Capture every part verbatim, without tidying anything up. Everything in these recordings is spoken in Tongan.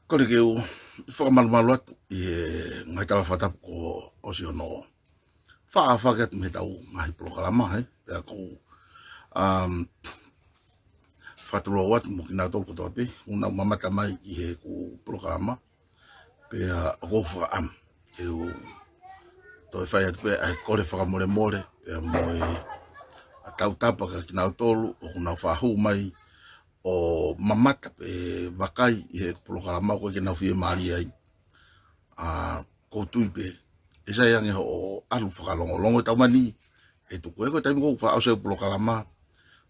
Kole ke u fakamalumalu atu ʻi he ngaahi tala fakatapu kuo ʻosi hono faʻa fakahoko atu mei heʻetau ngaahi polokalama, he. Pea ʻoku ou, um, fakatulou atu mo kinautolu kotoa pē ʻoku nau mamata mai ʻi heʻeku polokalama. Pea ʻoku ou fakaʻamu ke u toe fai atu pē ʻa e kole fakamolemole, pea mo e tautapa kia kinautolu ʻoku nau faʻa hū mai ʻo mamata pe vakai ʻi heʻeku polokalama ʻoku ʻikai ke nau fiemālie ai. ʻA, ʻoku ou tui pē ʻe sai ange hoʻo ʻalu fakalongolongo ʻi he taimi ni, he tuku ē ko e taimi ʻoku ou faʻa ʻosi ʻeku polokalama,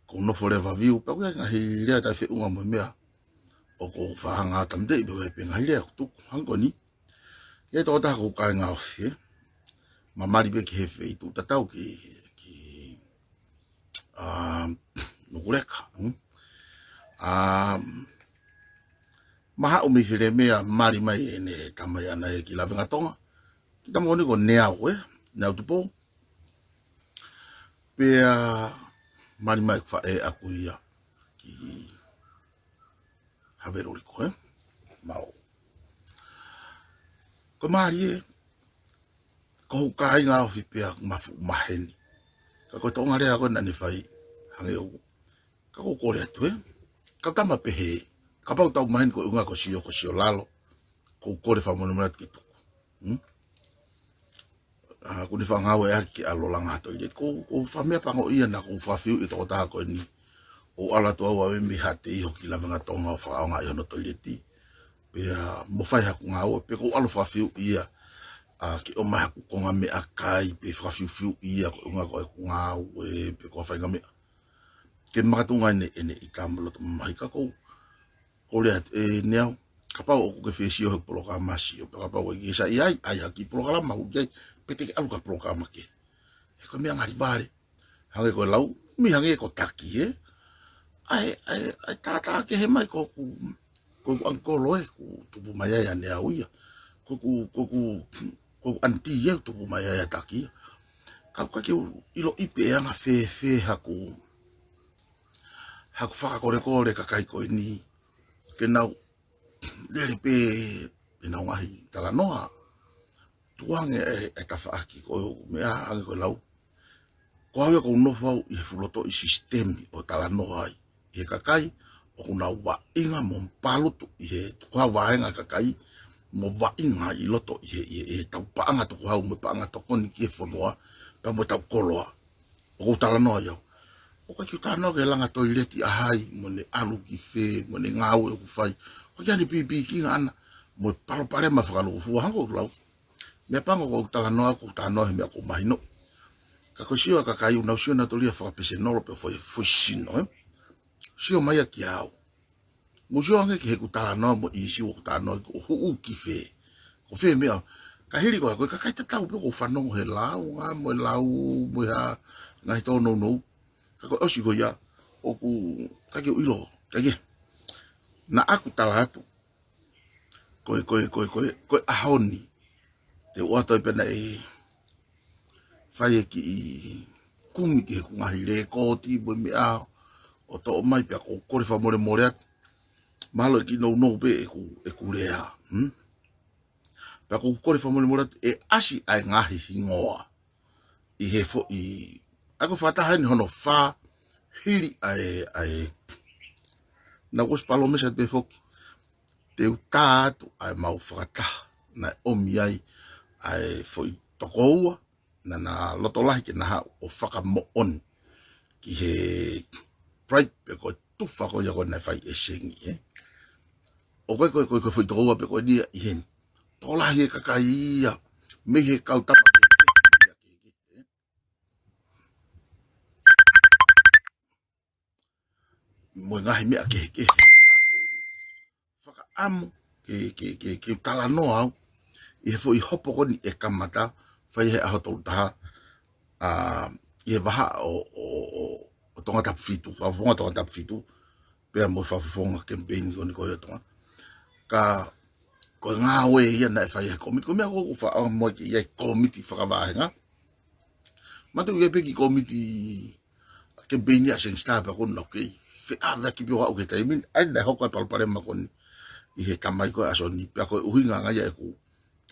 ʻoku ou nofo leva ʻo view, pea ʻoku ʻi ai e ngaahi lea taʻefeʻunga mo e meʻa ʻoku ou faʻa hanga ʻo tāmateʻi pē, ʻoku ʻi ai pē ngaahi lea ʻoku tuku, hangē ko eni. ʻI ai e tokotaha ʻoku ou kāinga ofi, he ma mali pē ki he feituʻu tatau ki, ki, ʻa, Nukuleka, hmm? ʻA, ma haʻu mei Filemea, mali mai ʻene tamai ʻaʻana ia ki Lavengatonga. Kiʻi tama ko eni ko Neau, ē? Neau Tupou. Pea mali mai ʻeku faʻē ʻaʻaku ia ki Haveluliko, ē? Mau. Ko e mali ē, ko hoku kāinga ofi pea ma fuʻu maheni. Ka ko e toʻonga lea ko ē naʻa ne fai, hangē ʻoku, ka ʻoku ou kole atu, ē? Kau tama pehē, kapau tau maheni ko e ʻuhinga ko e sio, ko e sio lalo, ʻoku ou kole fakamolemole atu ke tuku. Hmm? ʻA, ʻoku ne faʻa ngāueʻaki ke ʻalu ʻo langa ha toileti. Ko, ko e faʻa meʻa pango ia naʻa ku fakafiu ʻi he tokotaha ko eni. ʻO ʻalu atu au ʻo ʻave mei Haʻateiho ki Lavengatonga ʻo fakaʻaongaʻi hono toileti. Pea mo fai haku ngāue, pea ʻoku ou ʻalu ʻo fakafiu ia, ʻa, ke ʻomai haku konga meʻakai, pea fakafiufiu ia, ko e ʻuhinga ko ʻeku ngāue, pe ko ha faʻahinga meʻa. Ke makatuʻunga ʻene, ʻene ʻita mo e loto mamahi ka ʻoku ou, ʻoku ou lea atu, ē, Neau, kapau ʻoku ke fie sio he polokalama, sio, pea kapau ʻoku ʻikai ke sai ai, ʻai ha kiʻi polokalama, ʻoku ʻikai, pe te ke ʻalu ki ha polokalama kehe. He ko e meʻa ngali vale, hangē ko e lau, mei hangē ko Taki, ē? ʻAi, ʻai, ʻai, tātā kehe mai ko ʻeku, ko ʻeku ʻangikolo ē, ʻoku tupu mai ai ʻa Neau ia. Ko ʻeku, ko ʻeku, ko ʻeku ʻanitī ē, ʻoku tupu mai ai ʻa Taki ia. Ka ʻoku ʻikai ke u ʻiloʻi pe ʻe anga fēfē haku, haku fakakolekole e kakai ko eni, ke nau lele pē ʻenau ngaahi talanoa. Tuku ange e, e tafaʻaki ko e meʻa hangē ko e lau. Ko au ia ʻoku ou nofo au ʻi he fuʻu lotoʻi sisitemi ʻo talanoa ai ʻi he kakai ʻoku nau vaʻinga mo palutu ʻi he tukuhau vahenga kakai, mo vaʻinga ʻi loto ʻi he, ʻi he, ʻi he tau paʻanga tukuhau mo e paʻanga tokoni ki he fonua, pea mo e tau koloa. ʻOku ou talanoa ia. ʻOku ʻikai ke u talanoa ki he langa toileti ʻa hai, mo ʻene ʻalu ki fē, mo ʻene ngāue ʻoku fai. ʻOku ʻikai ke ʻi ai hano pīkiʻi ʻaʻana, mo e palopalema fakalūkufua hangē ko e lau. Meʻa pango ʻoku ou talanoa, ʻoku ou talanoa he meʻa ʻoku ou mahinoʻi. Ka ko e sio ʻa e kakai ʻoku nau sio nautolu ia fakapesenolo pe foʻi, foʻi sino, ē? Sio mai ia kia au. Mou sio ange ki heʻeku talanoa mo e ʻīsiu ʻoku ou talanoa ʻoku ou hū ki fē. Ko fē meʻa. Ka hili ko ia, ko e kakai tatau pē ʻoku ou fanongo he lau, ngā mo e lau, mo e hā, ngaahi tōnounou. Ka ko e ʻosi ko ia, ʻoku ʻikai ke u ʻilo, ʻikai ke. Naʻa ku tala atu. Ko e, ko e, ko e, ko e, ko e ʻaho ni. Te u ʻoatu ai pē naʻe fai e kiʻi kumi ki heʻeku ngaahi lēkooti mo e meʻa ʻo toʻo mai pea ʻoku ou kole fakamolemole atu. Mahalo ʻe kiʻi nounou pē ʻeku, ʻeku lea. Hmm? Pea ʻoku ou kole fakamolemole atu ʻe ʻasi ʻa e ngaahi hingoa ʻi he foʻi, ʻa ia ko e fakataha eni hono fā hili ʻa e, ʻa e, naʻa ku ʻosi palōmesi atu pē foki. Te u tā atu ʻa e mau fakataha naʻe ʻomi ai ʻa e foʻi tokoua, naʻa na loto lahi ke na haʻu ʻo fakamoʻoni ki he Pride pe ko e tufa ko ia ko ē naʻe fai ʻe Sengi, ē. ʻOku ʻikai ko e, ko e, ko e foʻi tokoua pē ko eni ia ʻi heni. Tokolahi e kakai ia, mei he kau tama mo e ngaahi meʻa kehekehe. Ka ʻoku ou fakaʻamu ke, ke, ke, ke u talanoa au ʻi he foʻi hopo ko eni ʻe kamata, fai he ʻaho tolu taha, ʻa, ʻi he vahaʻa ʻo, ʻo, ʻo, ʻo Tongatapu fitu, fakafofonga Tongatapu fitu, pea mo e fakafofonga kemipeini ko eni ko ia ʻo Tonga. Ka ko e ngāue ia naʻe fai he kōmiti, ko e meʻa ʻoku ou faʻa mo ke ʻi ai kōmiti fakavahenga. Manatuʻi ʻi ai pē kiʻi kōmiti kemipeini ʻa Seng Star pea ko ena ʻoku kei feʻaveʻaki pē ʻo aʻu ki he taimi ni, ʻa ia naʻe hoko ai e palopalema ko eni ʻi he tamai ko ē ʻa Soni, pea ko e ʻuhinga ange ia ʻeku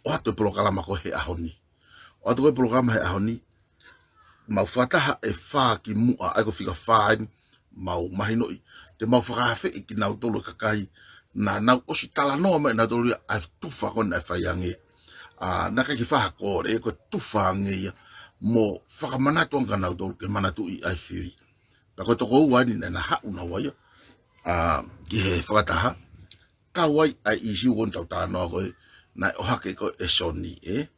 ʻoatu e polokalama ko ē he ʻaho ni. ʻOatu ko ē polokalama he ʻaho ni, mau fakataha ʻe fā ki muʻa, ʻa ia ko e fika fā eni, mau mahinoʻi, te mau fakaafeʻi kinautolu e kakai naʻa nau ʻosi talanoa mai nautolu ia ʻa e tufa ko ē naʻe fai ange. ʻA, naʻe ʻikai ke fai ha kole, ko e tufa ange ia, mo fakamanatu ange kia nautolu ke manatuʻi ʻa e fili. Pea ko e toko ua eni naʻa na haʻu naua ia, ʻa, ki he fakataha, kau ai ʻa e ʻīsiu ko eni ʻoku tau talanoa ko ē, naʻe ʻohake ko ē ʻe Soni, ē?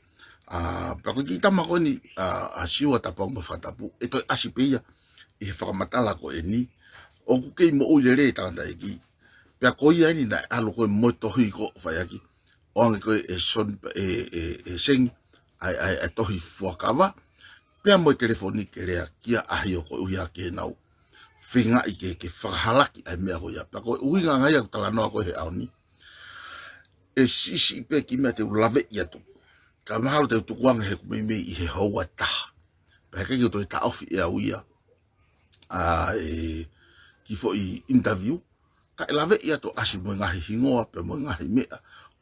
ʻA, pea ko e kiʻi tama ko eni, ʻa, ʻa Siua Tapau mo Fakatapu, ʻe toe ʻasi pē ia ʻi he fakamatala ko eni, ʻoku kei moʻui lelei e tangataʻeiki. Pea ko ia eni naʻe ʻalu ko ē mo e tohi ko ē ʻoku fai ʻaki, ʻoange ko ē ʻe Soni, ʻe, ʻe, ʻe Sengi, ʻa e, ʻa e, ʻa e tohi fuakava, pea mo e telefoni ke lea kia ʻAhio koeʻuhi ā ke nau feingaʻi ke, ke fakahalaki ʻa e meʻa ko ia. Pea ko e ʻuhinga ange ia ʻeku talanoa ko ē he ʻaho ni, ʻe siʻisiʻi pē kiʻi meʻa te u laveʻi atu. Ka mahalo te u tukuange he ʻoku meimei ʻi he houa ʻe taha. Pea heʻikai ke u toe taʻofi ʻe au ia, ʻa e kiʻi foʻi interview, kae laveʻi atu ʻo ʻasi mo e ngaahi hingoa, pea mo e ngaahi meʻa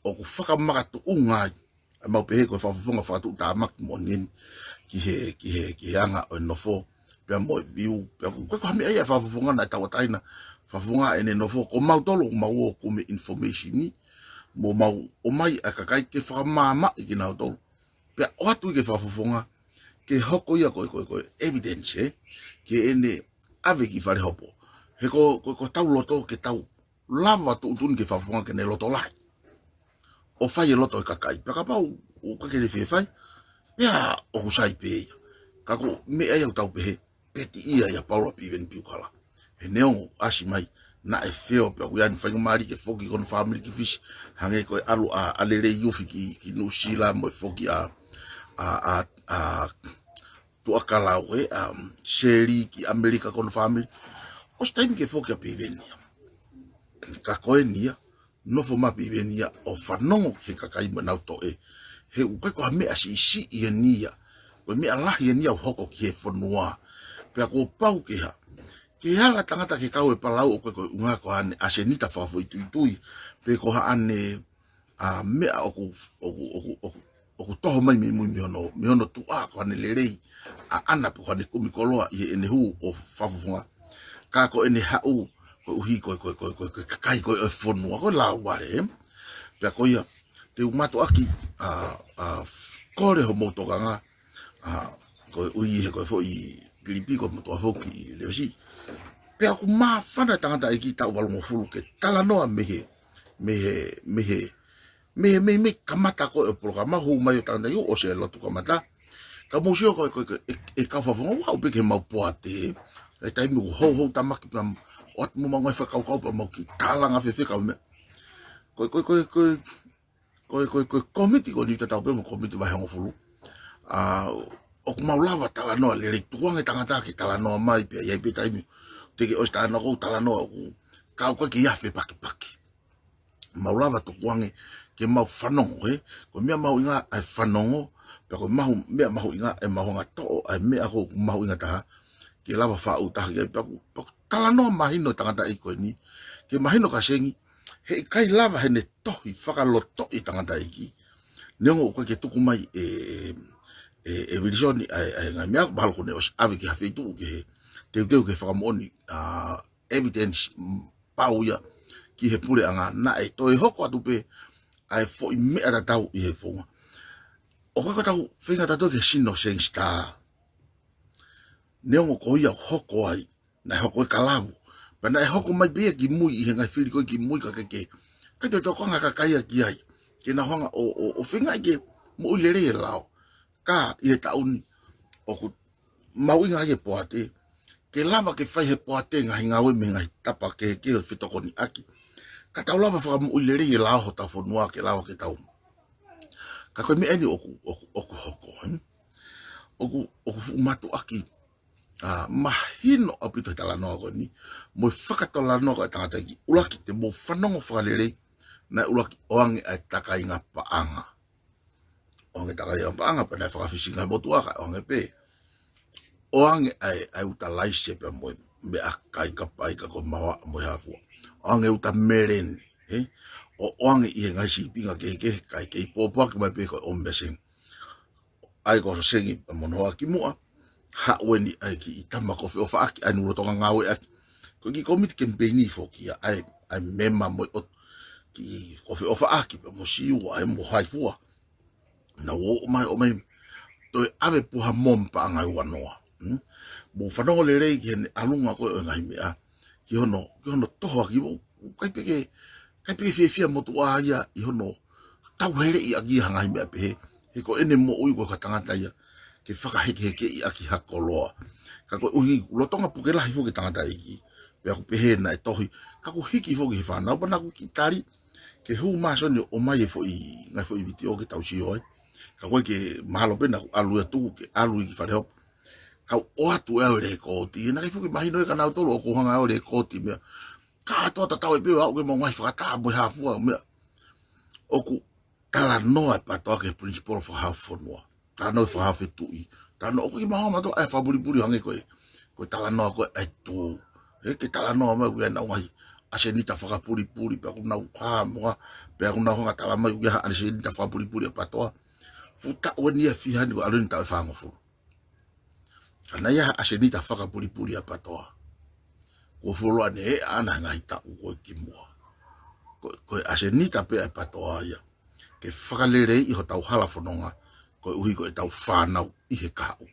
ʻoku fakamakatuʻunga ai. ʻA ia mau pehē ko e fakafofonga fakatuʻutāmaki moʻoni eni ki he, ki he, ki he anga ʻo e nofo, pea mo e view, pea ko e, ko e meʻa ia ʻa e fakafofonga naʻe tauʻatāina, fakafofonga ʻene nofo, ko mautolu ʻoku mau ō ʻo kumi information ni, mo mau ʻomai ʻa e kakai ke fakamaamaʻi kinautolu. Pea ʻoatu ia ki he fakafofonga, ke hoko ia ko e, ko e, ko e evidence, ē? Ke ʻene ʻave ki fale hopo. He ko, ko, ko ʻetau loto ke tau lava tuʻutuʻuni ki he fakafofonga ke ne loto lahi. ʻO fai e loto ʻo e kakai. Pea kapau ʻoku ʻikai ke ne fie fai, pea ʻoku sai pē ia. Ka ko e meʻa ia ʻoku tau pehē, petiʻia ʻia Paula Piveni Piukala. He neongo ʻasi mai, naʻe feo pea ʻoku ʻi ai ʻene faingamālie ke foki ki hono fāmili ki Fisi. Hangē ko e ʻalu ʻa, ʻa Lelei Ufi ki, ki Nuʻusila mo e foki ʻa, ʻa, ʻa, ʻa Tuʻakalau, ē, ʻa Seli ki ʻAmelika ki hono fāmili. ʻOsi taimi ke foki ʻa Piveni ia. Ka ko eni ia, nofo mai Piveni ia ʻo fanongo ki he kakai mo ʻenau toʻe. He ʻoku ʻikai ko ha meʻa siʻisiʻi eni ia. Ko e meʻa lahi eni ia ʻoku hoko ki he fonua. Pea kuo pau ke hā, ke ala tangata ke kau e palau ʻo ko e, ko e ʻuhinga ko haʻane ʻasenita fakafoʻituitui. Pe ko haʻane, ʻa, meʻa ʻoku, ʻoku, ʻoku, ʻoku, ʻoku toho mai mei mui mei hono, mei hono tuʻa ko haʻane lelei ʻaʻana pe ko haʻane kumi koloa ʻi heʻene hū ʻo fakafofonga. Ka ko ʻene haʻu, koeʻuhi ko e, ko e, ko e, ko e, ko e kakai ko ē ʻo e fonua, ko e lāuvale, ē? Pea ko ia, te u mātuʻaki, ʻa, ʻa, kole homou tokanga, ʻa, koeʻuhi he ko e foʻi kilipi ko e motuʻa foki Leosi. Pea ʻoku māfana e tangataʻeiki taʻu valungofulu ke talanoa mei he, mei he, mei he, mei he, mei, mei kamata ko ē ʻo e polokalama, hū mai ʻo tangataʻeiki ʻoku ʻosi e lotu kamata. Ka mou sio ko e, ko e, ko e, ʻe, ʻe kau fakafofonga ʻoku aʻu pē ki heʻemau poate. ʻI he taimi ʻoku houhou tamaki pea ʻoatu mo ʻemau ngaahi fakakaukau pea mau kiʻi tālanga fēfē kau meʻa. Ko e, ko e, ko e, ko e, ko e, ko e, ko e kōmiti ko eni tatau pē mo e kōmiti vahe hongofulu. ʻA, ʻoku mau lava talanoa lelei, tukuange tangata ke talanoa mai pea ʻi ai pē taimi te ke ʻosi talanoa, ko e talanoa ʻoku kau ko ē ke ʻi ai ha fepakipaki. Mau lava tukuange ke mau fanongo, ē? Ko e meʻa mahuʻinga ʻa e fanongo, pea ko e mahu-, meʻa mahuʻinga ʻemau hanga ʻo toʻo ʻa e meʻa ʻoku mahuʻinga taha, ke lava faʻu taha ki ai. Pea ʻoku, pea ʻoku talanoa mahino e tangataʻeiki ko eni, ke mahino kia Sengi, heʻikai lava heʻene tohi fakalotoʻi e tangataʻeiki. Neongo ʻoku ʻikai ke tuku mai ʻe, ʻe, ʻe Vilisoni ʻa e, ʻa e ngaahi meʻa, mahalo kuo ne ʻosi ʻave ki ha feituʻu ke teuteu ke fakamoʻoni, ʻa, evidence, mm, pau ia ki he puleʻanga, naʻe toe hoko atu pē ʻa e foʻi meʻa tatau ʻi he founga. ʻOku ʻikai ko ʻetau feinga tautolu ke sino Sengi Star. Neongo ko ia ʻoku hoko ai, naʻe hoko e kalavu. Pea naʻe hoko mai pē ia ki mui ʻi he ngaahi fili ko ē ki mui ka ke ke. Ka te tokanga kakai ia ki ai. Ke nau hanga ʻo, ʻo, ʻo feingaʻi ke moʻui lelei e lao. Ka ʻi he taʻu ni, ʻoku mahuʻinga ai e poate. Ke lava ke fai he poate ngaahi ngāue mei he ngaahi tapa kehekehe ʻo fetokoniʻaki. Ka tau lava fakamoʻui lelei e lao hotau fonua ke lava ke tau. Ka ko e meʻa eni ʻoku, ʻoku, ʻoku hoko, ē? ʻOku, ʻoku fuʻu mātuʻaki ʻa, mahino ʻaupito he talanoa ko eni, mo e fakatalanoa ko ē ʻa e tangataʻeiki. ʻUluaki te mou fanongo fakalelei, naʻe ʻuluaki ʻoange ʻa e takainga paʻanga. ʻOange takainga paʻanga pea naʻe fakafisi ngaahi motuʻa kae ʻoange pē. ʻOange ʻa e, ʻa e uta laise pea mo e meʻakai kapai ka ko e maoa mo e hā fua. ʻOange uta meleni, ē? ʻoange ʻi he ngaahi sīpinga kehekehe, kae kei pōpoaki mai pē ko e ʻomi ʻa Seng. ʻAi ko Sengi mo Noa ki muʻa, haʻu eni ʻa e kiʻi tama ko Feʻofaʻaki, ʻa e nulo tonga ngāueʻaki. Ko e kiʻi kōmiti kemipeini foki ia, ʻa e, ʻa e mema mo e ʻotu, kiʻi ko Feʻofaʻaki, pea mo Siua, ʻa e mo Haifua. Nau ō mai, ō mai, toe ʻave puha mo paʻanga ua noa. Hmm? Mou fanongo lelei ki heʻene ʻalunga ko ē ʻo e ngaahi meʻa, ki hono, ki hono toho ʻaki, mou, kai pē ke, kai pē ke fiefia motuʻa ia ʻi hono tauheleʻi ʻaki ha ngaahi meʻa pehē, he ko ʻene moʻui ko e ka tangata ia ke fakahekehekeʻi ʻaki ha koloa. Ka koeʻuhi, lolotonga puke lahi foki e tangataʻeiki, pea ʻoku pehē naʻe tohi, ka ʻoku hiki foki he fānau, pea naʻa ku kiʻi tali, ke hū Masoni ʻo ʻomai e foʻi, ngaahi foʻi vitiō ke tau sio ai. Ka ko e ke mahalo pē naʻa ku ʻalu atu ke ʻalu ʻi ki fale hopo. Kau ʻoatu ʻe au e lekooti, naʻe ʻikai foki mahino ʻe kinautolu ʻoku ou hanga ʻo lekooti meʻa. Kātoa tatau ai pē ʻo aʻu ki he mau ngaahi fakataha mo e hā fua meʻa. ʻOku talanoa e PATOA ki he principal fakahaofi fonua. Talanoa e fakahaofi tuʻi. Talanoa ʻoku ʻikai ke mahuʻinga mautolu ʻa e fakapulipuli hangē ko e, ko e talanoa ko ē ʻa e Tuʻi. He ke talanoa mai ʻoku ʻi ai ʻenau ngaahi ʻasenita fakapulipuli, pea ʻoku nau hā mo hā, pea ʻoku nau hanga tala mai ʻoku ʻi ai ha ʻasenita fakapulipuli ʻa e PATOA. Fuʻu taʻu eni ia ʻe fiha ni, ko e ʻalu eni taʻu ʻe fāngofulu. Ka naʻe ʻi ai ha ʻasenita fakapulipuli ʻa e PATOA. Kuo fuoloa ʻene ʻeʻa ʻana he ngaahi taʻu ko ē ki muʻa. Ko, ko e ʻasenita pē ʻa e PATOA ia ke fakaleleiʻi hotau hala fononga, koeʻuhi ko ʻetau fānau ʻi he kahaʻu.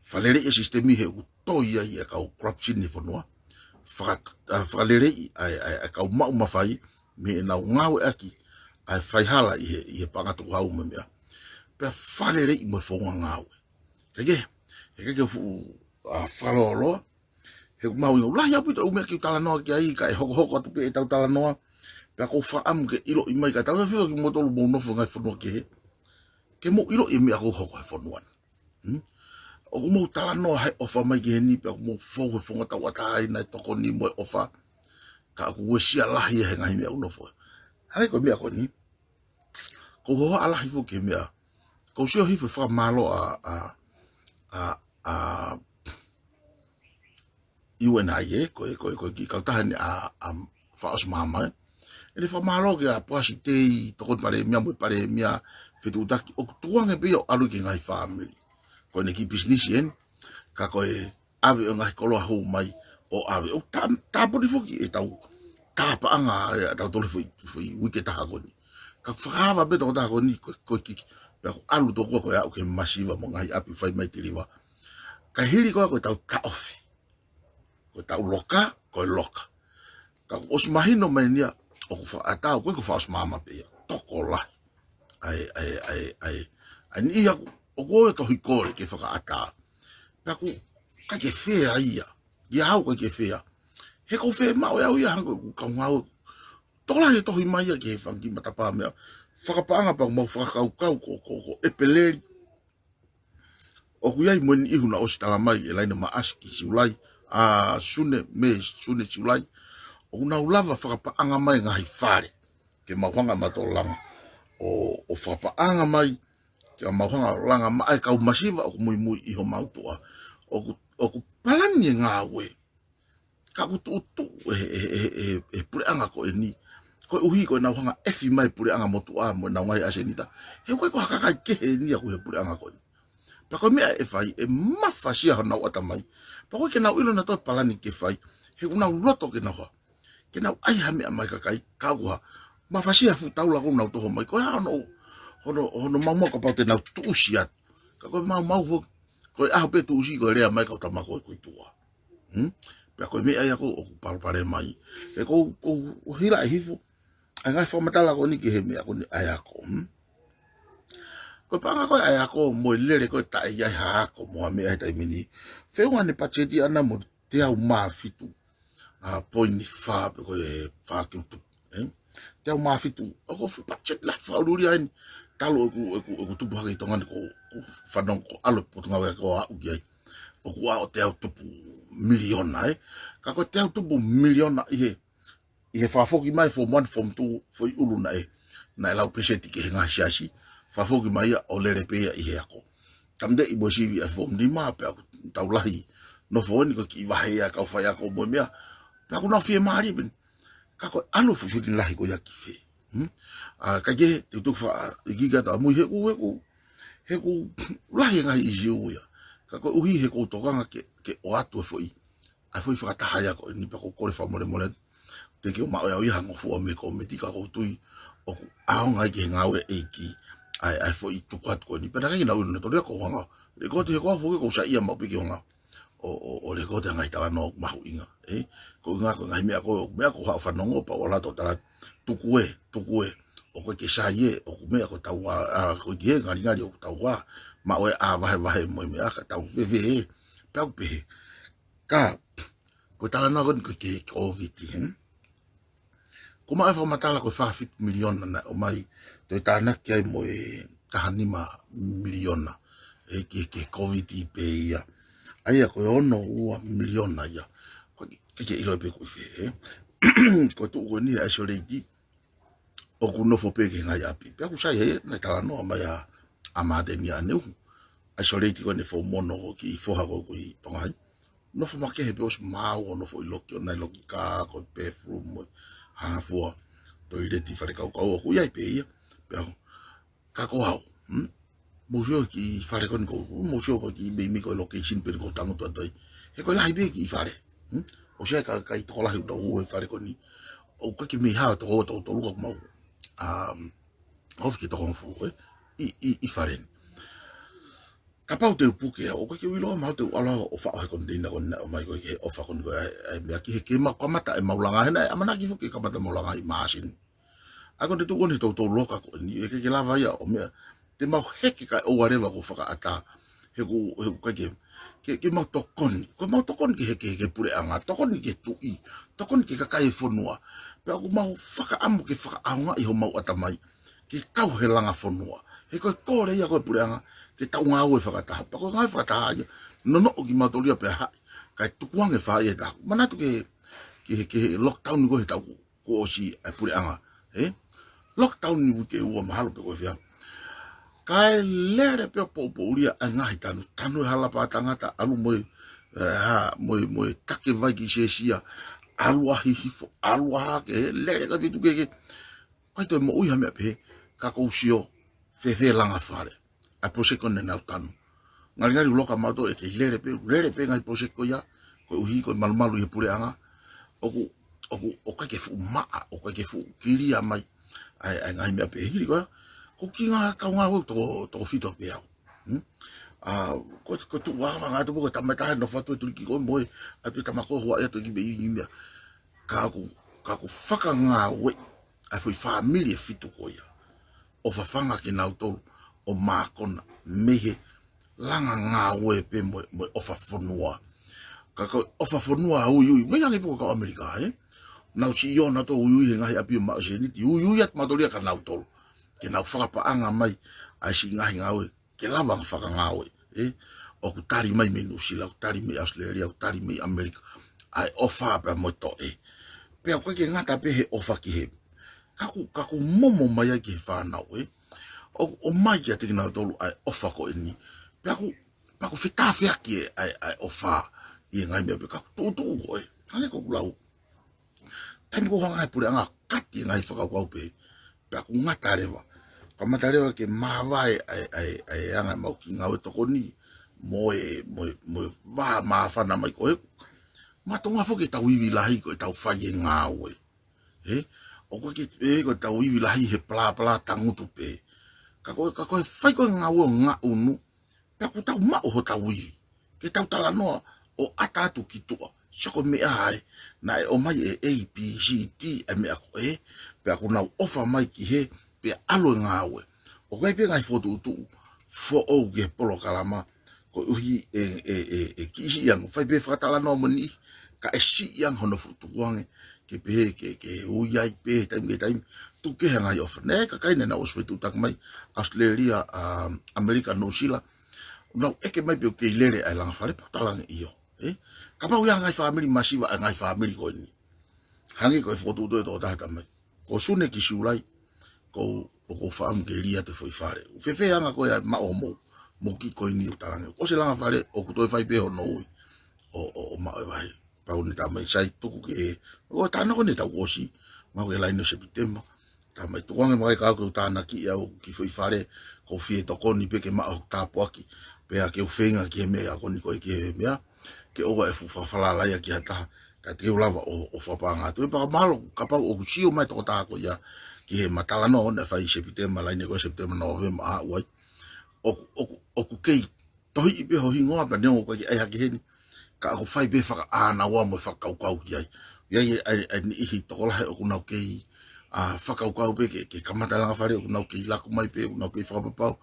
Fakaleleiʻi e sisitemi he ʻoku toi ai e kau corruption ʻi he fonua. Faka-, ʻa, fakaleleiʻi ʻa e, ʻa e, ʻa e kau maʻu mafai mei heʻenau ngāueʻaki ʻa e faihala ʻi he, ʻi he paʻanga tukuhau mo e meʻa. Pea fakaleleiʻi mo e founga ngāue. Kae kehe, he ʻikai ke fuʻu, ʻa, fakalōloa, he ʻoku mahuʻinga, ʻoku lahi ʻaupito e ʻū meʻa ke u talanoa ki ai, kae hokohoko atu pē ʻetau talanoa, pea ʻoku ou fakaʻamu ke ʻiloʻi mai, kae tautautefito kimoutolu ʻoku mou nofo he ngaahi fonua kehe, ke mou ʻiloʻi e meʻa ʻoku hoko he fonua ni. Hmm? ʻOku mou talanoa he ʻofa mai ki heni, pea ʻoku mou fou he founga tauʻatāina e tokoni mo e ʻofa, ka ʻoku uesia lahi ia he ngaahi meʻa ʻoku nofo. Hangē ko e meʻa ko eni, ʻoku ou hohaʻa lahi foki he meʻa. ʻOku ou sio hifo he fakamālō ʻa, ʻa, ʻa, ʻa, U N I, ē, ko e, ko e, ko e kiʻi kautaha eni ʻa, ʻa Fakaʻosi Māmā, ē. ʻEne fakamālō kia Poasi Tei, tokoni palēmia mo e palēmia fetuʻutaki, ʻoku tukuange pē ia ʻo ʻalu ki he ngaahi fāmili. Ko ʻene kiʻi pisinisi eni, ka ko e ʻave ʻo e ngaahi koloa hū mai ʻo ʻave. ʻOku tā-, tāpuni foki ʻetau tā paʻanga ʻe tautolu foʻi, foʻi uike ʻe taha ko eni. Ka ʻoku fakaava pē tokotaha ko eni, ko, ko e kiʻi, pea ʻoku ʻalu tokua ko e aʻu ki he masiva mo e ngaahi ʻapi fai mai tiliva. Ka hili ko ē ko ʻetau taʻofi, ko ʻetau loka, ko e loka. Ka kuo ʻosi mahino mai eni ia, ʻoku fakaʻatā, ʻoku ʻikai ko Fakaʻosi Māmā pē ia. Tokolahi. ʻA e, ʻa e, ʻa e, ʻa e, ʻa e niʻihi ʻoku, ʻoku ʻi ai e tohi kole ke fakaʻatā. Pea ʻoku ʻikai ke fea ia. Ia au ʻikai ke fea. He ʻoku ou fiemaʻu ʻe au ia hangē ko e kau ngāue. Tokolahi e tohi mai ia ki he fanga kiʻi matapā meʻa fakapaʻanga, pea ʻoku mau fakakaukau ko, ko, ko ʻEpeleli. ʻOku ʻi ai mo e niʻihi naʻe ʻosi tala mai ʻe laine Maʻasi ki Siulai, ʻa Sune, Mē, Sune, Siulai. ʻOku nau lava fakapaʻanga mai ngaahi fale ke mau hanga ʻo mautolu langa. ʻO, ʻo fakapaʻanga mai ke mau hanga ʻo langa maʻa e kau masiva ʻoku muimui ʻi homau tuʻa. ʻOku, ʻoku palani e ngāue. Ka ʻoku tuʻutuʻu ʻe he, ʻe he, ʻe he, ʻe he, ʻe he puleʻanga ko eni. Koeʻuhi ko ʻenau hanga ʻo ʻefi mai e puleʻanga motuʻa mo ʻenau ngaahi ʻasenita. He ʻoku ʻikai ko ha kakai kehe eni ia ʻoku ʻi he puleʻanga ko eni. Pea ko e meʻa ʻe fai, ʻe mafasia honau ʻatamai. Pea ʻoku ʻikai ke nau ʻilo nautolu e palani ke fai. He ʻoku nau loto ke nau hā, ke nau ʻai ha meʻa mai kakai, ka ʻoku hā, mafasia fuʻu taula ʻoku nau toho mai. Ko e hā hono, hono, hono maumau kapau te nau tuʻusi atu. Ka ko e maumau foki, ko e ʻaho pē tuʻusi, ko e lea mai kau tama ko ē ko e tuʻa. Hmm? Pea ko e meʻa ia ʻoku ou palopalema ai. He ʻoku ou, ʻoku ou hila ʻe hifo ʻa e ngaahi fakamatala ko eni ki he meʻa ko eni ʻa e ako. Hmm? Ko e paʻanga ko ē ʻa e ako mo e lele ko ē taʻe ʻi ai ha ako mo ha meʻa he taimi ni. Feʻunga ʻene patiseti ʻana mo e teau mā fitu, ʻa, poini fā pe ko e fā kilu tupu. Ē? Teau mā fitu. ʻOku fuʻu patiseti lahi fakaʻuliʻuli eni. Talu ʻeku, ʻeku, ʻeku tupu hake ʻi Tonga ni ʻoku, ʻoku fanongo ko ʻalu e Potungāue ko ē ʻo aʻu ki ai. ʻOku ʻa ʻo teau tupu miliona, ē. Ka ko e teau tupu miliona ʻi he, ʻi he fakafoki mai form one, form two, foʻi ʻulu naʻe, naʻe lau peseti ki he ngaahi siasi. Fakafoki mai ia ʻo lele pē ia ʻi he ako. Tamateʻi mo e sivi ʻa e form nima, pea ʻoku tau lahi nofo eni ko e kiʻi vahe ia kau faiako mo e meʻa. Pea ʻoku nau fiemālie pē eni. Ka ko e ʻalu e fuʻu sēniti lahi ko ia ki fē? Hmm? ʻA, kae kehe, te u tuku faʻa ikiiki atu ʻamui he ʻoku, he ʻoku, he ʻoku lahi e ngaahi ʻīsiu ia. Ka koeʻuhi he ʻoku ou tokanga ke, ke ʻoatu e foʻi, ʻa e foʻi fakataha ia ko eni pea ʻoku ou kole fakamolemole atu. Teʻeki ke u maʻu ʻe au ia ha ngofua mei he kōmiti ka ʻoku ou tui ʻoku ʻaonga ia ki he ngāue ʻa e ʻEiki ʻa e, ʻa e foʻi tuku atu ko eni. Pea naʻe ʻikai ke nau ʻilo nautolu ia ko e ʻuhinga. Lēkooti he ko au foki ʻoku ou saiʻia maʻu pē ki he ʻuhinga ʻo, ʻo, ʻo lēkooti ʻa e ngaahi talanoa mahuʻinga, ē? Ko e ʻuhinga ko e ngaahi meʻa ko, meʻa ko e haʻu fanongo pea ʻoku ou ʻalu atu ʻo tala tuku ē, tuku ē. ʻOku ʻikai ke sai ē, ʻoku meʻa ko ʻetau ʻā, ʻā, ko e kiʻi ngalingali ʻoku tau ʻā, maʻu e ʻā vahevahe mo e meʻa ka tau fēfē ē, pea ʻoku pehē. Ka, ko e talanoa ko eni ko e ki he Kōviti, he? Ko e maʻu e fakamatala ko e fā fitu miliona naʻe ʻomai, toe tānaki ai mo e taha nima miliona, ē, ki he, ki he Kōviti pē ia. ʻA ia ko e ono ua miliona ia. Ko e, ke, ke ʻilo pē ko e fē, ē? Ko e tuʻu ko eni he isolate, ʻoku nofo pē ki he ngaahi ʻapi. Pea ʻoku sai he, naʻe talanoa mai ʻa, ʻa Māteni ʻaneuhu. Isolate ko eni fou mono ko e kiʻi foha ko ē ko ē ʻi Tonga ai. Nofo makehe pē ʻosi maau ʻo nofo ʻi loki ʻo nai loki kā ko e bathroom mo e hā fua. Toileti fale kaukau ʻoku ʻi ai pē ia. Pea ʻoku, ka ko au. Hmm? Mou sio ki he fale ko eni ko, mou sio ko e kiʻi meimei ko e location pē eni ʻoku ou tangutu atu ai. He ko e lahi pē kiʻi fale. Hmm? ʻOsi ʻa e kakai tokolahi ʻoku nau ō he fale ko eni. ʻOku ʻikai ke mei hao toko, toko tolu ka mau. Um, ofi ki he toko hongofulu, ē? ʻI, ʻi, ʻi fale ni. Kapau te u puke au, ʻoku ʻikai ke u ʻilo mahalo te u ʻalu ʻo faʻo he container ko eni naʻe ʻomai ko ē ki he ʻofa ko eni ko ē, ʻa e, ʻa e meʻa ki he ke mau kamata ʻemau langa he naʻe ʻamanaki foki ke kamata ʻemau langa ʻi Māʻasi ni. ʻA ia ko eni te u tuku ʻeni he toutou loka ko eni, ʻe ʻikai ke lava ia ʻo meʻa. Te mau heke kae ʻoua leva kuo fakaʻatā. He ʻoku, he ʻoku ʻikai ke, ke, ke mau tokoni. Ko ʻemau tokoni ki he, ki he, ki he puleʻanga, tokoni ki he tuʻi, tokoni ki he kakai e fonua. Pea ʻoku mau fakaʻamu ke fakaʻaongaʻi homau ʻatamai ke kau he langa fonua. He ko e kole ia ko e puleʻanga, ke tau ngāue fakataha. Pea ko e ngāue fakataha ia, nonoʻo kimautolu ia pea haʻi, kae tukuange fai e taha. Manatu ki he, ki he, ki he lockdown ko ē he taʻu kuo ʻosi ʻa e puleʻanga, ē? Lockdown ni uike ua mahalo pe ko e fē. Kae lele pē ʻo poupoulia ʻa e ngaahi tanu, tanu e hala pā tangata, ʻalu mo e, ē, hā, mo e, mo e take vai ki Sēsia, ʻalu ʻa Hihifo, ʻalu ʻa Hake, lele ka fitu ke, ke, ʻikai toe moʻui ha meʻa pehē, ka ʻoku ou sio, fēfē langa fale. ʻA e project ko ē naʻa nau tanu. Ngalingali ʻoku loka mautolu ʻe kei lele pē, lele pē ngaahi project ko ia, koeʻuhi ko e malumalu ʻi he puleʻanga. ʻOku, ʻoku, ʻoku ʻikai ke fuʻu maʻa, ʻoku ʻikai ke fuʻu kilia mai. ʻA e, ʻa e ngaahi meʻa pehē hili ko ia, ko e kiʻi ngaahi kaungā ʻoku toko, toko fitu pē au. Hmm? ʻA, ko, ko e tuʻu ʻa ngā tupu ko e tama ʻe taha ʻe nofo atu e tuliki ko ē mo e, ʻa e pē tama ko ē hoa ia toki mei ʻi meʻa. Ka ʻoku, ka ʻoku fakangāueʻi ʻa e foʻi fāmili ʻe fitu ko ia. ʻO fafanga kinautolu, ʻo mākona, mei he langa ngāue pē mo e, mo e ʻofa fonua. Ka ko e ʻofa fonua uiui, mei ange pē ko e kau ʻAmelika, ē? Nau siʻi ʻo nau tō uiui he ngaahi ʻapi ʻo maʻu e sēniti, uiui atu mautolu ia kia nautolu. Ke nau fakapaʻanga mai, ʻa e siʻi ngaahi ngāue, ke lava fakangāue, ē? ʻOku tali mai mei Nuʻusila, ʻoku tali mei ʻAositelēlia, ʻoku tali mei ʻAmelika. ʻA e ʻofa pea mo e toʻe. Pea ʻoku ʻikai ke ngata pē he ʻofa ki he. Ka ʻoku, ka ʻoku momo mai ai ki he fānau, ē? ʻO, ʻomai kiate kinautolu ʻa e ʻofa ko eni. Pea ʻoku, pea ʻoku fetāfeaki ʻa e, ʻa e, ʻa e ʻofa ʻi he ngaahi meʻa pē ka ʻoku tuʻutuʻu ko ē. Hangē ko ʻeku lau. Taimi ko ē ʻoku hanga he puleʻanga ʻo kati e ngaahi fakakaukau pehē, pea ʻoku ngata leva. Kamata leva ke māvae ʻa e, ʻa e, ʻa e anga ʻemau kiʻi ngāue tokoni, mo e, mo e, mo e vā māfana mai ko ē. Mātuʻaki foki ʻetau ivi lahi ko ʻetau fai e ngāue. Ē? ʻOku ʻikai ke, ē, ko ʻetau ivi lahi he palapala tangutu pē. Ka ko e, ka ko e fai ko ē ngāue ʻo ngaʻunu, pea ʻoku tau maʻu hotau ivi. Ke tau talanoa ʻo ʻata atu ki tuʻa. Sio ko e meʻa ē, naʻe ʻomai ʻe A B C D ʻa e meʻa ko ē, pea ʻoku nau ʻofa mai ki hē, pea ʻalu e ngāue. ʻOku ʻi ai pē ngaahi fokotuʻutuʻu foʻou ki he polokalama, koeʻuhi ʻe, ʻe, ʻe, ʻe kiʻi siʻi ange, fai pē fakatalanoa mo e niʻihi, kae siʻi ange hono fuʻu tukuange, ke pehē, ke, ke ui ai pē, taimi ki he taimi, tuku kehe ha ngaahi ʻofa. Naʻe ʻi ai e kakai naʻa nau ʻosi fetuʻutaki mai, ʻAositelēlia, ʻa, ʻAmelika, Nuʻusila, nau ʻeke mai pe ʻoku kei lele ʻa e langa fale, pea u talaange ʻio. Ē? Kapau ʻoku ʻi ai ha ngaahi fāmili masiva, ʻa e ngaahi fāmili ko eni. Hangē ko e fokotuʻutuʻu ʻe toko taha ʻe taha mai. Ko Sune ki Siulai, ʻoku ou, ʻoku ou fakaʻamu ke lī atu e foʻi fale. Fēfē anga ko ē ʻa e maʻu homou, mo e kiʻi koini ʻoku talaange. ʻOsi e langa fale, ʻoku toe fai pē hono ui. ʻO, ʻo, ʻo maʻu e vahe. Pau ne tā mai sai tuku ke, ʻo tā noko ne tau ʻosi. Maʻu e laine ʻo Sepitema. Talamai, tukuange mai ka ke u tānaki au ki he foʻi fale, ko e fie tokoni pē ke maʻu hoku tāpuaki, pea ke u feinga ki he meʻa ko eni ko e ki he meʻa, ke ʻoua ʻe fuʻu fakafalalai ia ki ha taha, ka te u lava ʻo, ʻo fakapaʻanga atu. ʻE pea mahalo, kapau ʻoku sio mai e tokotaha ko ia ki heʻema talanoa naʻe fai ʻi Sepitema, laine ko e Sepitema, Nōvema ʻa ʻoku ʻi ai. ʻOku, ʻoku, ʻoku kei tohiʻi pē ho hingoa pea neongo ʻoku ʻikai ke ʻi ai ha keheni, ka ʻoku fai pē fakaʻānaua mo e fakakaukau ki ai. ʻI ai e, e, e niʻihi tokolahi ʻoku nau kei, ʻa, fakakaukau pē ke, ke kamata e langa fale, ʻoku nau kei laku mai pē, ʻoku nau kei fakapapau.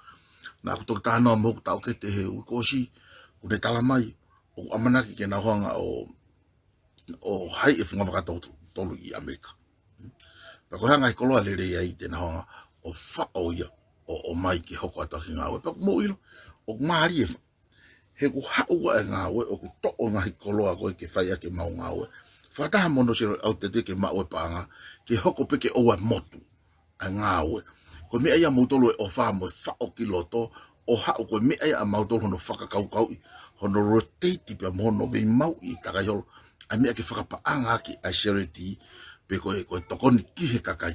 Naʻá ku toki talanoa mo hoku taʻokete he uike kuo ʻosi, ʻoku ne talamai ʻoku ʻamanaki ke nau hanga ʻo, ʻo hai e funga vaka to-, tolu ʻi ʻAmelika. Pea ko e hā e ngaahi koloa lelei ai te nau hanga ʻo faʻo ia ʻo, ʻomai ke hoko atu ki he ngāue. Pea ʻoku mou ʻilo, ʻoku mālie, he ʻoku haʻu ʻa e ngāue, ʻoku toʻo e ngaahi koloa ko ē ke fai ʻaki ʻemau ngāue. Fakataha mo hono selo ʻautete ke maʻu e paʻanga, ke hoko pē ke ʻoua ʻe motu ʻa e ngāue. Ko e meʻa ia ʻa moutolu e ʻofa mo e faʻo ki loto, ʻo haʻu ko e meʻa ia ʻa mautolu hono fakakaukauʻi, hono rotate pea mo hono veimauʻi takai holo ʻa e meʻa ke fakapaʻanga ʻaki ʻa e charity, pe ko e, ko e tokoni ki he kakai.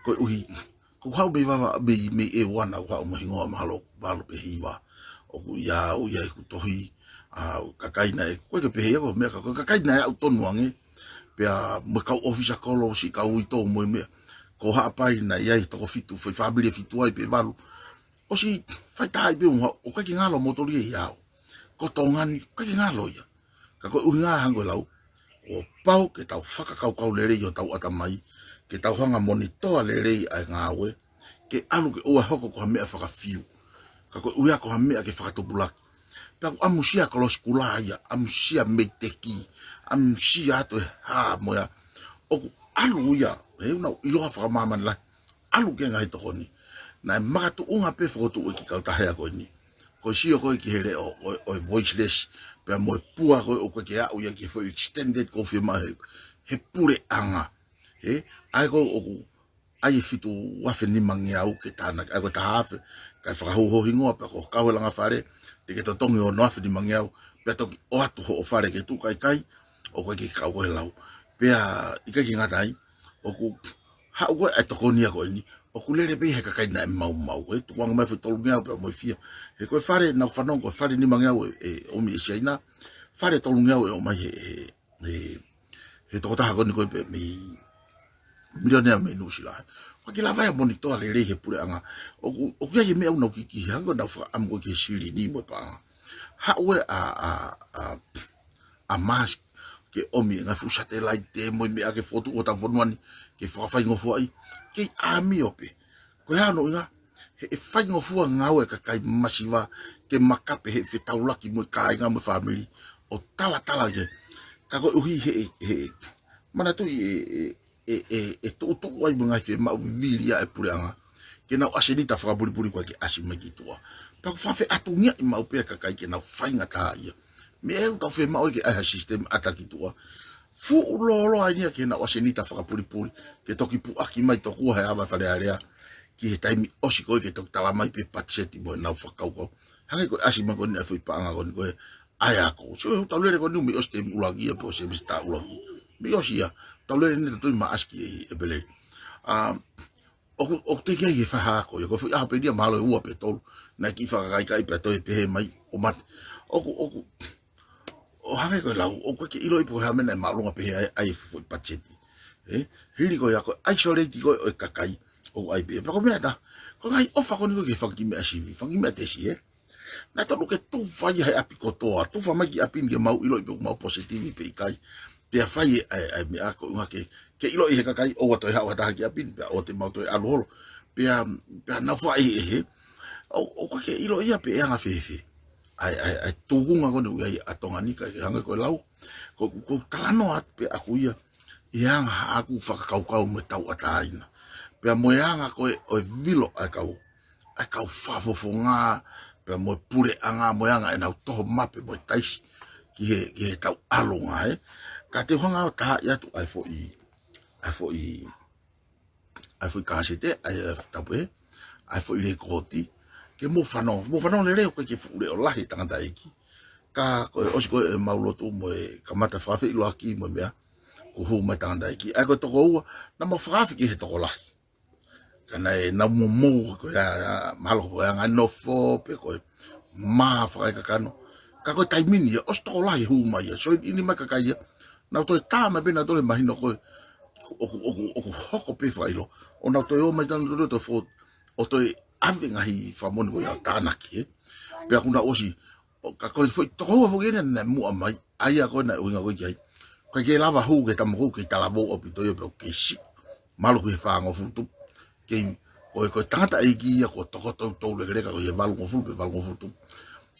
Koeʻuhi, ʻoku ou haʻu mei Vavaʻu, mei, mei ʻEua naʻá ku haʻu mo e hingoa mahalo valu pe hiva. ʻOku ʻi ai, ʻoku ʻi ai ʻeku tohi, ʻa, kakai naʻe, ʻoku ʻikai ke pehē ia ko e meʻa ka ko e kakai naʻe aʻu tonu ange, pea mo e kau ʻōfisa kolo, siʻi kau uitou mo e meʻa. Ko Haʻapai naʻe ʻi ai e toko fitu, foʻi fāmili ʻe fitu ai pe valu. ʻOsi fai taʻe pē ʻoku ʻikai ke ngalo ʻa moutolu ia ʻi ai. Ko Tonga ni, ʻikai ke ngalo ia. Ka ko e ʻuhinga hangē ko e lau, kuo pau ke tau fakakaukau lelei ʻi hotau ʻatamai, ke tau hanga ʻo monitō lelei ʻa e ngāue, ke ʻalu ke ʻoua ʻe hoko ko ha meʻa fakafiu. Ka ko e ʻuhinga ko ha meʻa ke fakatupulaki. Pea ʻoku ʻamusia kolosi kula ia, ʻamusia meiteki, ʻamusia atu e hā mo e hā. ʻOku ʻalu ia, he ʻoku nau ʻiloa fakamāmani lahi, ʻalu ki he ngaahi tokoni. Naʻe makatuʻunga pē fokotuʻu e kiʻi kautaha ko eni. Ko e sio ko ē ki he leʻo ʻo, ʻo e voiceless, pea mo e pua ko ē ʻoku ʻikai ke aʻu ia ki he foʻi extended ko ē ʻoku fiemaʻu he, he puleʻanga. He, ʻa ia ko ē ʻoku ʻi ai e fitu afe nimangeau ke tānaki, ʻa ia ko e taha afe, kae fakahū ho hingoa pea ko e kau e langa fale, te ke totongi ono afe nimangeau, pea toki ʻoatu hoʻo fale ke tuʻu, ka ʻikai, ʻoku ʻikai ke kau ko ē he lau. Pea ʻikai ke ngata ai, ʻoku haʻu ko ē ʻa e tokoni ia ko eni, ʻoku lele pē ia he kakai naʻe maumau, ē, tukuange mai foʻi tolungeau pea mo e fiha. He ko e fale naʻá ku fanongo ko e fale nimangeau ʻe, ʻe ʻomi ʻe Siaina, fale tolungeau ʻe ʻomai he, he, he, he tokotaha ko eni ko ē pē mei, milionea mei Nuʻusila. ʻOku ʻikai ke lava ia ʻo monitō lelei he puleʻanga. ʻOku, ʻoku ʻi ai e meʻa ʻoku nau kikihi hangē ko ʻenau fakaʻamu ko ē ki he silini mo e paʻanga. Haʻu e ʻa, ʻa, ʻa, ʻa Musk ke ʻomi e ngaahi fuʻu satelaite mo e meʻa ke fokotuʻu hotau fonua ni ke fakafaingofuaʻi. Kei ʻāmio pē. Ko e hā hono ʻuhinga? He ʻe faingofua e ngāue ʻa e kakai masiva ke makape he fetaulaki mo e kāinga mo e fāmili ʻo talatala ke. Ka koeʻuhi he, he, manatuʻi e, e, e, e, e tuʻutuʻu ai mo e ngaahi fiemaʻu vivili ʻa e puleʻanga ke nau ʻasenita fakapulipuli ko ē ke ʻasi mai ki tuʻa. Pea ʻoku fakafeʻatungiaʻi maʻu pē ʻa e kakai ke nau faingataʻaʻia. Meʻa ʻoku tau fiemaʻu ke ʻai ha system ʻata ki tuʻa. Fuʻu lōloa eni ia ke nau ʻasenita fakapulipuli, ke toki puʻaki mai tokua he ʻave Fale Alea, ki he taimi ʻosi ko ē ke toki talamai pē patiseti mo ʻenau fakakaukau. Hangē ko e ʻasi mai ko eni ʻa e foʻi paʻanga ko eni ko ē ʻa e ako. So, tau lele ko eni mei ʻosi taimi ʻuluaki ia pe ko e semesitā ʻuluaki. Mei ʻosi ia, tau lele eni tau toe maʻasi ki ʻEpeleli. ʻA, ʻoku, ʻoku teʻeki ai ke fai ha ako ia, ko e foʻi ʻaho pē ia mahalo ʻe ua pe tolu, naʻe kiʻi fakakaikaʻi pea toe pehē mai ʻo mate. ʻOku, ʻoku, ʻo hangē ko e lau, ʻoku ʻikai ke ʻiloʻi pe ko e hā e meʻa naʻe māʻolunga pehē ai, ʻa e foʻi patiseti. Ē? Hili ko ia ko e isolate ko ē ʻo e kakai, ʻoku ʻi ai pē. Pea ko e meʻa ʻe taha, ko e ngaahi ʻofa ko eni ko ē ki he fanga kiʻi meʻa sivi, fanga kiʻi meʻa tesi, ē? Naʻe tonu ke tufa ia he ʻapi kotoa, tufa mai ki ʻapi ni ke mau ʻiloʻi pe ʻoku mau positivi pe ʻikai. Pea fai e, ʻa e, ʻa e meʻa ko e ʻuhinga ke, ke ʻiloʻi he kakai ʻoua toe haʻu ha taha ki ʻapi ni, pea ʻoua te mau toe ʻalu holo. Pea, pea nau fai ʻe he, ʻo, ʻoku ʻikai ke ʻiloʻi ia pe ʻe anga fēfē ʻa e, ʻa e, ʻa e tuʻunga ko eni ʻoku ʻi ai ʻa Tonga ni, kae hangē ko e lau, ko, ko e talanoa atu pē ʻaku ia, ʻi he anga haʻaku fakakaukau mo e tauʻatāina. Pea mo e anga ko ē ʻo e vilo ʻa e kau, ʻa e kau fakafofonga, pea mo e puleʻanga, mo e anga ʻenau toho mape mo e taisi ki he, ki he tau ʻalunga, ē. Ka te u hanga ʻo taaʻi atu ʻa e foʻi, ʻa e foʻi, ʻa e foʻi kāsete, ʻa e, ʻa e tapu ē, ʻa e foʻi lekooti, ke mou fanongo, mou fanongo lelei ʻoku ʻikai ke fuʻu leʻo lahi e tangataʻeiki. Ka ko e ʻosi ko ē ʻemau lotu mo e kamata fakafeʻiloaki mo e meʻa, kuo hū mai e tangataʻeiki. ʻA ia ko e toko ua, naʻa mau fakaafe ki he tokolahi. Ka naʻe nau momou ko ia, mahalo ko e anga e nofo, pe ko e mā fakaekakano. Ka ko e taimi ni ia, ʻosi tokolahi e hū mai ia. So, ini mai kakai ia. Nau toe tā mai pē nau toe mahino ko e, ʻoku, ʻoku, ʻoku hoko pē fakaʻilo. ʻO nau toe ō mai tanu toe toe fo, ʻo toe ʻave ngaahi fakamoʻoni ko ia ʻo tānaki, ē. Pea kuo nau ʻosi, ʻo ka ko e foʻi tokoua foki eni naʻe muʻa mai, ʻa ia ko ē naʻe ʻuhinga ko ē ki ai. ʻOku ʻikai ke lava hū ki he tama ko ē kei talavou ʻaupito ia pea ʻoku kei siʻi. Mahalo ki he fāngofulu tupu. Kei, ko e, ko e tangataʻeiki ia kuo tokoto toutou lekeleka ko e valungofulu pe valungofulu tupu.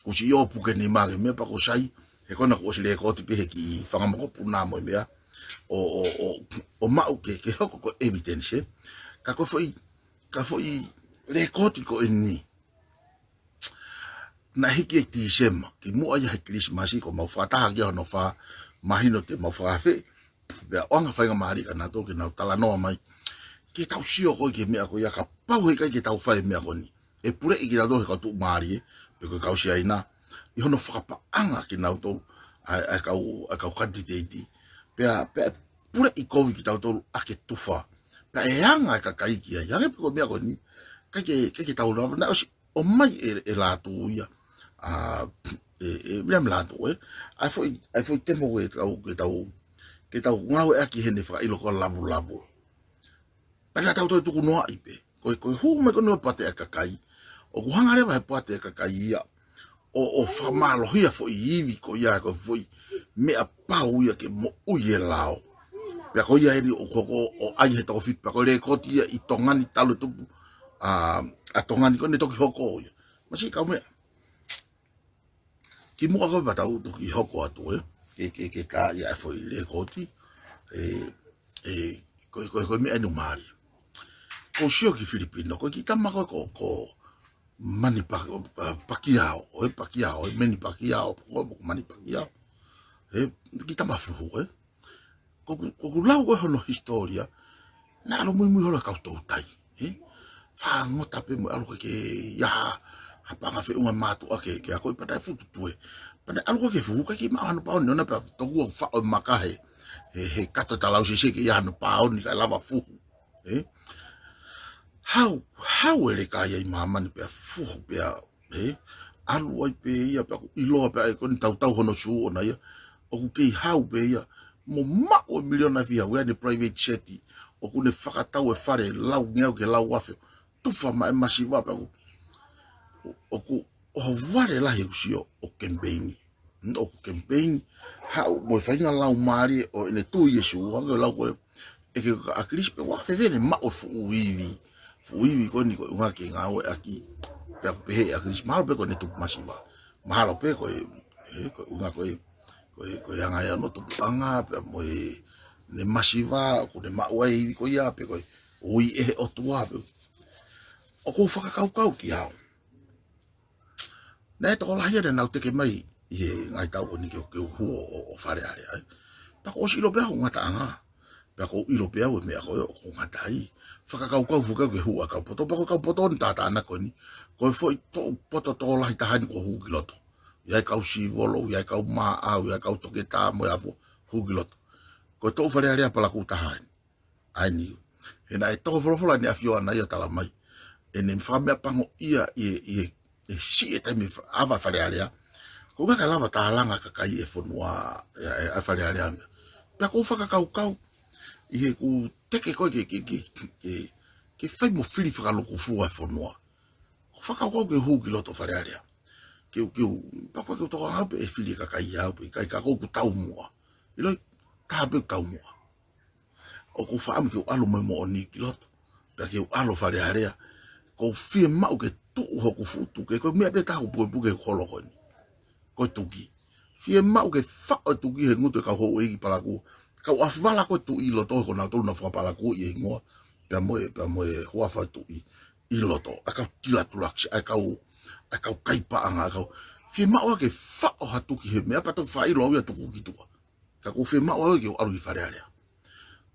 Kuo ʻosi ō puke nima ki he meʻa pea kuo sai, he ko ena kuo ʻosi lēkooti pē he kiʻi fanga mokopuna mo e meʻa. ʻO, ʻo, ʻo, ʻo maʻu ke, ke hoko ko e evidence, ē. Ka ko e foʻi, ka foʻi lēkooti ko eni. Naʻe hiki ʻi Tīsema, kimuʻa ia he Kilisimasi, ko ʻemau fakataha ki hono fā, mahino te mau fakaafe, pea ʻoange faingamālie kia nautolu ke nau talanoa mai. Ke tau sio ko ē ki he meʻa ko ia kapau he ʻikai ke tau fai e meʻa ko eni. ʻE puleʻi kinautolu he kau tuʻumālie, pe ko e kau Siaina, ʻi hono fakapaʻanga kinautolu, ʻa e, ʻa e kau, ʻa e kau kanititeiti. Pea, pea puleʻi kovi kitautolu ʻaki e tufa. Pea ʻe anga e kakai ki ai. Hangē pē ko e meʻa ko eni. ʻIkai ke, ʻikai ke tau lava, naʻe ʻosi ʻomai ʻe, ʻe Lātū ia. ʻA, ʻe, ʻe, Viliami Lātū, ē. ʻA e foʻi, ʻa e foʻi temo ke tau, ke tau, ke tau ngāueʻaki heʻene fakaʻilo ko e lavulavu. Pea naʻa tau toe tuku noaʻi pē. Ko e, ko e hū mai ko eni ʻo e poate ʻa e kakai. ʻOku hanga leva he poate ʻa e kakai ia ʻo, ʻo fakamālohia foʻi ivi ko ia, ko e foʻi meʻa pau ia ke moʻui e lao. Pea ko ia eni ʻoku hoko ʻo ʻai he toko fitu, pea ko e lēkooti ia ʻi Tonga ni talu e tupu, ʻa, ʻa Tonga ni ko eni toki hoko ia. Masiʻi kaumeʻa. Kimuʻa ko ē pea tau toki hoko atu, ē. Ke, ke, ke tā ia e foʻi lēkooti. ʻE, ʻe, ko e, ko e, ko e meʻa ʻeni ʻoku mālie. Ko u sio ki Filipino, ko e kiʻi tama ko ē ko, ko Mani Pa-, ʻa, Pakiao, ē, Pakiao, ē, Meni Pakiao, ko, ko Mani Pakiao. Ē, kiʻi tama fuhu, ē. Ko ʻeku, ko ʻeku lau ko ē hono hisitōlia, naʻe ʻalu muimui holo e kau toutai, ē? Fāngota pē mo e ʻalu ko ē ke ʻi ai ha, ha paʻanga feʻunga mātuʻa ke, ke akoʻi pea naʻe futu tue. Pea naʻe ʻalu ko ē ke fuhu, ʻikai ke maʻu hano pāoni, ʻona pea tokua faʻo e maka he, he, he kato talausi ke ʻi ai hano pāoni kae lava fuhu, ē? Hau, hau e leka ia ʻi māmani pea fuhu pea, ē? ʻAlu ai pē ia pea ʻoku ʻiloa pē ʻa e ko eni tautau hono sū ʻona ia. ʻOku kei hau pē ia. Mo maʻu e miliona ʻe fiha ʻi heʻene private jet. ʻOku ne fakatau e fale lau ngeau ki he lau afe. Tufa mai e masiva pea ʻoku, ʻoku, ʻohovale e lahi ʻeku sio ʻo kemipeini. ʻOku kemipeini, haʻu mo e faʻahinga lau mālie ʻo ʻene tui ʻa Sīsū, hangē ko e lau ko ē, ʻe ke ka ʻa Kilisi pea ʻoku fēfē ʻene maʻu e fuʻu ivi, fuʻu ivi ko eni ko e ʻuhinga ke ngāueʻaki, pea ʻoku pehē ʻa Kilisi, mahalo pē ko ʻene tupu masiva, mahalo pē ko e, ē, ko e ʻuhinga ko e, ko e, ko e anga ia hono tupuʻanga, pea mo ʻene masiva, ʻoku ne maʻu ai e ivi ko ia, pe ko e ui ʻe he ʻOtua, pe ʻoku ou fakakaukau ki au. Naʻe tokolahi ia naʻa nau teke mai ʻi he ngaahi taʻu ko eni ke, ke u hū ʻo, ʻo, ʻo Fale Alea, ē. Pea kuo ʻosi ʻilo pē au ʻeku ngataʻanga. Pea kuo u ʻilo pē au e meʻa ko ē ʻoku ou ngata ai. Fakakaukau foki au ke hū ʻa e kau poto. Pea ko e kau poto ʻeni tātānaki ko eni. Ko e foʻi toʻu poto tokolahi taha ʻeni kuo hū ki loto. ʻI ai e kau sīvolo, ʻi ai e kau maʻau, ʻi ai e kau toketā mo e afo hū ki loto. Ko e toʻu Fale Alea palakū taha ʻeni. ʻA eni. He naʻe toko folofola ʻEne ʻAfio ʻAna ia ʻo tala mai. ʻEne fakameʻapangoʻia ʻi he, ʻi he, ʻi he siʻi e taimi fa-, ʻava Fale Alea. Ko e ʻuhinga kae lava tālanga e kakai e fonua, ē, ē, ʻa Fale Alea meʻa. Pea ʻoku ou fakakaukau. ʻI heʻeku teke ko ē ke, ke, ke, ke, ke fai mo fili fakalūkufua e fonua. ʻOku ou fakakaukau ke u hū ki loto Fale Alea. Ke u, ke u, pea ko e ke u tokanga pē ʻe fili e kakai au pē, ʻikai ka ko ʻeku taumuʻa. ʻIloi, taha pē ʻeku taumuʻa. ʻOku ou fakaʻamu ke u ʻalu mo e moʻoni ki loto. Pea ke u ʻalu Fale Alea. ʻOku ou fiemaʻu ke tuʻu hoku fuʻu tuki. Ko e meʻa pē taha ʻoku pukepuke hoku holo ko eni. Ko e tuki. Fiemaʻu ke faʻo e tuki he ngutu e kau houʻeiki palakū. Kau ʻafivala ko e tuʻi ʻi loto ko nautolu naʻa nau fakapalakū ʻi he hingoa. Pea mo e, pea mo e huafa e tuʻi ʻi loto. ʻA e kau tila tulakisi, ʻa e kau, ʻa e kau kai paʻanga, ʻa e kau. Fiemaʻu ke faʻo ha tuki he meʻa pea toki fakaʻilo au ia tuku ki tuʻa. Ka ʻoku ou fiemaʻu au ke u ʻalu ki Fale Alea.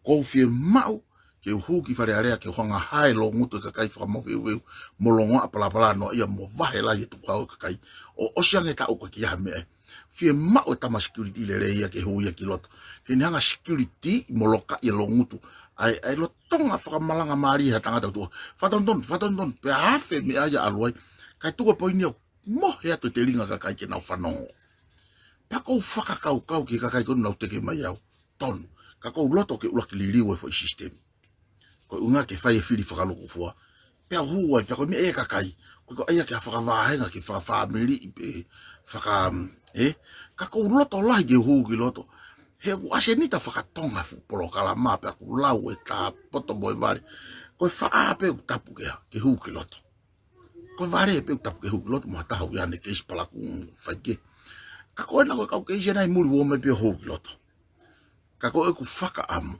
ʻOku ou fiemaʻu ke u hū ki Fale Alea ke u hanga ʻo hae loungutu e kakai fakamaʻufeufeu mo longoaʻa palapala noaʻia mo vahe lahi e tukuhau e kakai. ʻO ʻosi ange e taʻu ʻoku ʻikai ha meʻa. Fiemaʻu e tama security lelei ia ke hū ia ki loto. Ke ne hanga ʻo security mo lokaʻi e loungutu ʻa e, ʻa e lolotonga fakamalangamālie ha tangata ʻo tuʻu. Fakatonutonu, fakatonutonu, pea afe meʻa ia ʻalu ai. Kae tuku e poini ʻo mohe atu e telinga kakai ke nau fanongo. Pea ʻoku ou fakakaukau ki he kakai ko ē ʻoku nau teke mai au. Tonu. Ka ʻoku ou loto ke ʻuluaki liliu e foʻi system. Ko e ʻuhinga ke fai e fili fakalūkufua. Pea hū ai, pea ko e meʻa e kakai. Ko e ko ia ke fakavahenga, ke fakafāmili pe faka, ē? Ka ʻoku ou loto lahi ke hū ki loto. He ʻoku ʻasenita fakatonga fuʻu polokalama, pea ʻoku lau e tā poto mo e vale. Ko e faʻa pē ʻoku tapu ke, ke hū ki loto. Ko e vale pē ʻoku tapu ke hū ki loto, mo ha taha ʻoku ʻi ai ʻene keisi palakū fai ki ai. Ka ko ena ko e kau keisi ʻe nai muli ua mai pē ʻo hū ki loto. Ka ko ʻeku fakaʻamu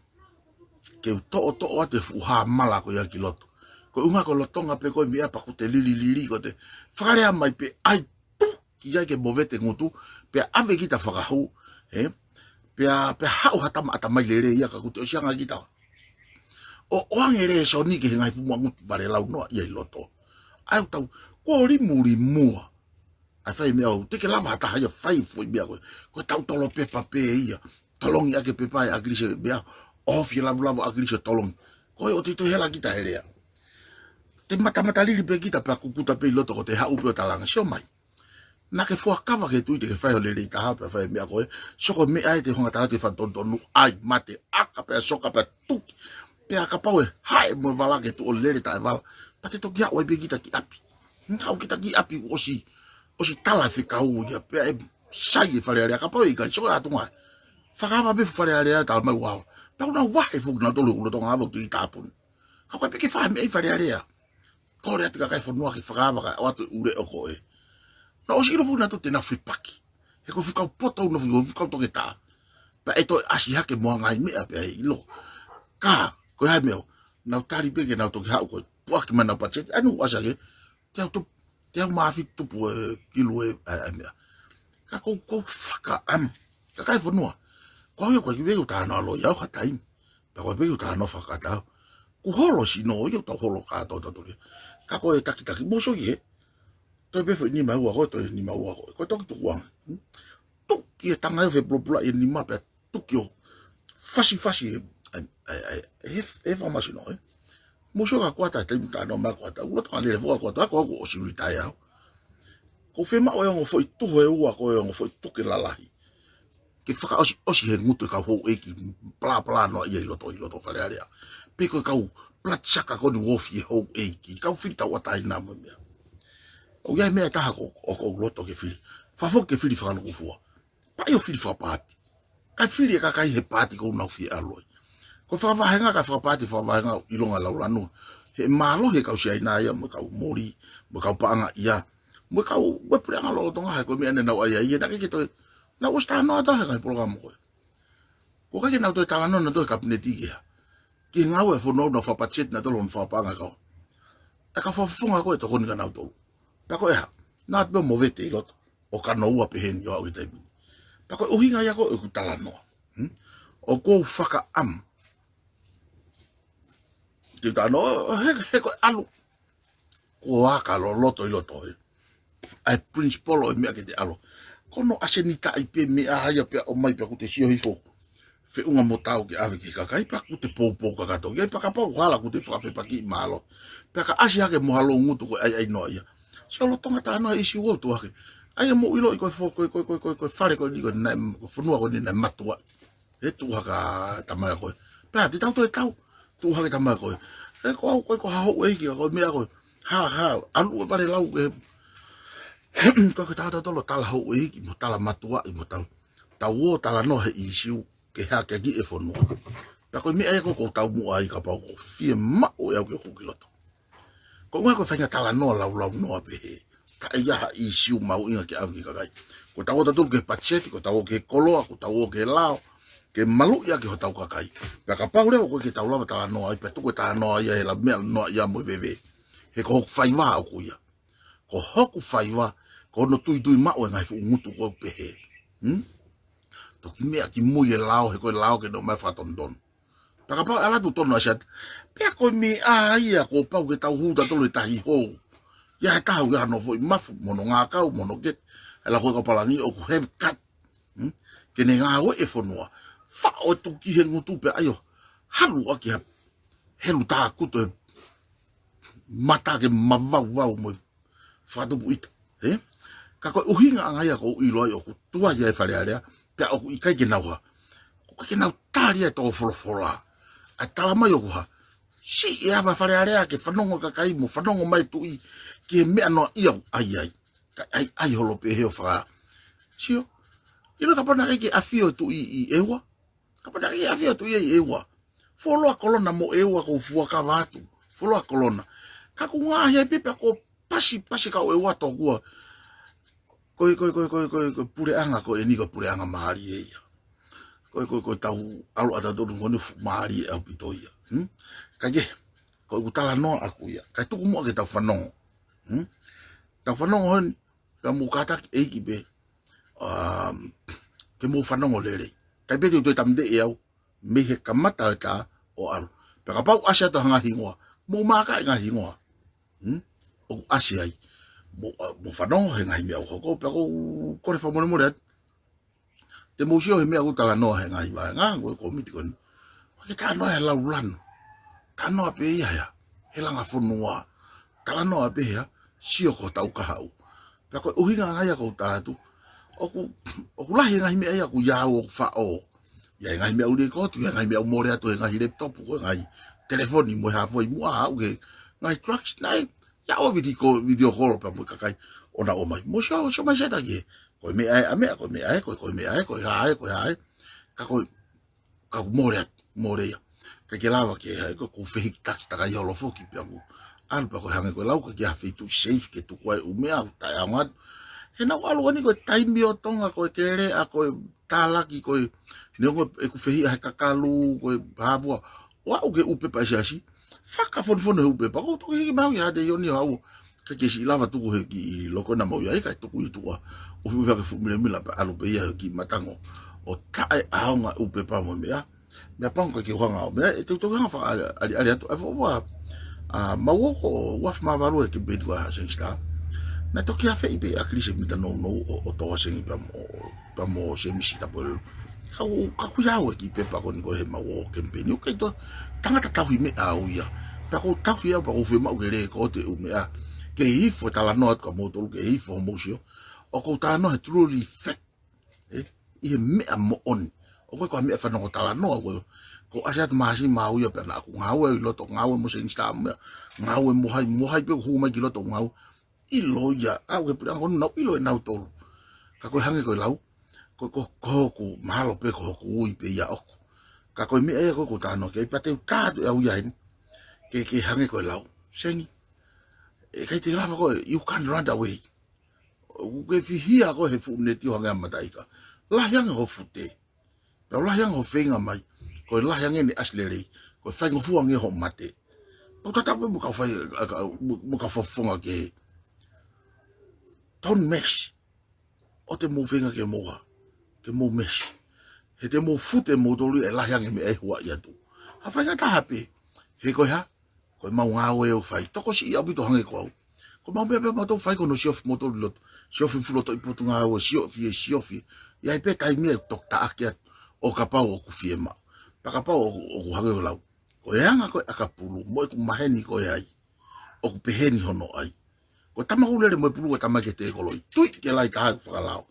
ke u toʻotoʻo atu e fuʻu hāmala ko ia ki loto. Ko e ʻuhinga ko e lolotonga pē ko e meʻa pea ʻoku te lililili ko te fakalea mai pē ai tu ki ai ke movete ngutu, pea ʻave kita fakahū, ē? Pea, pea haʻu ha tama ʻatamai lelei ia ka ʻoku te ʻosi anga kita. ʻO, ʻoange lēsoni ki he ngaahi fuʻu muʻa ngutu vale lau noa ia ʻi loto. ʻA ia ʻoku tau, ko e limulimua. ʻA e fai meʻa ʻoku teʻeki lava ha taha ia fai foʻi meʻa ko ē. Ko e tau tolo pepa pē ia. Tolongi ʻaki e pepa ʻe ʻAkilisi meʻa. ʻOfi e lavulavu ʻAkilisi ʻo tolongi. Ko e ʻoku te toe hela kita he lea. Te matamata lili pē kita pea kukuta pē ʻi loto ko te haʻu pē ʻo talanga. Sio mai. Naʻa ke fuakava ki he Tuʻi te ke fai hoʻo lelei taha pea fai meʻa ko ē. Soko meʻa ē te honga tala te fakatonutonu ai mate ʻaka pea soka pea tuki. Pea kapau ʻe haʻe mo e vala ke tuʻu ʻo lele taʻevala. Pea te toki haʻu ai pē kita ki ʻapi. Haʻu kita ki ʻapi ʻosi, ʻosi tala fekau ia pea ʻe sai e Fale Alea kapau ʻe ʻikai soko ʻa tunga. Fakaava pē Fale Alea tala mai ua. Pea ʻoku nau vahe foki nautolu ʻi loto ngāue ki tāpuni. Ka ko e peke fai meʻa ʻi Fale Alea. Kole atu kakai fonua ke fakaava kae ʻoatu e ʻuleʻo ko ē. Naʻa ʻosi ʻilo foki nautolu te nau fepaki. He ko e fuʻu kau poto, nau fuʻu kau toketā. Pea ʻe toe ʻasi hake mo e ngaahi meʻa pea ʻe ʻilo. Ka, ko e hā e meʻa ʻoku nau tali pē ke nau toki haʻu ko e puʻaki mai ʻenau patiseti. ʻAi nu ʻasi hake, teau tupu, teau mā fitu tupu e kilu e, ʻa e, ʻa e meʻa. Ka ʻoku ou, ʻoku ou fakaʻamu. Kakai fonua. Ko au ia ko e kiʻi veu tā noa lo ia ʻo ha taimi. Pea ko e veu tā noa fakatau. Kuo holo sino ia ʻoku tau holo kātoa tautolu. Ka ko e takitaki mo sio ki he. Toe pē foʻi nima ua ko ē, toe nima ua ko ē. Ko e toki tukuange. Hmm? Tuki e tanga ʻo fepulapula ʻi he nima pea tuki ʻo fasifasi e, ʻa e, ʻa e, ʻa e, he, he fakamasino, ē. Mo sio ka kuata, taimi tā noa mai kuata. Ula tanga lele fua kuata, ko au kuo ʻosi retire au. Ko e fiemaʻu e ongo foʻi tuhu ʻe ua ko e ongo foʻi tuke lalahi. Ke fakaʻosiʻosi he ngutu e kau houʻeiki palapala noa ia ʻi loto, ʻi loto Fale Alea. Pe ko e kau bloodsucker ko eni ʻoku ofi e houʻeiki, kau fili tauʻatāina mo e meʻa. ʻOku ʻi ai e meʻa ʻe taha ʻoku, ʻoku ou loto ke fili. Fakafoki ke fili fakalūkufua. Pea ʻio fili fakapaati. Kae fili e kakai he paati ʻoku nau fie ʻalu ai. Ko e fakavahenga kae fakapaati fakavahenga ʻilonga laulanu. He mālohi e kau Siaina ia, mo e kau Moli, mo e kau paʻanga ia. Mo e kau, mo e puleʻanga lolotonga he ko e meʻa ne nau ʻai ai, naʻe ʻikai ke toe, nau ʻosi tā noa taha he ngaahi polokalama ko ē. ʻOku ʻikai ke nau toe talanoa nautolu he kapineti ki he hā. Ki he ngāue e fonua ʻoku nau fakapatiseti nautolu mo fakapaʻanga kau. ʻA e kau fakafofonga ko ē ʻe tokoni kia nautolu. Pea ko e hā, naʻa te movete ʻi loto. ʻO kanoua pehē ni ʻo aʻu he taimi ni. Pea ko e ʻuhinga ia ko ē ʻeku talanoa. Hmm? ʻOku ou fakaʻamu. Te u talanoa, he, he ko e ʻalu. Ko e aka loloto ʻi loto ē. ʻA e principle ʻo e meʻa ke te ʻalu. Ko hono ʻasenitaʻi pē meʻa ia pea ʻomai pea ʻoku te sio hifo. Feʻunga mo tau ke ʻave ki he kakai pea ʻoku te poupou kakato. Ke pea kapau hala ʻoku te fakafepaki mālohi. Pea ka ʻasi hake mo ha loungutu ko e ʻaiʻai noa ia. Sio lolotonga tā noa ʻi siʻi uo tuʻu hake. ʻAi mo ʻiloʻi ko e fo-, ko e, ko e, ko e, ko e, ko e fale ko eni ko e naʻe, ko e fonua ko eni naʻe matuaʻi. He tuʻu hake ʻa e tama ko ē. Pea te tau toe tau. Tuʻu hake tama ko ē. He ko au ko e ko ha houʻeiki ko e meʻa ko ē. Ha, ha, ʻalu e vale lau ke. Ko e ke tau tau tolo tala houʻeiki, mo tala matuaʻi, mo tau. Tau ō talanoa he ʻīsiu, ke hake ki he fonua. Pea ko e meʻa ia ʻoku ou taumuʻa ai kapau ʻoku fiemaʻu ʻe au ke hū ki loto. Ko e ʻuhinga ko e faʻahinga talanoa laulau noa pehē. Ka ʻi ai ha ʻīsiu mahuʻinga ke ʻave ki he kakai. Ko ʻetau ō tautolu ki he patiseti, ko ʻetau ō ki he koloa, ko ʻetau ō ki he lao, ke maluʻi ʻaki hotau kakai. Pea kapau leva ʻoku ʻikai ke tau lava talanoa ai, pea tuku e talanoa ia he lau meʻa noa ia mo e veve. He ko hoku faiva ʻoku ia. Ko hoku faiva, ko hono tuitui maʻu e ngaahi fuʻu ngutu ko ē pehē. Hmm? Toki meʻa ki mui e lao, he ko e lao ke nau mai fakatonutonu. Pea kapau ʻe ala tu tonu ʻa Siaina. Pea ko e meʻa ia kuo pau ke tau hū tautolu he tahi hou. ʻI ai e taha ʻoku ʻi ai hano foʻi mafu, mo hono ngākau, mo hono kete. ʻAi la ko e kau palangi ʻoku have cut. Hmm? Ke ne ngāue e fonua. Faʻo e tuki he ngutu pea ʻai ʻo halu ʻaki ha helu tākutu e mata ke mavauvau mo e fakatupu ʻita, ē? Ka ko e ʻuhinga ʻanga ia ʻoku ou ʻilo ai ʻoku tuai ʻa e Fale Alea, pea ʻoku ʻikai ke nau hā. ʻOku ʻikai ke nau tali ʻa e tō folofola. ʻA e tala mai ʻoku hā. Siʻi e ava Fale Alea ke fanongo e kakai mo fanongo mai e tuʻi ki he meʻa noa ia ʻoku ʻai ai. Ka ʻai, ʻai holo pē he ʻo faka. Sio. ʻIlo kapau naʻe ʻikai ke ʻafio e tuʻi ʻi ʻEua. Kapau naʻe ʻikai ke ʻafio e tuʻi ʻi ʻEua. Fuoloa kolona mo ʻEua ʻoku ou fuakava atu. Fuoloa kolona. Ka ʻoku ngaohi ai pē pea ʻoku pasi, pasi kau ʻEua tokua. Ko e, ko e, ko e, ko e, ko e, ko e puleʻanga, ko eni ko e puleʻanga mālie ia. Ko e, ko e, ko e tau ʻalu ʻatautolu ko eni fu-, mālie ʻaupito ia. Hmm? Ka ke, ko ʻeku talanoa ʻaku ia. Kae tuku muʻa ke tau fanongo. Hmm? Tau fanongo heni, ka mou kātaki ʻEiki pē, um, ke mou fanongo lelei. Kae pē te u toe tāmateʻi au, mei he kamata e tā ʻo ʻalu. Pea kapau ʻasi atu ha ngaahi hingoa, mou maaka e ngaahi hingoa. Hmm? ʻOku ʻasi ai. Mou, uh, mou fanongo he ngaahi meʻa ʻoku hoko, pea ʻoku ou kole fakamolemole atu. Te mou sio he meʻa ʻoku talanoa he ngaahi vahenga, ko e kōmiti ko eni. ʻOku ʻikai ke talanoa he laulanu. Talanoa pē ia hea. He langa fonua. Talanoa pē hea. Sio ko hotau kahaʻu. Pea ko e ʻuhinga ʻanga ia ʻoku ou tala atu. ʻOku, ʻoku lahi e ngaahi meʻa ia ʻoku ʻi ai ʻoku faʻo. ʻI ai e ngaahi meʻa ʻuli ko atu, ʻi ai e ngaahi meʻa ʻoku mole atu, he ngaahi laptop, ko e ngaahi telefoni, mo e hā fua ʻi muʻa, haʻu ki he ngaahi drugs, naʻe, ia ʻo video call, video call pea mo e kakai, ʻo na ō mai. Mo sio, sio mai sētaki he. Ko e meʻa ē ʻa meʻa, ko e meʻa ē, ko e, ko e meʻa ē, ko e hā ē, ko e hā ē. Ka ko e, ka ʻoku mole atu, mole ia. ʻIkai ke lava ke hā, ko e ʻoku fehikitaki takai holo foki pea ʻoku. ʻAlu pea ko e hangē ko e lau ka ʻikai ha feituʻu safe ke tuku ai e ʻū meʻa, taʻeʻaonga atu. He naʻa ku ʻalu ʻeni ko e taimi ʻo Tonga, ko e kele ʻa, ko e talaki, ko e neongo ʻeku fehiʻa he kakalu, ko e hā fua. ʻO aʻu ki he ʻū pepa ʻa e siasi. Fakafonofonu he ʻū pepa. Ko e toki hiki mai au ia te ioni au. Ka ke siʻi lava tuku he kiʻi loko naʻa mau ʻi ai, kae tuku ʻi tuʻa. ʻUfiʻufi hake fuʻu milemila pea ʻalu pē ia he kiʻi matango. ʻO taʻeʻaonga e ʻū pepa mo e meʻa. Meʻapango ke u hanga ʻo meʻa, ʻe te u toki hanga fakaʻaliʻali atu, ʻa e fuofua, ʻa, mau ō ko e uaafe mā valu he kemipeini ko ē ʻa Sangster. Naʻe toki afeʻi pē ʻa Kilisi Mita Nounou ʻo, ʻo tō ʻa Sengi pea mo, pea mo Semisi Tapuelu. Ka u, ka ʻoku ʻi ai e kiʻi pepa ko eni ko ē he mau ō kemipeini. ʻOku ʻikai tō, tangata tauhi meʻa au ia. Pea ʻoku ou tauhi au, pea ʻoku ou fiemaʻu ke lēkooti e ʻū meʻa. Ke ifo e talanoa atu kia moutolu, ke ifo hoʻomou sio. ʻOku ou talanoa he truly fact. ʻE, ʻi he meʻa moʻoni. ʻOku ʻikai ko ha meʻa fanongo talanoa, ko e, ko e ʻasi atu mahasi mau ia pea naʻa ku ngāue ʻi loto, ngāue mo Sangster mo meʻa, ngāue mo hai, mo hai pē ʻoku hū mai ki loto ngāue. ʻIlo ia, ʻa, ʻoku ke puna ko nau ʻilo ʻe nautolu. Ka ko e hangē ko e lau, ko, ko, ko hoku, mahalo pē ko hoku ui pē ia ʻoku. Ka ko e meʻa ia ko ē ʻoku ou talanoa ki ai, pea te u tā atu ʻe au ia heni. Ke, ke hangē ko e lau. Sengi. ʻE ʻikai te lava koe, you can't run away. ʻOku ke fihia koe he fuʻu neti ʻo hangē ha mataʻi ika. Lahi ange hoʻo fute. Pea lahi ange hoʻo feinga mai. Ko e lahi ange ʻene ʻasi lelei. Ko e faingofua ange hoʻo mate. Pau tatau pē mo e kau fai, ʻa, ka, mo, mo e kau fakafofonga kehe. Don't mess. ʻOua te mou feinga ke mou hā. Ke mou mess. He te mou fute moutolu ia ʻe lahi ange e meʻa ʻe huaʻi atu. Ha faingataʻa pē. He ko e hā? Ko e mau ngāue ʻoku fai. Tokosiʻi ʻaupito hangē ko au. Ko e mau meʻa pē ʻoku mau fai ko hono siofi moutolu ʻi loto. Siofi fuʻu lotoʻi potungāue, siofi ē, siofi ē. ʻI ai pē taimi ʻe toki taʻaki atu. ʻO kapau ʻoku fiemaʻu. Pea kapau ʻoku, ʻoku hangē ko e lau. Ko e anga ko ē ʻakapulu, mo ʻeku maheni ko e ai. ʻOku pehē ni hono ʻai. Ko e tama ʻoku lele mo e pulu ko e tama ke tēkoloʻi. Tui ke lahi taha ʻeku fakalao.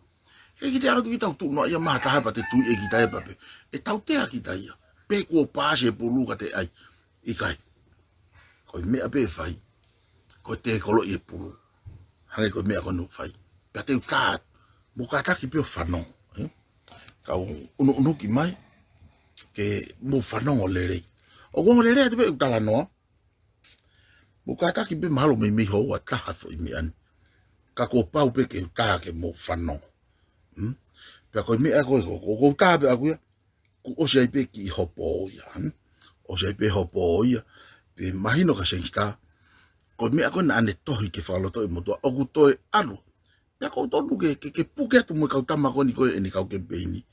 He ʻikai te ʻalu atu kita ʻo tuʻu noa ia maha taha pea te tui ʻe kita ia pea pē. ʻE tautea kita ia. Pe kuo paasi e pulu ka te ʻai. ʻIkai. Ko e meʻa pē ʻe fai. Ko e tēkoloʻi e pulu. Hangē ko e meʻa ko eni ʻoku fai. Pea te u tā atu. Mou kātaki pē ʻo fanongo. Ē? Kau ʻunuʻunuki mai. Ke mou fanongo lelei. ʻOku ongo lelei atu pē ʻeku talanoa. Mou kātaki pē mahalo meimei houa taha foʻi meʻa ni. Ka kuo pau pē ke u tā ke mou fanongo. Hmm? Pea ko e meʻa ko ē, ko, ko, ko u tā pē ʻaku ia, kuo ʻosi ai pē kiʻi hopo ia. Hmm? ʻOsi ai pē hopo ia, pea mahino kia Sangster. Ko e meʻa ko ē naʻa ne tohi ke fakalotoʻi e motuʻa, ʻoku toe ʻalu. Pea ʻoku ou tonu ke, ke, ke puke atu mo e kau tama ko eni ko ē ʻene kau kemipeini.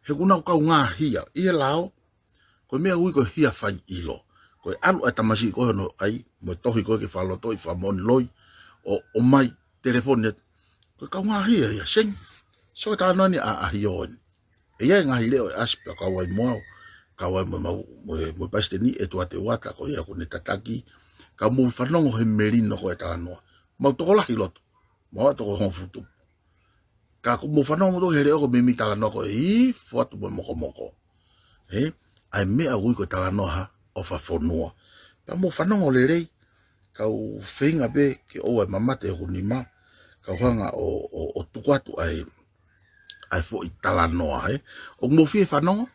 He ʻoku nau kau ngāhia, ʻi he lao, ko e meʻa ʻoku ui ko e hia fai ʻilo. Ko e ʻalu ʻa e tamasiʻi ko ē hono ʻai, mo e tohi ko ē ke fakalotoʻi fakamoʻoni loi, ʻo, ʻomai, telefoni atu. Ko e kau ngāhia ia, Sengi. So e talanoa ni ʻa, ʻa Hioni. ʻE ʻi ai e ngaahi leʻo ʻe ʻasi pea kau ai mo au. Kau ai mo e mau, mo e, mo e palesiteni ʻEtuate Uata, ko ia ʻoku ne tataki. Ka mou fanongo he melino ko e talanoa. Mau tokolahi loto. Mau ʻa toko hongofulu tupu. Ka ʻoku mou fanongo mo toki he leʻo ko e meimei talanoa ko e ifo atu mo e mokomoko. Ē? ʻA e meʻa ʻoku ui ko e talanoa ha ʻofa fonua. Pea mou fanongo lelei, kau feinga pē ke ʻoua ʻe mamate hoku nima, kau hanga ʻo, ʻo, ʻo tuku atu ʻa e, ʻa e foʻi talanoa, ē. ʻOku mou fie fanongo,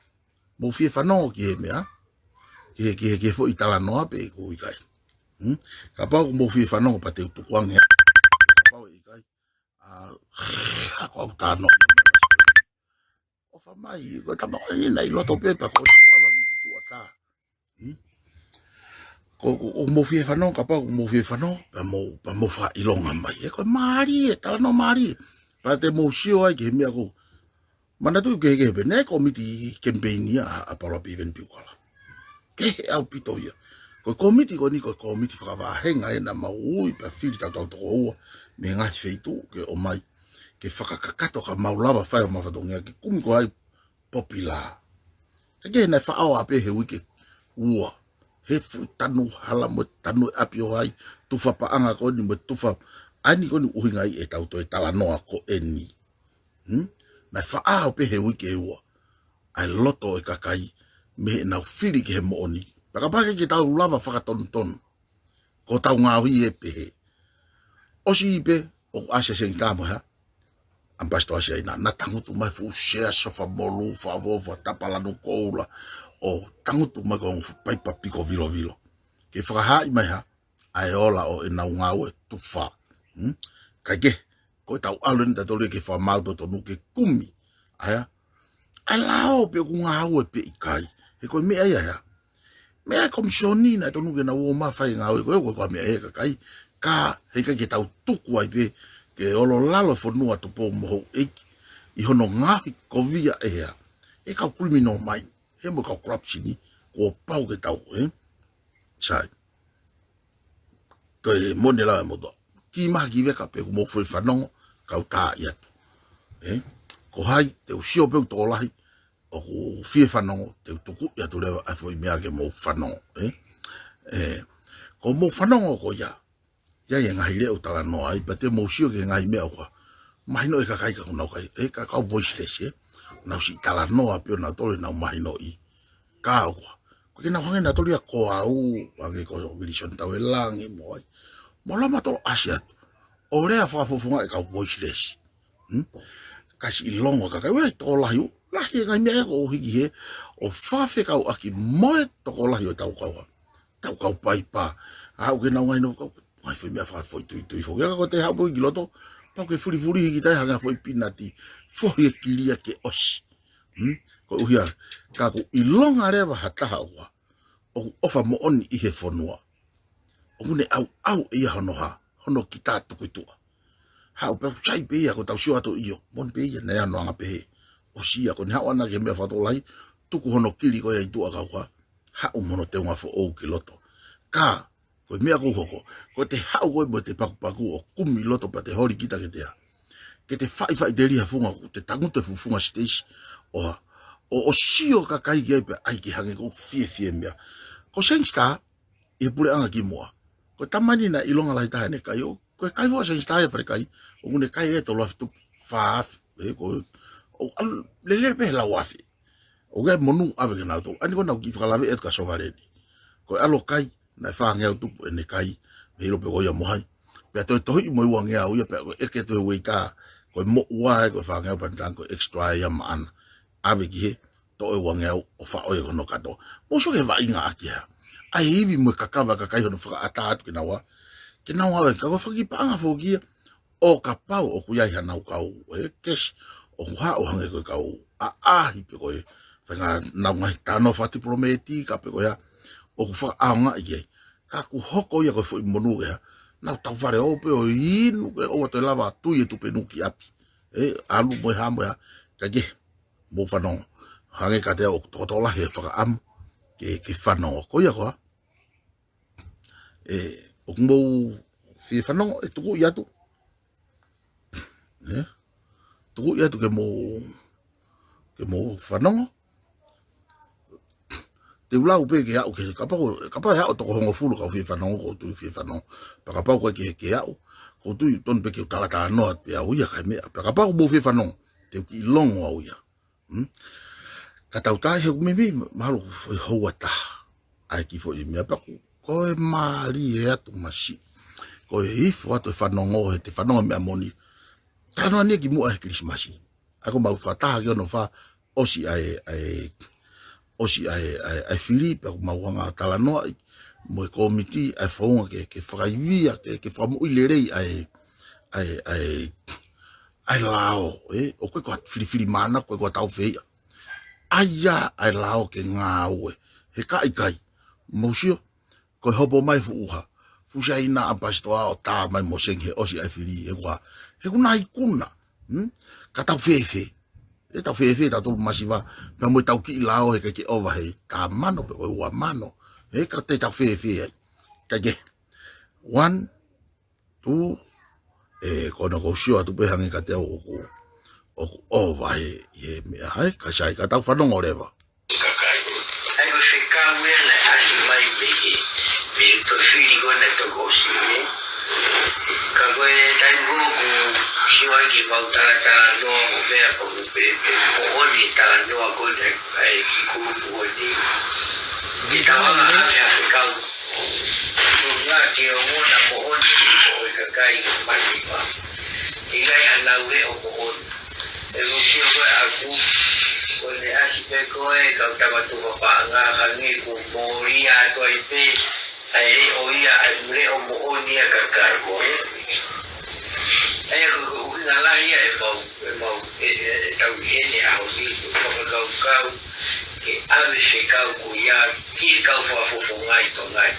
mou fie fanongo ki he meʻa, ki he, ki he, ki he foʻi talanoa pe ʻoku ʻikai. Hmm? Kapau ʻoku mou fie fanongo pea te u tuku ange, kapau ʻe ʻikai, ʻa, ʻa ko au tano. ʻOfa mai, ko e tama ko eni naʻe ʻi loto pē pea ko e tuʻa lagi ki tuʻa tā. Hmm? Ko, ko, ʻoku mou fie fanongo, kapau ʻoku mou fie fanongo, pea mou, pea mou fakaʻilonga mai. Ē, ko e mālie, talanoa mālie. Pea te mou sio ai ki he meʻa ko, manatuʻi kehekehe pē, naʻe kōmiti kemipeini ia ʻa, ʻa Paula Piveni Piukala. Kehe ʻaupito ia. Ko e kōmiti ko eni, ko e kōmiti fakavāhenga ē naʻa mau ui pea fili tautau toko ua mei he ngaahi feituʻu ke ʻomai ke fakakakato ka mau lava fai homau fatongia ke kumi ko hai popila. Ka ke naʻe faʻao ʻa pē he uike ua. He fuʻu tanu hala mo e tanu ʻe ʻapi ʻo hai, tufa paʻanga ko eni mo e tufa ʻa eni ko eni ʻuhinga ai ʻetau toe talanoa ko eni. Hmm? Naʻe faʻao pē he uike ua ʻa e loto ʻo e kakai mei heʻenau fili ki he moʻoni. Pea kapau ʻe ʻikai ke tau lava fakatonutonu, ko ʻetau ngaohi ē pehē. ʻOsi pē, ʻoku ʻasi ʻa Sengitā mo e hā? ʻAmipasitoa Siaina, naʻa tangutu mai fuʻu sea sofa molū, fakaʻofoʻofa, tapa lanu koula, ʻo tangutu mai ko e ongo fuʻu paipa piko vilovilo. Ke fakahaaʻi mai hā? ʻA e ola ʻo ʻenau ngāue tufa. Hmm? Kae kehe, ko ʻetau ʻalu eni tautolu ke fakamaau totonu ke kumi. ʻA ia, ʻa e lao pe ʻoku ngāue pe ʻikai. He ko e meʻa ia ia. Meʻa ʻa e komisioni naʻe tonu ke nau ō mai fai ngāue ko e, ko e, ko e meʻa ʻa e kakai. Ka, he ʻikai ke tau tuku ai pē, ke olo lalo e fonua Tupou mo Houʻeiki ʻi hono ngaohi kovi ia ʻe hā? ʻE kau criminal mind. He mo e kau corruption ni, kuo pau ke tau, ē? Sai. Ko e mone la e moto. Ki maha ki veka pe ʻoku mou fie fanongo, kau tā atu. Ē? Ko hai, te u sio pē ʻoku tokolahi, ʻoku fie fanongo, te u tuku atu leva ʻa e foʻi meʻa ke mou fanongo, ē? Ē, ko mou fanongo ko ia, ia ʻi he ngaahi leʻo talanoa ai, pea te mou sio ki he ngaahi meʻa ʻoku mahino ʻe he kakai ka ʻoku nau kai, ē, ka kau voiceless, ē? Nau siʻi talanoa pē ʻo nau tole nau mahinoʻi. Ka ʻoku, ko ke nau hangē nautolu ia ko au, hangē ko Wilson Tauelangi mo ai. Mo la mautolu ʻasi atu. ʻO lea fakafofonga ʻe kau voiceless. Hmm? Ka siʻi longo kakai, ʻoua ʻe tokolahi ʻo, lahi e ngaahi meʻa ʻoku hiki hē, ʻo fafekauʻaki mo e tokolahi ʻo tau kau hā. Tau kau paipa. ʻA ʻoku ke nau ngai no kau, ngai foʻi meʻa fakafoʻituitui foki. Ka ko te haʻu pē ki loto, pau ke fulifuli hiki tai hanga foʻi pinati. Fohi e kilia ke ʻosi. Hmm? Ko e ʻuhinga, ka ʻoku ʻilonga leva ha taha ʻoku hā, ʻoku ʻofa moʻoni ʻi he fonua. ʻOku ne ʻauʻau ʻe ia hono hā, hono kita tuku ʻi tuʻa. Haʻu pē ʻoku sai pē ia ko ʻetau sio atu ʻio, moʻoni pē ia naʻe ʻi ai hano anga pehē. ʻOsi ia ko ʻene haʻu ʻana ki he meʻa fakatokolahi, tuku hono kili ko ia ʻi tuʻa kau hā, haʻu mo hono teunga foʻou ki loto. Ka, ko e meʻa ʻoku hoko, ko ʻete haʻu ko ē mo ʻete pakupaku ʻo kumi loto pea te holi kita ke te hā. Ke te faʻifaʻiteliha funga, ʻoku te tangutu he fuʻu funga siteisi, ʻo hā, ʻo, ʻo sio kakai ki ai pea ʻai ke hangē ʻoku fiefia e meʻa. Ko Sangster, ʻi he puleʻanga kimuʻa. Ko e tama eni naʻe ʻilonga lahi taha ʻene kai ʻo, ko e kai foʻou ʻa Sangster ia fale kai, ʻoku ne kai ʻe tolu afe tupu, fā afe, ē, ko, ʻo, ʻalu lelei pē he lau afe. ʻOku ʻi ai e monū ʻave kia nautolu. ʻA eni ko ʻenau kiʻi fakalaveʻi atu kia Sovaleni. Ko e ʻalu ʻo kai, naʻe fāngeau tupu ʻene kai, mei he ʻilo pe ko ia mo hai. Pea toe tohiʻi mo e uangeau ia, pea ko e ʻeke atu he ueitā, ko e moʻua ē, ko e fāngeau pea ne tangi ko e extra ia maʻana. ʻAve ki hē, toʻo e uangeau ʻo faʻo ia ki hono kato. Mou sio ki he vaʻinga ʻaki hā. ʻA e ivi mo e kakava kakai hono fakaʻatā atu kia naua. Kia naua ē, ka ko e fakakipaʻanga foki ia, ʻo kapau ʻoku ʻi ai hanau kau, ē, kesi, ʻoku hā ʻo hangē ko e kau ʻaʻahi pe ko e, faʻahinga nau ngaahi talanoa fakatipilometika pe ko e hā, ʻoku fakaʻaongaʻi ki ai. Ka ʻoku hoko ia ko e foʻi monū ē hā, nau taufale ō pē ʻo inu ke ʻoua toe lava tui e tupe nuki ʻapi. Ē, ʻalu mo e hā mo e hā, ka ke, mou fanongo. Hangē kiate au ʻoku tokotokolahi e fakaʻamu, ke, ke fanongo. Ko ia ko ā, ē, ʻoku mou fie fanongo, ʻe tukuʻi atu. Ē? Tukuʻi atu ke mou, ke mou fanongo. Te u lau pē ke aʻu ke, kapau, kapau ʻe aʻu toko hongofulu kau fie fanongo, ʻoku ou tui fie fanongo. Pea kapau ʻoku ʻikai ke, ke aʻu, ʻoku ou tui tonu pē ke u talatalanoa pē au ia kae meʻa. Pea kapau ʻoku mou fie fanongo, te u kiʻi longo au ia. Hmm? Ka tau tā he ʻoku meimei mahalo ʻoku foʻi houa ʻe taha ʻa e kiʻi foʻi meʻa pea ʻoku, ko e mālie atu masiʻi. Ko e ifo atu e fanongo he te fanongo meʻa moni. Talanoa ni kimuʻa he Kilisimasi. ʻA ia ko ʻemau fakataha ki hono fā, ʻosi ʻa e, ʻa e, ʻosi ʻa e, ʻa e, ʻa e fili, pea ʻoku mau hanga ʻo talanoaʻi mo e kōmiti ʻa e founga ke, ke fakaivia, ke, ke fakamoʻui lelei ʻa e, ʻa e, ʻa e, ʻa e lao, ē? ʻOku ʻikai ko ha filifilimānako, ʻikai ko ha taufehiʻa. ʻAi ia ʻa e lao ke ngāue. He ka ʻikai, mou sio, ko e hopo mai fuʻu ʻuha, fuʻu Siaina ʻapasetō ʻo tā mai mo Seng he ʻosi ʻa e fili, he ʻoku, he ʻoku na ikuna. Hmm? Ka tau fēfē? ʻE tau fēfē, tautolu masiva, pea mo e tau kiʻi lao he ʻikai ke ʻova he ka mano pe ko e ua mano. He ka te tau fēfē ai. Kae kehe. One, two, ē, ko hono ʻoku ou sio atu pē hangē kiate au ʻoku, ʻoku ʻova he, he meʻa ai, ka sai, ka tau fanongo leva. Kakai. ʻA ia ko e fekau ia naʻe ʻasi mai pē ke, mei he toe fili ko ē naʻe toko ʻosi, ē. Ka ko e taimi ko ē ʻoku sio ai ke mau talatalanoa mo e meʻa pea ʻoku pē, pē moʻoni e talanoa ko ē naʻe ʻai ʻe he kiʻi kulupu ko eni. Ke tau hanga ʻo ʻave ha fekau. Ko e ngaahi ongona moʻoni ʻo e kakai masiva. ʻIkai haʻanau leʻo moʻoni. ʻE ʻoku sio ko ē ʻaku, ko ʻene ʻasi pē ko ē kau tama tufa paʻanga hangē kuo mōlia atu ai pē ʻa e leʻo ia, ʻa e leʻo moʻoni ʻa e kakai ko ē. ʻA ia ko e ʻuhinga lahi ia ʻemau, ʻemau, ʻe, ʻe, ʻetau ʻi heni he ʻaho ni, ko e fakakaukau ke ʻave fekau ko ia ki he kau fakafofonga ʻi Tonga ni.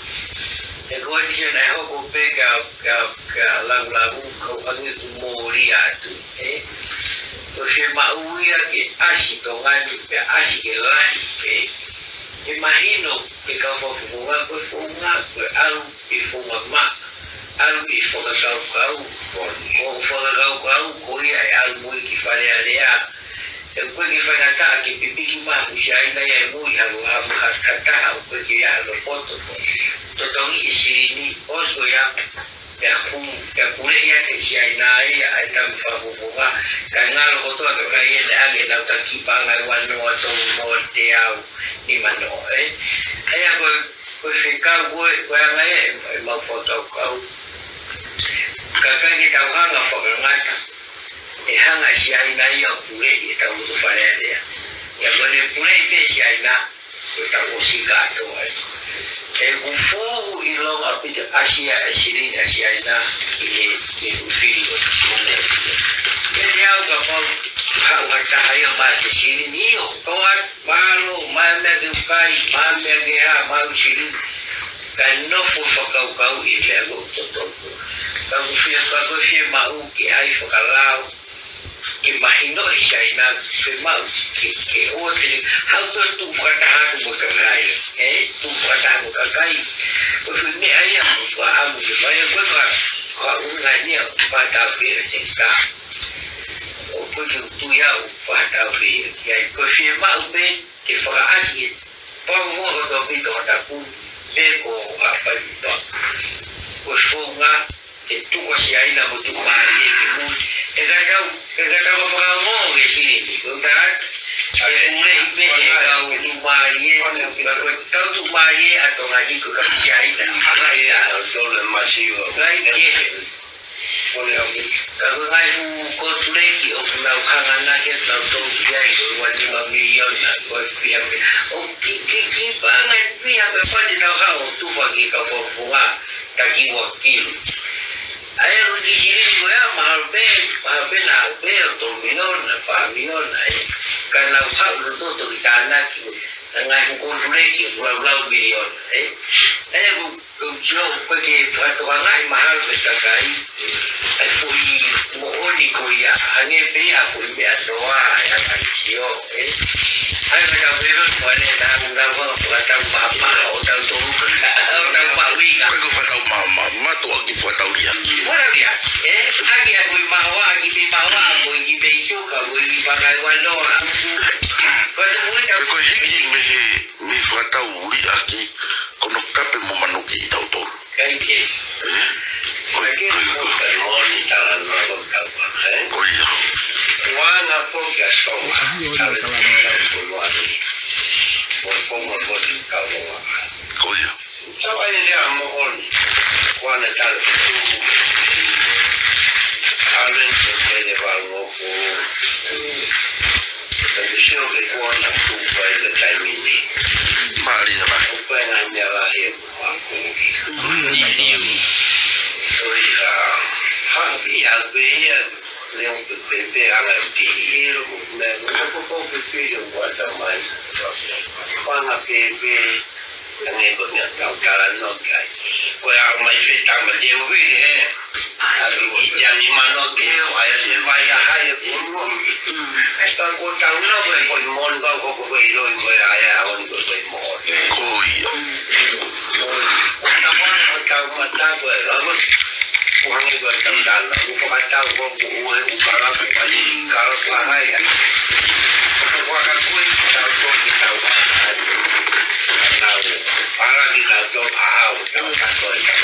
He ko e ʻuhinga naʻe hoko pē ka, ka, ka laulavu, kau hangē kuo mōlia atu, ē? Ko e fiemaʻu ia ke ʻasi Tonga ni, pea ʻasi ke lahi, ē? Ke mahino ki he kau fakafofonga, ko e founga, ko e ʻalu ʻi he founga maʻa, ʻalu ʻi he fakakaukau, ko, ko e fakakaukau ko ia ʻe ʻalu mo ia ki Fale Alea. ʻE ʻikai ke faingataʻa ke pipiki mai ha fuʻu Siaina ia ʻi mui, ha, ha, ha, ha taha ʻoku ʻikai ke ʻi ai hano poto. Totongi e silini, ʻosi ia, pea hū, pea puleʻi ʻe he Siaina ia ʻa e tama fakafofonga, kae ngalo kotoa e kakai ʻe ʻange ʻenau taki paʻanga ʻe ua noa, tolu noa, teau, nima noa, ē? ʻA ia ko e, ko e fekau ko ē, ko e anga ia ʻe, ʻemau fakakaukau. Ka ʻikai ke tau hanga ʻo fakangata, ʻe hanga ʻe he Siaina ia ʻo puleʻi ʻetau loto Fale Alea. ʻA ia ko ʻene puleʻi pē ʻe he Siaina, ko ʻetau ʻosi kātoa ai. ʻOku fuʻu ʻilonga ʻaupito ʻa e ʻasi ʻa e silini ʻa Siaina ʻi he, ʻi he fuʻu fili ko ē. Pea te u aʻu kapau haʻu ha taha ia ʻo maʻu e silini ʻo toa, mālō, maʻu e meʻa ke u kai, maʻu e meʻa ke hā, maʻu e silini. Kae nofo fakakaukauʻi e meʻa ko ē ʻoku totonu. Ka ʻoku fie, ka ʻoku fiemaʻu ke ʻai fakalao, ke mahino ʻe he Siaina, fiemaʻu ke, ke ʻoua te, haʻu pē ʻo tuʻu fakataha atu mo e kakai, ē, tuʻu fakataha mo e kakai. Ko e foʻi meʻa ia ʻoku ou fakaʻamu ke fai, ko e ka, ka ʻuhinga ni ia ʻoku ou fakataha pē ʻa e Seng Star. ʻOku ou tui au ʻoku ou fakataha pē ia ki ai. Ko e fiemaʻu pē ke fakaʻasi e pau mo e tōpito ʻa tapu, pe ko ha pai pito. Ko e founga ke tuku ʻa Siaina mo e tuʻumālie ki mui. ʻE ka tau, ʻe ka tau fakaongo ke sili ni. Ko e ka, ʻe puleʻi pē ʻe he kau tuʻumālie, ka ko e kau tuʻumālie ʻa Tonga ni ko e kau Siaina. Ka ko e ngaahi fuʻu kotuleki ʻoku nau hanga na ke nau tau ki ai ko e ua nima miliona, ko e fiha pē. ʻO ki, ki, ki paʻanga fiha pē pea te nau hao tufa ki he kau fakafofonga taki ua kilu. ʻA ia ko e kiʻi silini ko ia, mahalo pē, mahalo pē naʻa pē ʻo tolu miliona, fā miliona, ē. Ka nau haʻu loto toki tānaki, ngaahi fuʻu kotuleki, ʻoku laulau miliona, ē. ʻA ia ko, ko e sio, ko e ke fakatokangaʻi mahalo pē kakai, ʻa e foʻi moʻoni ko ia, hangē pē ha foʻi meʻa noa, ʻe hanga ʻo sio, ē. ʻA ia ko e tau velo, ko ʻene, nau, nau, nau, fakatau ma, ma, ʻo tau tolu, ʻo tau ma, ui, ka. Ko e fakatau ma, ma, ma, tō ʻaki fakatau liʻaki. Fakatau liʻaki, ē. ʻAki ha foʻi mahoa, ʻaki mei mahoa, mo e ki mei soka, mo e ki pakai wanoa. Ko e tau ui, tau. Ko e hiki mei he, mei he fakatau Amen, ko te le vau o ko. Ka te sio ke kona kupa i le taimi ni. Mālie lahi. Kupa i ngā mea lahi e kupa ko. Mālie lahi. Oi, ha, ha, ia, pe ia, leo pe, pe, pe, anga i te hiro, me, me, ko, ko, pe, pe, ia, wata mai. Panga pe, pe, ange ko, mea, tau, tala, no, kai. Ko, ia, mai, pe, tama, te, ui, he. Api ki te ani mano ke o ai se vai a hai e pono. Ka ko tau na ko e koi mon ka ko ko ko i loi ko e ai a on ko ko i mo. Ko ia. Ko tau mata ko e lama. Ko hange ko e tau tana. Ko ko tau ko ko ue ko kala ko ai kala ko hai. Ko ko ka ko i tau ko ki tau hai. Tau. Ala ki tau to a au. Tau ka ko i tau.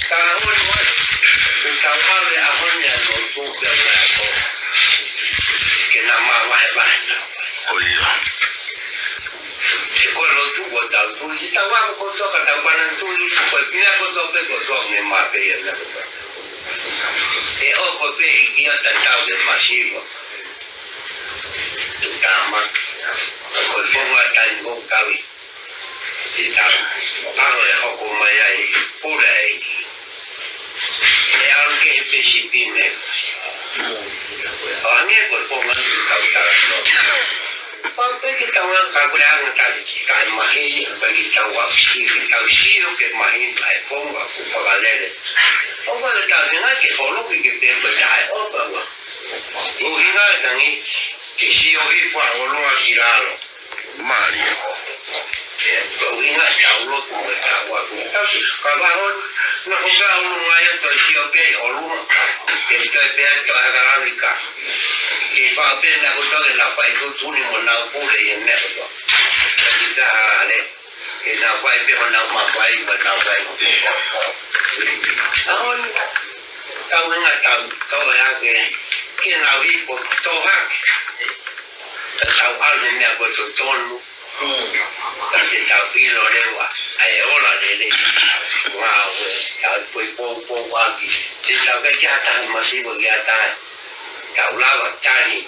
Ka hoi mai, ʻoku tau ʻave ʻa honi ʻa lotu pea mo e ako. Ke na mavahevahe na. Ko ia. Ko e lotu ko tau tui, si tau ako kotoa ka tau pana tui, ko e pina kotoa pē kotoa me mā pē ia na kotoa. ʻE ʻo ko pē i kia ta tau ke masiva. Tu tama, ko e fonga tai ko kawi. Te tau, ʻaho e hoko mai ai, pule ai. ʻE alu ke he pesipi me. ʻO hangē ko e ponga ni tau tala no. Pau pē ke tau anga ka ko e anga tali ki kai mahi, pē ke tau ʻapi ki ke tau sio ke mahi, ai ponga ku pakalele. ʻO ko e tau hinga ke holo ki ke pē ko e tae ʻo paua. ʻO hinga tangi, ke sio hi kua ʻoloa ki lalo. Mālie. Ko ina tau lotu mo e tau aku. Tau si, ka vaho, na ko ka ulu ngai a toi sio ke olu. Ke toi pea to a ka lani ka. Ke pa pe na ko to ke na pa i tu tu ni mo na pule i mea ko to. Ke ta le. Ke na pa i pe mo na ma pa i mo na pa i. Ahon, tau ina tau, tau e ake. Ke na vi ko to hake. Ka tau ʻalu he meʻa ko e totonu. Ka te tau ʻilo leva, ʻa e ola lelei. Ngāue, tau poi poupou ʻaki. Te tau kai ki ha taha masiva ki ha taha. Tau lava tali,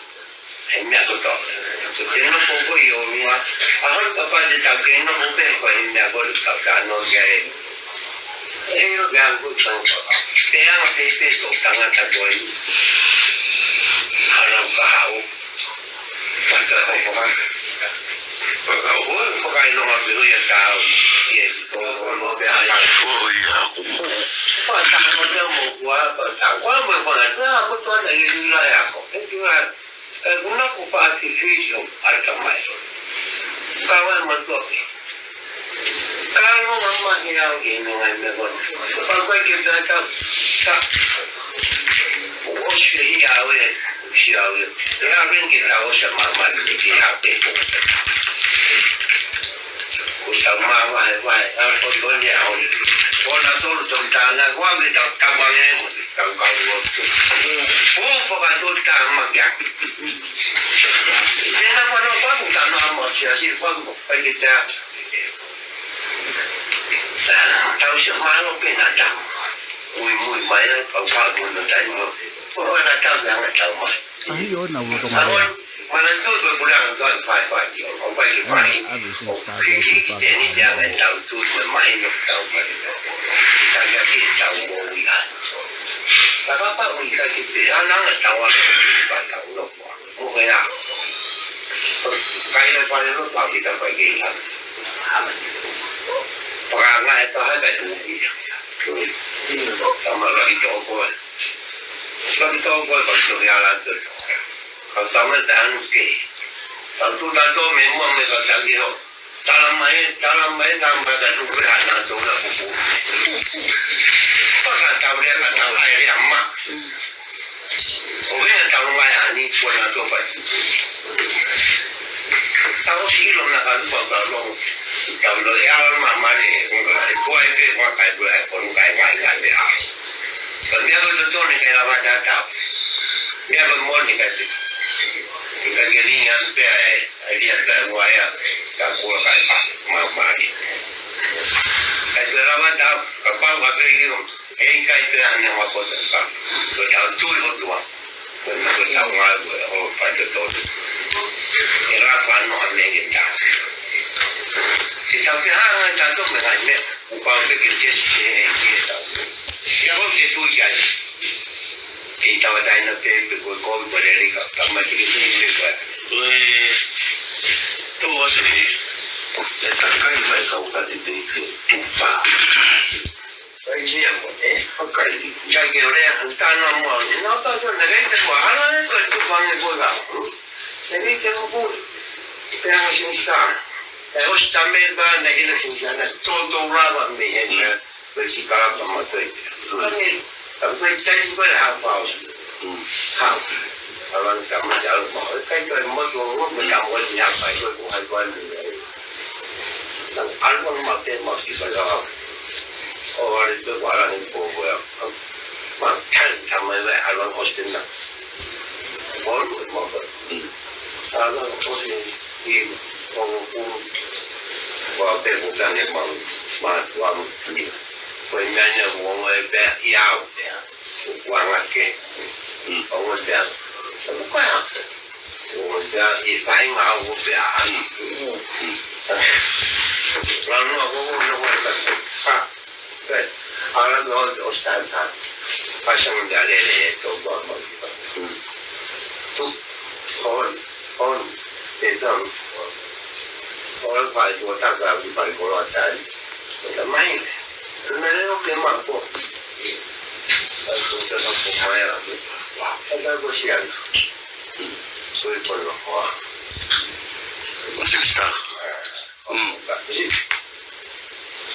he meʻa kotoa. Te nofo ko i ʻolunga. ʻAho ni kapau te tau ke nofo pē ko e meʻa ko e tau ka no ke e. ʻE ʻilo ke angu tau. Te anga pē pē tō tangata ko e. Hana ka hao. Fakahohoka. Fakahohoka. Fakailonga pē ʻo ia tau. Ia. Ko ia. Fakahohoka mo kua, fakahohoka mo kua. Ko tua na ia ila e ako. E tua. Ka kuna ko pa ati fisi o ai ka mai. Ka wai ma tua pē. Ka no ma ma he au ke no ngai me ko. Ka ko ke ta ta. Ta. O si he au e. Si au e. E a ren ke ta o sa ma ma ni ke ha pe ko. Ko sa ma ma he ma he. A ko to ni a honi. Ko na tolu to ta na ko a me ta ta ma nge mo. Tau kau lotu. Ko fakatau ta ma kia. Tena ko no pa ko ta no mo si a si ko ko pa ke ta. Tau si ma no pe na ta. Mui mui mai ai, pau pau mo no tai mo. Ko na tau na ma tau mai. Ai, ʻo na ulo tonga. Mana tu ko pula ko fai fai. O fai ki fai. Ai, ʻa visi sta ko fai fai. Teni ya na tau tu ko mai no tau mai. Ta ya ki tau mo ia. Ta ka pa ui ka ki te ana na tau a. Ka tau no. Mo ke na. Kai na pa no pa ki ta pa ki na. Pa na e ta ha ka tu. Tama la i to ko. Ka mi tau ko e pa to ya la to. Ka tama ta anu ke. Tau tu ta to me mo me ka ta ki ho. Tala mai, tala mai, tala mai ka tu pe ana to la kupu. Pa ka tau le ka tau ai le ama. O ke tau mai ani ko na to pa. Tau si lo na ka tu pa lo. Tau lo e ala ma ma le. Ko ai pe ko kai ko ai ko kai kai kai pe a. Ka mea ko to to ni kai la va ta ta. Mea ko mo ni kai pe. Ka ke ni an pe ai. Ai dia pe mo ai a. Ka ko kai pa. Ma ma ni. Kai pe la va ta. Ka pa ka pe ki. ʻIkai pē ʻa e ʻuhinga ko e tau, ko e tau tui ʻOtua. Ko e, ko e tau ngāue ko e ʻo fai totonu. ʻE lava ʻa e noa mei he tau. Te tau pehē ʻa e tau tō mei he ngaahi meʻa. ʻOku pau pē ke tesi he ʻEiki ʻe tau. Ia ko e tui ki ai. Ke tau taina pē pe ko e kovi ko e lelei ka, ka mai ke tui pē ko e. Ko e tō atu e, e takai mai kau ka te te te tufa. Ko e sia mo e, ʻoku ʻikai ke ore ʻa e tana mo e, nau tau tau, naʻe ʻikai te kua hala e ko e tufa nge ko e ka. Naʻe ʻikai te kua pui. Pea ʻosi ni sa. E ʻosi ta me ba naʻe ʻilo si sa na tō tō lava mei he mea. Ko e si ka lava ma toi. Ko e ni, ka ko e tai ko e half house. Hau. Alan ka ma te alo ma. ʻIkai ko e mo tō mo me ka mo ni half house ko hai ko ni. Alu ma te ma ki sa ka. ʻO ʻalu te ko Alan ko ko ia. Ma tai ta mai le Alan ʻosi te na. Ko e mo ko. Alan ʻosi i ko ko. Ko a pe ko tane ma. Ma ko a mo ni. Ko e meʻa ni ko e pea i au pea. Ko a ngake. Ko e pea. Ko a. ʻO ia ʻi he faʻahinga ʻo pea. Lanu a ko ko no ko ka. Ka. Ala no o sa ka. Pasa mo da le le to ko mo. Tu. Hon. Hon. Te tau. Hon fai ko ta ka fai ko la tani. Ko ta mai. Me le o ke ma ko. Ai ko ta ko mai a. Ai ko sian. Sui ko no hoa. Ko sista. Mm.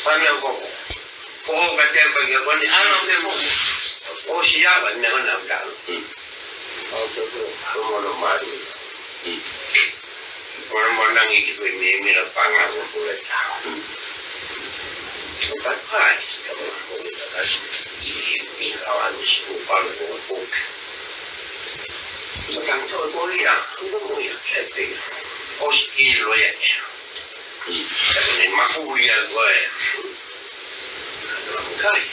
Pane ko ko. Ko ka te pa ke ko ni ano ke mo. O sia ba ne ko na ka. Mm. O ke ko ko mo no mari. Mm. Ko mo nangi ki ko me me la panga ko ko le ta. Mm. Ko ka pai. Ko ka pai. Ko ka pai. Ko ka pai. Ko ka pai. Ko ka pai. ʻOsi ʻilo ia. Ka ne maku ia ko e. Kai.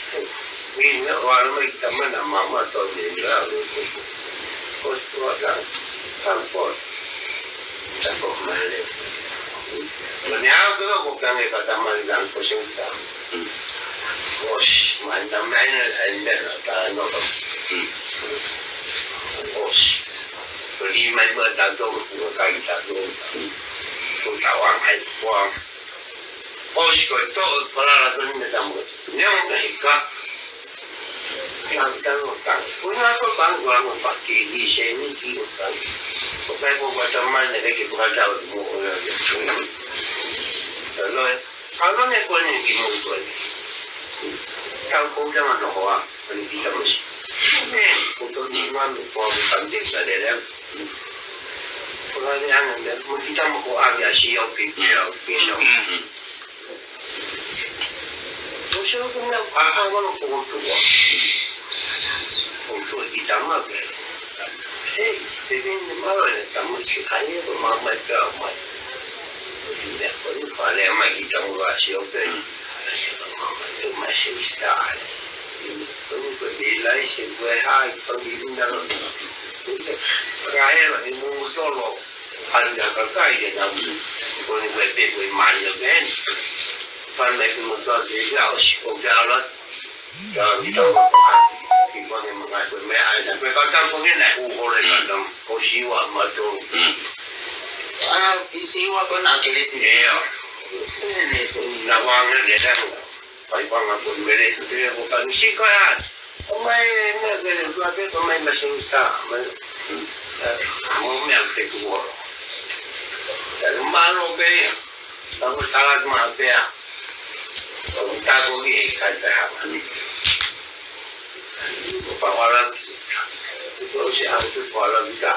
Ni na wala mai tamana mama to ni la. ʻOsi tua ka. Ka po. Ka po male. Ma ne au ko ko kange ka tamai la ko se uta. ʻOsi. Ma na mai na ai na ka no. ʻOsi. Ko ni mai ma ta to ko kai ta to. Ko ta wa mai ko. ʻOsi ko e toʻo e palala ko ni me tamu. Ne o ka hika. Sa ka no ka. Ko na ko ka no ka no pa ki ni se ni ki o ka. Ko ka ko ka ta mai ne ke ko ka ta mo o ya. Ka no e. Ka no ne ko ni ki mo ko ni. Ka ko ka no hoa. Ani kita masi. Eh, ko to ni ma me ko ka ni sa le le. Ko la le ana le. Mo kita mo ko a ya si o pi. Ya, pi sa. Ko se ko me a a ma ko ko tu. Ko tu kita ma ke. Eh, te ni ma le ta ma si ai ko ma ma ka ma. Ko ni me ko ni pa le ma kita mo a si o pi. Ko ni ko ni lai se ko hai ko ni na. Ka hela ni mo solo. Hali ka ka kai ke na. Ko ni ko e pe ko i mani o pen. Pan mai ko mo to ke ya o si ko ke ala. Ka ni ka mo ki ko ni mo ka ko me ai na. Ko ka ka ko ni na u hole ka na. Ko siwa ma to. A ki siwa ko na ke le. Ea. Na wanga le na. Pai panga ko mele tu te ko ka ni si ka. Ko mai me ke le tu a pe ko mai ma sing sa. Mai. Mo me a pe tu o. Malo pe. Ko ta ma pe a. Ko ta ko ki e ka ta ha ni. Ko pa wala. Ko si a tu wala ta.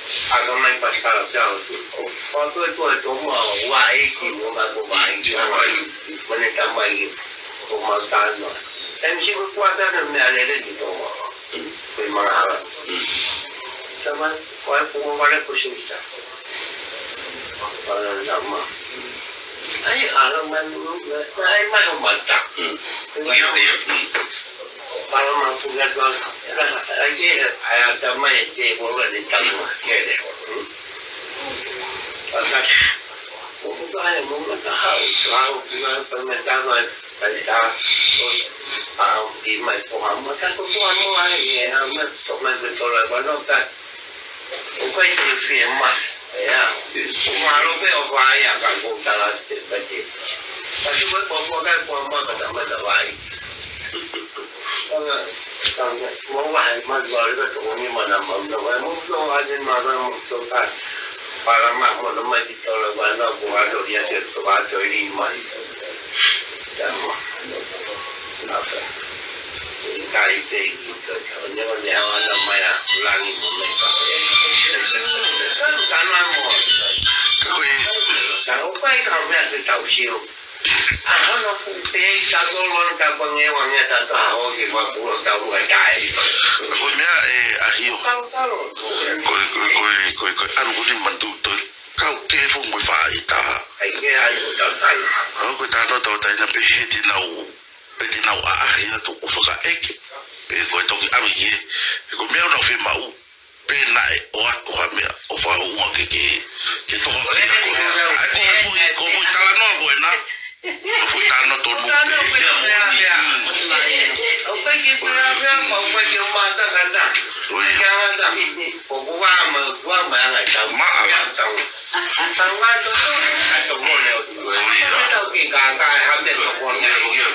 Aka mai paskala tau tu. Ko tu e tu e tomo a ua e ki mo ma ko ma i ki a mai. Mane ta mai ki. Ko ma ta no. Em si ko kua ta na me a lele ni tomo. Ko i manga hala. Ta ma, ko ai ko mo wale ko si ta. Wala na ma. Ai ala mai mo, ai mai o ma ta. Ia, ia. Ala ma puga to, ela ka ai ke, ai ata mai te bolo ni tamu kele. Asa, mo ko ai mo ma ta hau, hau puga pa me ta mai, pa ta, o, a, i mai po ha ma ta ko po ha mo ai, e, a ma, to mai ko to la ba no ta. O kai te fie ma, e, a, o ma lo pe o vai a ka ko ta la te pa te. Kasi ko po po ka po ma ka ta ma ta vai. Tanga, tanga, mo wa hai ma wa le to ni ma na ma na wa mo to wa de ma na mo to ka. Para ma mo na ma ki to la wa na ko wa to ya te to wa to i ma i. Tama. Na ka. Kai te ki to ni ma ni a wa na ma ya langi mo me ka. Tama mo. Ka ko e. Ka o kai ka me te tau sio. Ahana fu te i ta tolo ka pange wange ta ta ho ke wa puro ta ua tai. Ko e meʻa ē ʻAhio. Tau talo. Ko e, ko e, ko e, ko e, ko e ʻalu ko eni manatu to kau ke fu mo fa i ta. Ai ke ai ko ta tai. Ko e ta no tau tai na pe he ti nau. Pe ti nau a a he atu o fakaʻeke. Pe ko e toki ʻalu ki he. Ko e meʻa ʻoku nau fiemaʻu. Pe naʻe ʻoatu ha meʻa ʻo fakahounga ke, ke, ke toho ki a koe. ʻAi ko e foʻi, ko e foʻi talanoa ko ena. Foʻi talanoa tonu. Talanoa ko ena, ʻio, ʻio. ʻOku ʻikai ke ʻi ai ha meʻa, ʻoku ʻikai ke ʻi ai ha meʻa. ʻIo. ʻIkai ke ʻi ai ha meʻa. ʻOku ʻi ai ha meʻa, ʻoku ʻi ai ha meʻa, ʻikai ke ʻi ai ha meʻa. Maʻa. ʻIkai ke ʻi ai ha meʻa. Tau ngā tonu, tau ngā tonu. ʻIo. Tau ki ka, ka, ha meʻa tokoni. ʻIo, ʻio.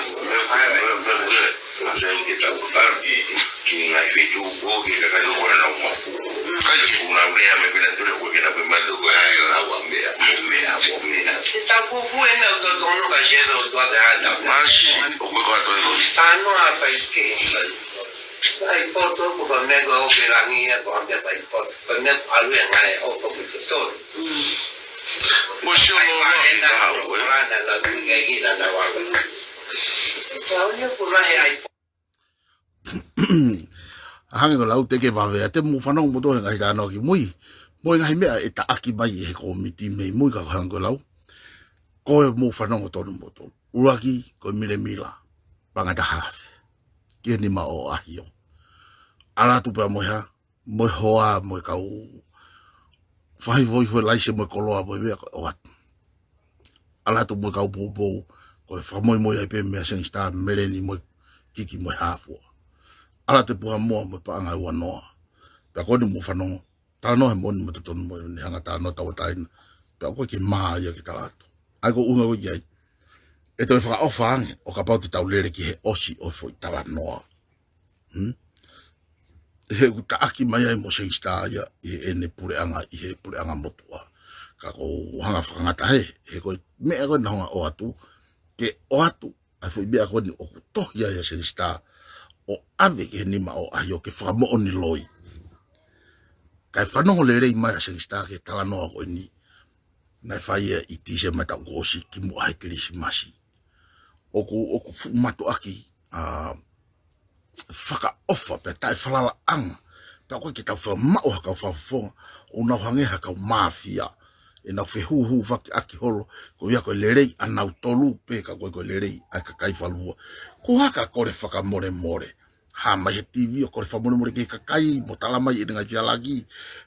Sai ke tau ki, ki ngai fitu ko ke ka kai ko na uma. Kai ke una lea me pina tule ko ke na pe matu ko ai la wa mea, mo mea, mo mea. Tapu fu e na to to no ka se to to te ata. Masi, o ko ko to no. Tano a pa iske. Ai poto ko pa me ko pe langi a ko ande pa ipoto. Pa me alu e ngai o ko to to. Mo si o lo lo i ka hau e. Ana la ku ngai ki la na wa. Sa o ni ko la he ai Hangē ko e lau te ke vave ʻa te mou fanongo mo toe ngaahi talanoa ki mui. Mo e ngaahi meʻa ʻe taʻaki mai ʻe he kōmiti mei mui ka ko e hangē ko e lau. Ko e mou fanongo tonu mo toe. ʻUluaki, ko e milemila. Panga taha afe. Ki he nima ʻo ʻAhio. ʻAlu atu pea mo e hā, mo e hoa, mo e kau faʻahinga foʻi laise, mo e koloa, mo e meʻa ko e ʻoatu. ʻAlu atu mo e kau poupou, ko e fakamoimoi ai pē meia Sangster, Meleni mo e Kiki mo e Hafua. ʻAlu atu e Puha Moa mo e paʻanga ʻe ua noa. Pea ko eni mou fanongo, talanoa he moʻoni mo totonu mo eni hanga talanoa tauʻatāina. Pea ko e ke mā ia ke tala atu. ʻAi ko e ʻuhinga ko ia ai. ʻE toe fakaʻofa ange, ʻo kapau te tau lele ki he ʻosi ʻo e foʻi talanoa. Hmm? He ʻoku taʻaki mai ai mo Sangster ia ʻi heʻene puleʻanga, ʻi he puleʻanga motuʻa. Ka ko u hanga fakangata he, he ko e meʻa ko ē naʻa ku hanga ʻoatu, ke ʻoatu, ʻa e foʻi meʻa ko eni ʻoku tohi ai ʻa Sangster, ʻo ʻave ki he nima ʻo ʻAhio ke fakamoʻoni loi. Kae fanongo lelei mai ʻa Sangster ki he talanoa ko eni, naʻe fai ia ʻi Tīsema taʻu kuo ʻosi kimuʻa he Kilisimasi. ʻOku, ʻoku fuʻu mātuʻaki, ʻa, fakaʻofa pea taʻefalalaʻanga. Pea ʻoku ʻikai ke tau fakamaʻu ha kau fakafofonga, ʻoku nau hangē ha kau māfia. ʻE nau fehuhufakiʻaki holo, ko ia ko e lelei ʻanautolu pē ka ko e ko e lelei ʻa e kakai falua. Ko e hā ka kole fakamolemole. Hā mai he TV ʻo kole fakamolemole ki he kakai, mo tala mai ʻene ngaahi fehālaaki,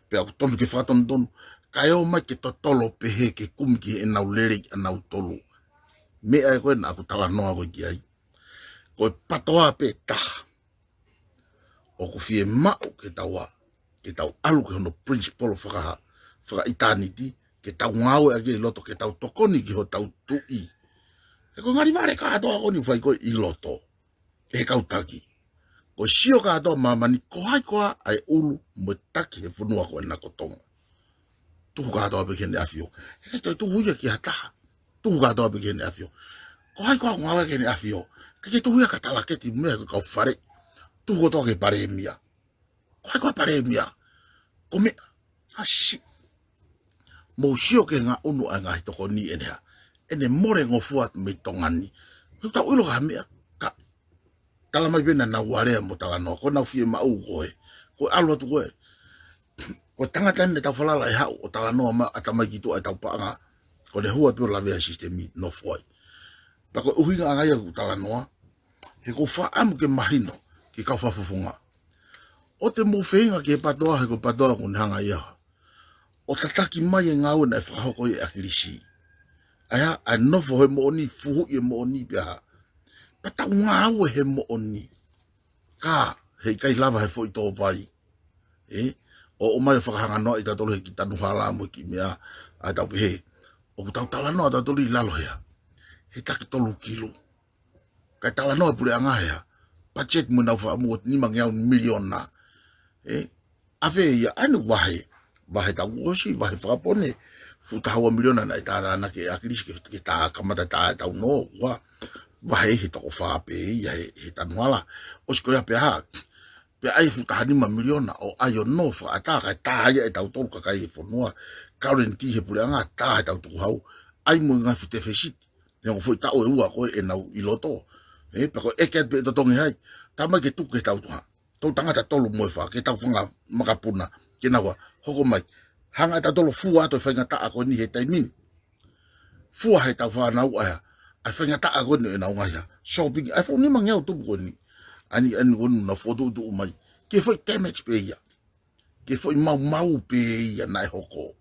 pea ʻoku tonu ke fakatonutonu. Kae ō mai ke totolo pehē ke kumi ki heʻenau lelei ʻanautolu. Meʻa ē ko ē naʻa ku talanoa ko ē ki ai. Ko e pātoa pē taha. ʻOku fiemaʻu ke tau ʻa, ke tau ʻalu ki hono principle faka-, fakaʻitāniti, ke tau ngāueʻaki ʻi loto, ke tau tokoni ki hotau tuʻi. He ko e ngali vale kātoa ko eni ʻoku fai ko ē ʻi loto. ʻE he kau taki. Ko e sio kātoa māmani, ko hai koā ʻa e ʻulu mo e taki he fonua ko ena ko Tonga. Tuhu kātoa pē ki heʻene ʻafio. He ʻikai toe tuhu ia ki ha taha. Tuhu kātoa pē ki heʻene ʻafio. Ko hai koā ʻoku ngāueʻaki ʻene ʻafio. ʻIkai ke tuhu ia ka talaketi mo e meʻa ko e kau fale. Tuhu kotoa ki he palēmia. Ko hai koā palēmia. Ko e meʻa. Hasi. Mou sio ki he ngaʻunu ʻa e ngaahi tokoni ʻene hā. ʻEne mole ngofua mei Tonga ni. He ʻoku tau ʻilo ha meʻa. Ka tala mai pē naʻa nau alea mo talanoa. Ko ʻenau fiemaʻu ko ē. Ko e ʻalu atu ko ē. Ko e tangata eni naʻa tau falala ʻe haʻu ʻo talanoa mai ʻatamai ki tuʻa ʻetau paʻanga. Ko ʻene hua pē ʻo lavea he sisitemi nofo ai. Pea ko e ʻuhinga ʻanga ia ʻeku talanoa. He ʻoku ou fakaʻamu ke mahino. ki he kau fakafofonga. ʻOua te mou feinga ki he PATOA, he ko e PATOA ʻoku ne hanga ia ʻo tataki mai e ngāue naʻe fakahoko ʻe ʻAkilisi. ʻA ia, ʻa e nofo he moʻoni, fuhuʻi e moʻoni pea hā. Pea tau ngāue he moʻoni. Ka, heʻikai lava he foʻi tōpai. Ē? ʻO ʻomai ʻo fakahanganoaʻi tautolu he kiʻi tanu hala mo e kiʻi meʻa, ʻa ia tau pehē. ʻOku tau talanoa tautolu ʻi lalo hea. He taki tolu kilu. Kae talanoa e puleʻanga hea. Patiseti mo ʻenau fakaʻamu ʻo nima ngeau miliona. Ē? ʻAve ia ʻa ʻene vahe. Vahe taʻu kuo ʻosi, vahe fakapō ni. Fuʻu taha ua miliona naʻe tānaki ʻe ʻAkilisi ke, ke tā kamata tā e tau nō. Ua vahe he toko fā pē ia he, he tanu hala. ʻOsi ko ia pea hā. Pea ʻai fuʻu taha nima miliona ʻo ʻai ʻo nō fakaʻatā kae tā ia ʻe tautolu kakai e fonua. Guarantee he puleʻanga tā he tau tukuhau. ʻAi mo e ngaahi fuʻu tefesiti. He ongo foʻi taʻu ʻe ua ko ē ʻenau ʻi loto. Ē, pea ko e ʻeke atu pē ʻe totongi hai. Tā mai ke tuku ke tau tuha. Tau tangata tolu mo e fā, ke tau fanga makapuna. Ke nau hoko mai. Hanga ʻe tautolu fua atu e faingataʻa ko eni he taimi ni. Fua he tau fānau ʻa ia. ʻA e faingataʻa ko eni ʻenau ngaahi ha. Shopping, ʻa e foʻi nima ngeau tupu ko eni. ʻAni, ʻani ko eni na fotu tuʻu mai. Ke foʻi damage pē ia. Ke foʻi maumau pē ia naʻe hoko.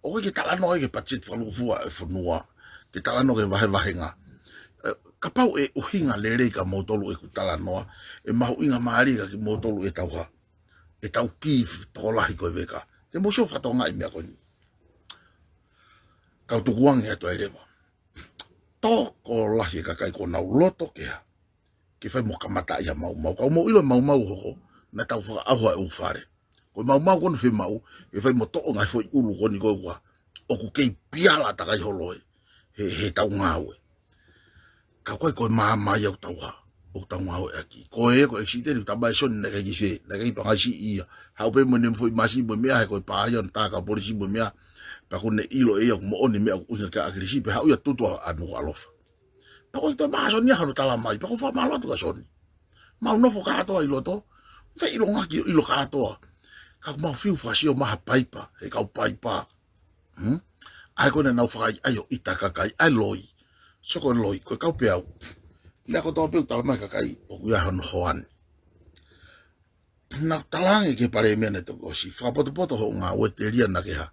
ʻOku ʻikai ke talanoa ki he patiseti fakalūkufua e fonua. Ke talanoa ki he vahevahenga. Ē, kapau ʻe ʻuhinga lelei kia moutolu ʻeku talanoa. ʻE mahuʻinga mālie kia moutolu ʻetau hā. ʻEtau kī tokolahi ko e veka. Te mou sio fakatokangaʻi meʻa ko eni. Kau tukuange atu ai leva. Tokolahi e kakai ʻoku nau loto ke hā. Ke fai mo kamataʻi ha maumau. Kau mou ʻilo e maumau hoko, naʻa tau fakaʻauha e ʻū fale. Ko e maumau ko eni fiemaʻu, ʻe fai mo toʻo ngaahi foʻi ʻulu ko eni ko e ua. ʻOku kei piala takai holo ē, he, he tau ngāue. Ka ko e, ko e māmā ia ʻoku tau hā, ʻoku tau ngāue ʻaki. Ko e, ko e accident, ʻoku tau mai soni naʻe ʻikai ke fē, naʻe ʻikai pangai siʻi ia. Haʻu pē mo ʻene foʻi masi mo e meʻa, he ko e pā ia ʻo ne tā kau polisi mo e meʻa. Pea ʻoku ne ʻilo ʻe ia ʻoku moʻoni e meʻa ʻoku ʻuhinga kia ʻAkilisi, pea haʻu ia ʻo tutu ʻa Nukuʻalofa. Pea ko e toe maʻa Soni ia hono tala mai, pea ko e fakamālō atu kia Soni. Mau nofo kātoa ʻi loto, feʻilongaki ʻo ʻilo kātoa. Ka ʻoku mau fiu fakasio mai ha paipa, he kau paipa. Hmm? ʻA ia ko ē naʻa nau fakaʻaiʻai ʻo ʻita kakai, ʻa e loi. So ko e loi, ko e kau peau. Lea kotoa pē ʻoku tala mai kakai, ʻoku ʻi ai hono hoa ni. Naʻa ku talaange ki he palēmia naʻe toki ʻosi, fakapotopoto hoʻo ngāue telia naʻa ke hā.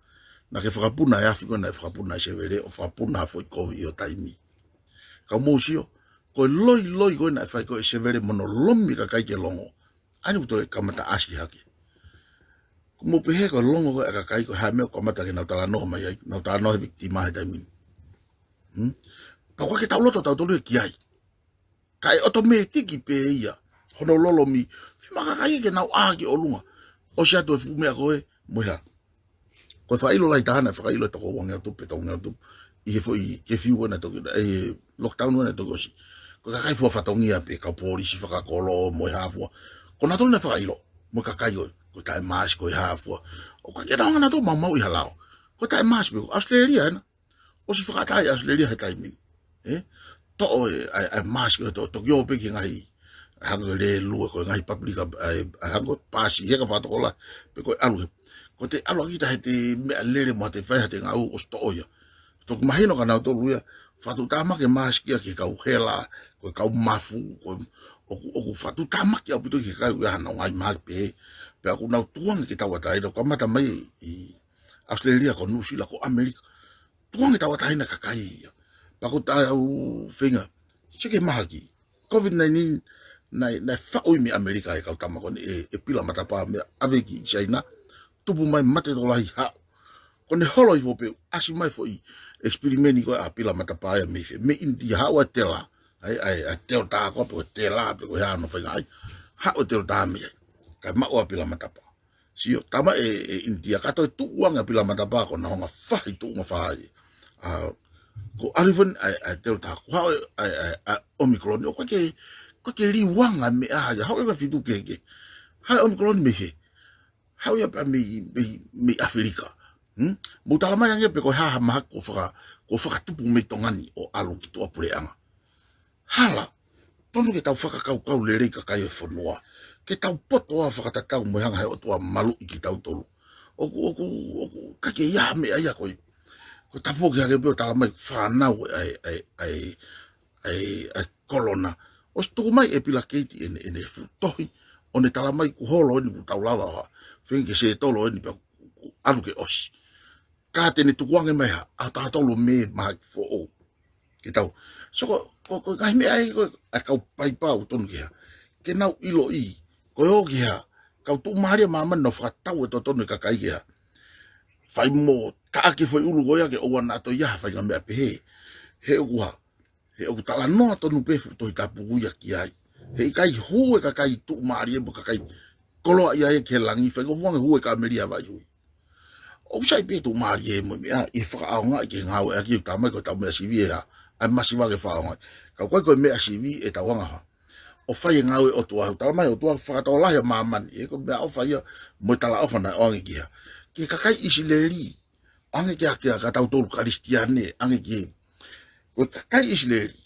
Naʻa ke fakapuna e afi ko ē naʻe fakapuna ʻe Sevele ʻo fakapuna ha foʻi kovi ʻi ho taimi. Ka mou sio, ko e loi loi ko ē naʻe fai ko ē ʻe Sevele mo hono lomi kakai ke longo. ʻAni ʻoku toe kamata ʻasi hake. Ko mou pehē ko e longo ko ē ʻa e kakai ko e hā e meʻa ʻoku kamata ke nau talanoa mai ai, nau talanoa he victim he taimi ni. Hmm? Ka ʻoku ʻikai ke tau loto tautolu ia ki ai. Kae ʻotomētiki pē ia, hono lolomi, fiemaʻu kakai ke nau ʻā ki ʻolunga. ʻOsi atu e fuʻu meʻa ko ē, mo e hā. Ko e fakaʻilo lahi taha naʻe fakaʻilo ʻe toko uangeau tupu, pe tolungeau tupu. ʻI he foʻi, ke fiu ko ē naʻe toki, ʻi he lockdown ko ē naʻe toki ʻosi. Ko e kakai fua fatongia pē, kau polisi fakakolo, mo e hā fua. Ko nautolu naʻe fakaʻilo, mo e kakai ko ē, ko e taʻe mask, ko e hā fua. ʻOku ʻikai ke nau hanga nautolu ʻo maumauʻi ha lao. Ko e taʻe mask pē, ko Australia ena. ʻOsi fakaʻatā ʻi Australia he taimi ni. Ē? Toʻo e, ʻa e, ʻa e mask ko ē toʻo, toki ō pē ki he ngaahi, ʻa e hangē ko e lēlue, ko e ngaahi public, ʻa e, ʻa e hangē ko e pasi, he ka fakatokolahi, pe ko e ʻalu he. Ko ʻete ʻalu ʻa kita he ʻete meʻalele mo ʻete fai ha ʻete ngāue ʻosi toʻo ia. Toki mahino kia nautolu ia, fakatuʻutāmaki e mask ia ki he kau hela, ko e kau mafu, ko e, ʻoku, ʻoku fakatuʻutāmaki ʻaupito ki he kakai ʻoku ʻi ai haʻanau ngaahi mahaki pehē, pea ʻoku nau tukuange ke tauʻatāina, kamata mai ʻi Australia, ko Nuʻusila, ko ʻAmelika. Tukuange tauʻatāina kakai ia. Pea ʻoku tau feinga. Sio ki he mahaki. Covid nineteen, naʻe, naʻe faʻu ʻi mei ʻAmelika e kau tama ko eni ʻe, ʻe pila matapā mei ʻave ki China. Tupu mai mate tokolahi haʻu. Ko ʻene holo hifo pē ʻasi mai foʻi experiment ko ē ʻa pila matapā ia mei fē. Mei India haʻu ʻa e Delta. ʻA e, ʻa e, ʻa e Delta ko ē pe ko e Delta pe ko e hā hono faʻahinga ai. Haʻu e Delta mei ai. Kae maʻu ʻa pila matapā. Sio, tama ʻe, ʻe India, ka toe tuʻu ange ʻa pila matapā ko ʻena honga fahi tuʻunga fahi. ʻA, ko ʻalu hifo eni ʻa e, ʻa e Delta, ko haʻu ʻa e, ʻa e, ʻa e Omicron, ʻoku ʻikai ke, ʻoku ʻikai ke liu ange meʻa ia, haʻu ʻi he ngaahi feituʻu kehekehe. Haʻu e Omicron mei fē. Haʻu ia pē mei, mei, mei ʻAfilika. Hmm? Mou tala mai ange pē ko e hā ha mahaki kuo faka, kuo fakatupu mei Tonga ni ʻo ʻalu ki tuʻapuleʻanga. Hala, tonu ke tau fakakaukau lelei kakai e fonua. Ke tau poto ʻo fakatatau mo e hanga he ʻOtua ʻo maluʻi kitautolu. ʻOku, ʻoku, ʻoku, ʻikai ke ʻi ai ha meʻa ia ko e. Ko e tafoki hake pē ʻo tala mai fānau ʻa e, ʻa e, ʻa e, ʻa e, ʻa e kolona. ʻOsi tuku mai ʻe Pila Keiti ʻene, ʻene fuʻu tohi, ʻo ne tala mai kuo holo eni kuo tau lava ʻo hā. Feinga ke sētolo eni pea kuo ʻalu ke ʻosi. Ka te ne tukuange mai ha, ʻa tautolu mei mahaki foʻou. Ke tau. So ko, ko, ko e ngaahi meʻa ia ko ē ʻa e kau paipa ʻoku totonu ke hā. Ke nau ʻiloʻi, ko e ō ke hā, kau tuʻumālie ʻa māmani nau fakatau e totonu e kakai ke hā. Fai mo taʻaki e foʻi ʻulu ko ia ke ʻoua naʻa toe ʻi ai ha faʻahinga meʻa pehē. He ʻoku hā, he ʻoku talanoa tonu pē fuʻu Tohi Tapu ia ki ai. Heʻikai hū e kakai tuʻumālie mo e kakai koloaʻia ia ki he langi, feinga fuʻu ange hū e kāmeli ʻa Vaihui. ʻOku sai pē tuʻumālie mo e meʻa ʻi he fakaʻaongaʻi ke ngāueʻaki ʻoku talamai ko e tau meʻa sivi ʻe hā, ʻa e masiva ke fakaʻaongaʻi. Ka ʻoku ʻikai ko e meʻa sivi ʻetau anga hā. ʻO fai e ngāue ʻa e ʻOtua, ʻoku talamai ʻOtua fakatokolahi ʻa māmani, ʻe ko e meʻaʻofa ia mo e talaʻofa naʻe ʻoange ki hā. Ki he kakai ʻIsileli, ʻoange ki he, ki he, ka tautolu Kalisitiane, ʻoange ki he. Ko e kakai ʻIsileli,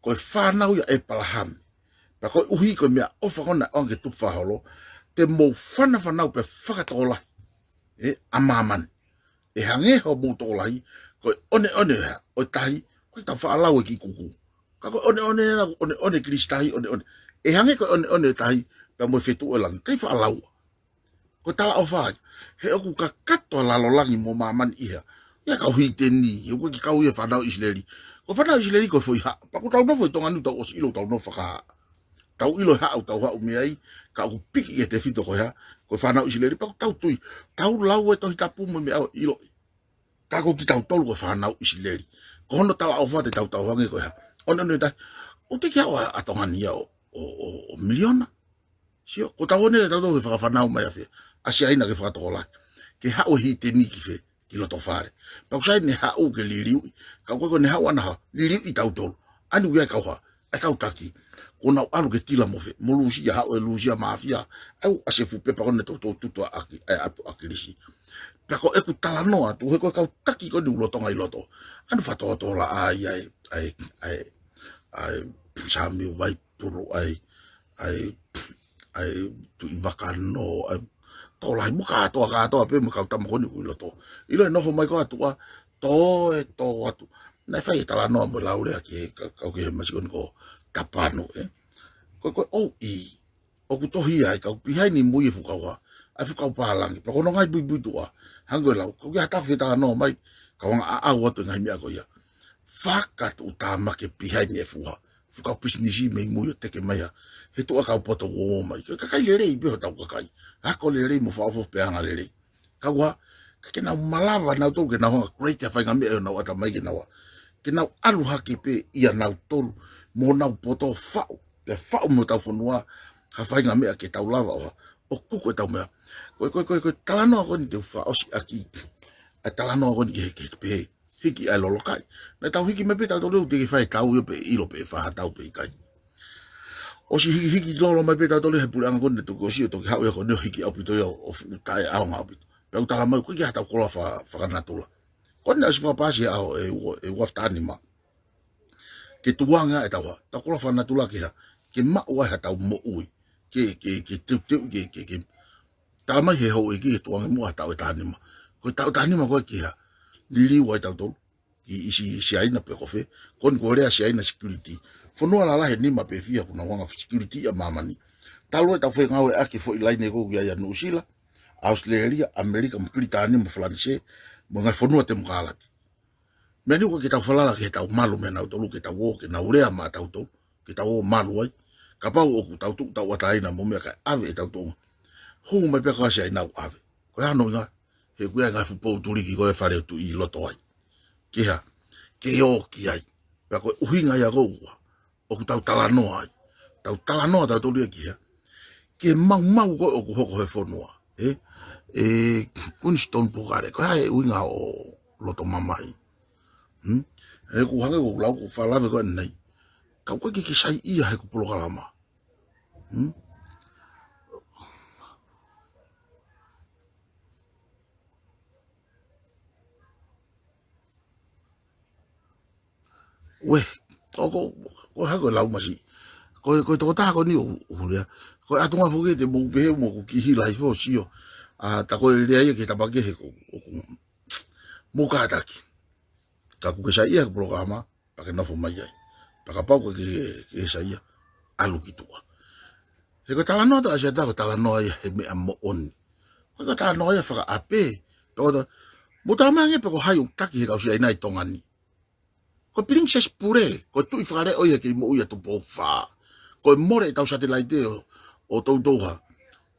ko e fānau ia ʻa ʻEpalahame. Pea koeʻuhi ko e meʻaʻofa ko ē naʻe ʻoange ki he tukufakaholo, te mou fanafanau pea fakatokolahi, ē, ʻa māmani. ʻE hangē hoʻomou tokolahi, ko e ʻoneʻone ʻo e hā, ʻo e tahi, ko e tau faʻa lau e kiʻi kuku. Ka ko e ʻoneʻone, ʻoneʻone Kilisitahi, ʻoneʻone. ʻE hangē ko e ʻoneʻone ʻo e tahi, pea mo e fetuʻu ʻo e langi, ʻikai faʻa lau. Ko e talaʻofa ia. He ʻoku kakato ʻa lalo langi mo māmani ʻi hā. ʻI he kau hiteni, ʻoku ʻikai ke kau ia fānau ʻIsileli. Ko e fānau ʻIsileli ko e foʻi haʻa. Pea ʻoku tau nofo ʻi Tonga ni ʻoku tau ʻosi ʻilo ʻoku tau nofo fakahaʻa. Tau ʻilo e haʻa ʻoku tau haʻu mei ai, ka ʻoku piki e tefito ko e hā, ko e fānau ʻIsileli, pea ʻoku tau tui, tau lau e Tohi Tapu mo e meʻa ʻo ʻiloʻi. Ka ko kitautolu ko e fānau ʻIsileli. Ko hono talaʻofa te tau tauhi ange ko e hā. ʻOneʻone tahi, ʻoku teʻeki haʻu ʻa, ʻa Tonga ni ia ʻo, ʻo, ʻo, ʻo miliona. Sio, ko tau ʻoneʻone tautolu he fakafānau mai ʻa fē, ʻa Siaina ke fakatokolahi. Ke haʻu e hiteni ki fē, ki loto fale. Pea ʻoku sai ne haʻu ke liliuʻi. Ka ko e ko ne haʻu ʻana hā, liliuʻi tautolu. ʻAni ui ai kau hā, ʻa e kau taki. Ko nau ʻalu ke tila mo fē, mo Lūsia, haʻu e Lūsia māfia. ʻAu ʻa se fuʻu pepa ko ē ne toutou tutu ʻaki, ʻa e ʻapi ʻa Kilisi. Pea ko ʻeku talanoa atu, he ko e kau taki ko eni ʻoku lolotonga ʻi loto. ʻAni fakatōtōlaʻa ai, ʻa e, ʻa e, ʻa e, ʻa e, Samiu Vaipuru, ʻa e, ʻa e, ʻa e, Tuʻi Vakano, ʻa e, tokolahi mo kātoa, kātoa pē mo e kau tama ko eni ʻoku ʻi loto. ʻIlo e nofo mai ko ē ʻa tuʻa, tō e, tō atu. Naʻe fai e talanoa mo e laulea ki he ka-, kau ki he masi ko eni ko Tapanu, ē. Ko e, ko e ʻOʻi, ʻoku tohi ai, kau pihai ni mui e fuʻu kau hā, ʻa e fuʻu kau pālangi, pea ko hono ngaahi puipuituʻa, hangē ko e lau, kau ki ha taha fie talanoa mai, kau anga ʻaʻau atu e ngaahi meʻa ko ia. Fakatuʻutāmaki e pihai ni e fuʻu hā, fuʻu kau pisinisi mei mui ʻo teke mai hā, he tuʻa kau poto ʻoku ō mai, ko e kakai lelei pē hotau kakai, ako lelei mo fakaʻofoʻofa pea anga lelei. Kau hā, ka ke nau malava nautolu, ke nau hanga create ha faʻahinga meʻa ʻi honau ʻatamai ke nau hā. Ke nau ʻalu hake pē ʻia nautolu, mo nau poto faʻu, pea faʻu mo hotau fonua, ha faʻahinga meʻa ke tau lava ʻo hā, ʻo kuku ʻetau meʻa. Ko e, ko e, ko e, ko e talanoa ko eni te u fakaʻosi ʻaki, ʻa e talanoa ko eni ki he, ki he pehē, hiki ʻa e lolokaʻi. Naʻa tau hiki mai pē tautolu ʻo teʻeki fai tau ia pe ʻilo pe fai ha tau pe ʻikai. ʻOsi hiki, hiki lolo mai pē tautolu he puleʻanga ko eni ne toki ʻosi ʻo toki haʻu ia ko eni ʻo hiki ʻaupito ia ʻo, ʻo fuʻu taʻeʻaonga ʻaupito. Pea ʻoku tala mai, ʻoku ʻikai ke ʻi ai haʻatau koloa fa-, fakanatula. Ko eni ʻosi fakapasi ʻa e ʻaho ʻe ua, ʻe ua afe taha nima. Ke tukuange ʻetau hā, tau koloa fakanatula ke hā, ke maʻu ai haʻatau moʻui. Ke, ke, ke teuteu, ke, ke, ke. Tala mai he houʻeiki ke tukuange muʻa taʻu ʻe taha nima. Ko e taʻu ʻe taha nima ko ē ke hā, liliu ai tautolu ki ʻi Si-, Siaina pe ko fē. Ko eni ko e lea Siaina security. Fonua lalahi ʻe nima pe fiha ʻoku nau hanga security ʻa māmani. Talu ʻetau fengāueʻaki e foʻi laine ko ē ʻoku ʻi ai ʻa Nuʻusila, ʻAositelēlia, ʻAmelika, mo Pilitānia, mo Falanisē, mo e ngaahi fonua temokālati. Meʻa ni ʻoku ʻikai ke tau falala ke tau malu mei nautolu, ke tau ō, ke nau lea maʻa tautolu, ke tau ō malu ai. Kapau ʻoku tau tuʻu tauʻatāina mo meʻa kae ʻave ʻetau tuʻunga. Hū mai pē ko ē ʻa Siaina ʻo ʻave. Ko e hā hono ʻuhinga, he ʻoku ʻi ai e ngaahi fuʻu pou tuliki ko ē ʻa e fale ʻo Tuʻi ʻi loto ai. Ke hā, ke ō ki ai. Pea ko e ʻuhinga ia ko ē ʻoku tau talanoa ai. Tau talanoa tautolu ia ki hā, ki he maumau ko ē ʻoku hoko he fonua. Ē? Ē, Kuini Sitoni Pokale, ko e hā e ʻuhinga ʻo loto mamahi. Hmm? He ʻoku hangē ʻoku lau ʻoku fakalave ko ē ʻanenai. Ka ʻoku ʻikai ke ke saiʻia he ʻoku polokalama. Hmm? Uē, ʻoku, ko e hā ko e lau masiʻi. Ko e, ko e tokotaha ko eni ʻoku, ʻoku lea. Ko e ʻatunga foki te mou pehē mo ʻoku kiʻi hila hifo ʻo sio. ʻA, tā ko e lea ia ki he tapa kehe ko, ʻoku, mou kātaki. Ka ʻoku ke saiʻia he ʻoku polokalama, pea ke nofo mai ai. Pea kapau ʻoku ke, ke saiʻia, ʻalu ki tuʻa. He ko e talanoa ʻa ʻAsiata ko e talanoa ia he meʻa moʻoni. Ko e talanoa ia fakaʻape. Pea ko e ta-, mou tala mai angē pe ko hai ʻoku taki he kau Siaina ʻi Tonga ni. Ko e Pilinisesi Pule, ko e tuʻi fakaleʻo ia kei moʻui ʻa Tupou Fā. Ko e mole ʻetau satelaite ʻo, ʻo toutou hā.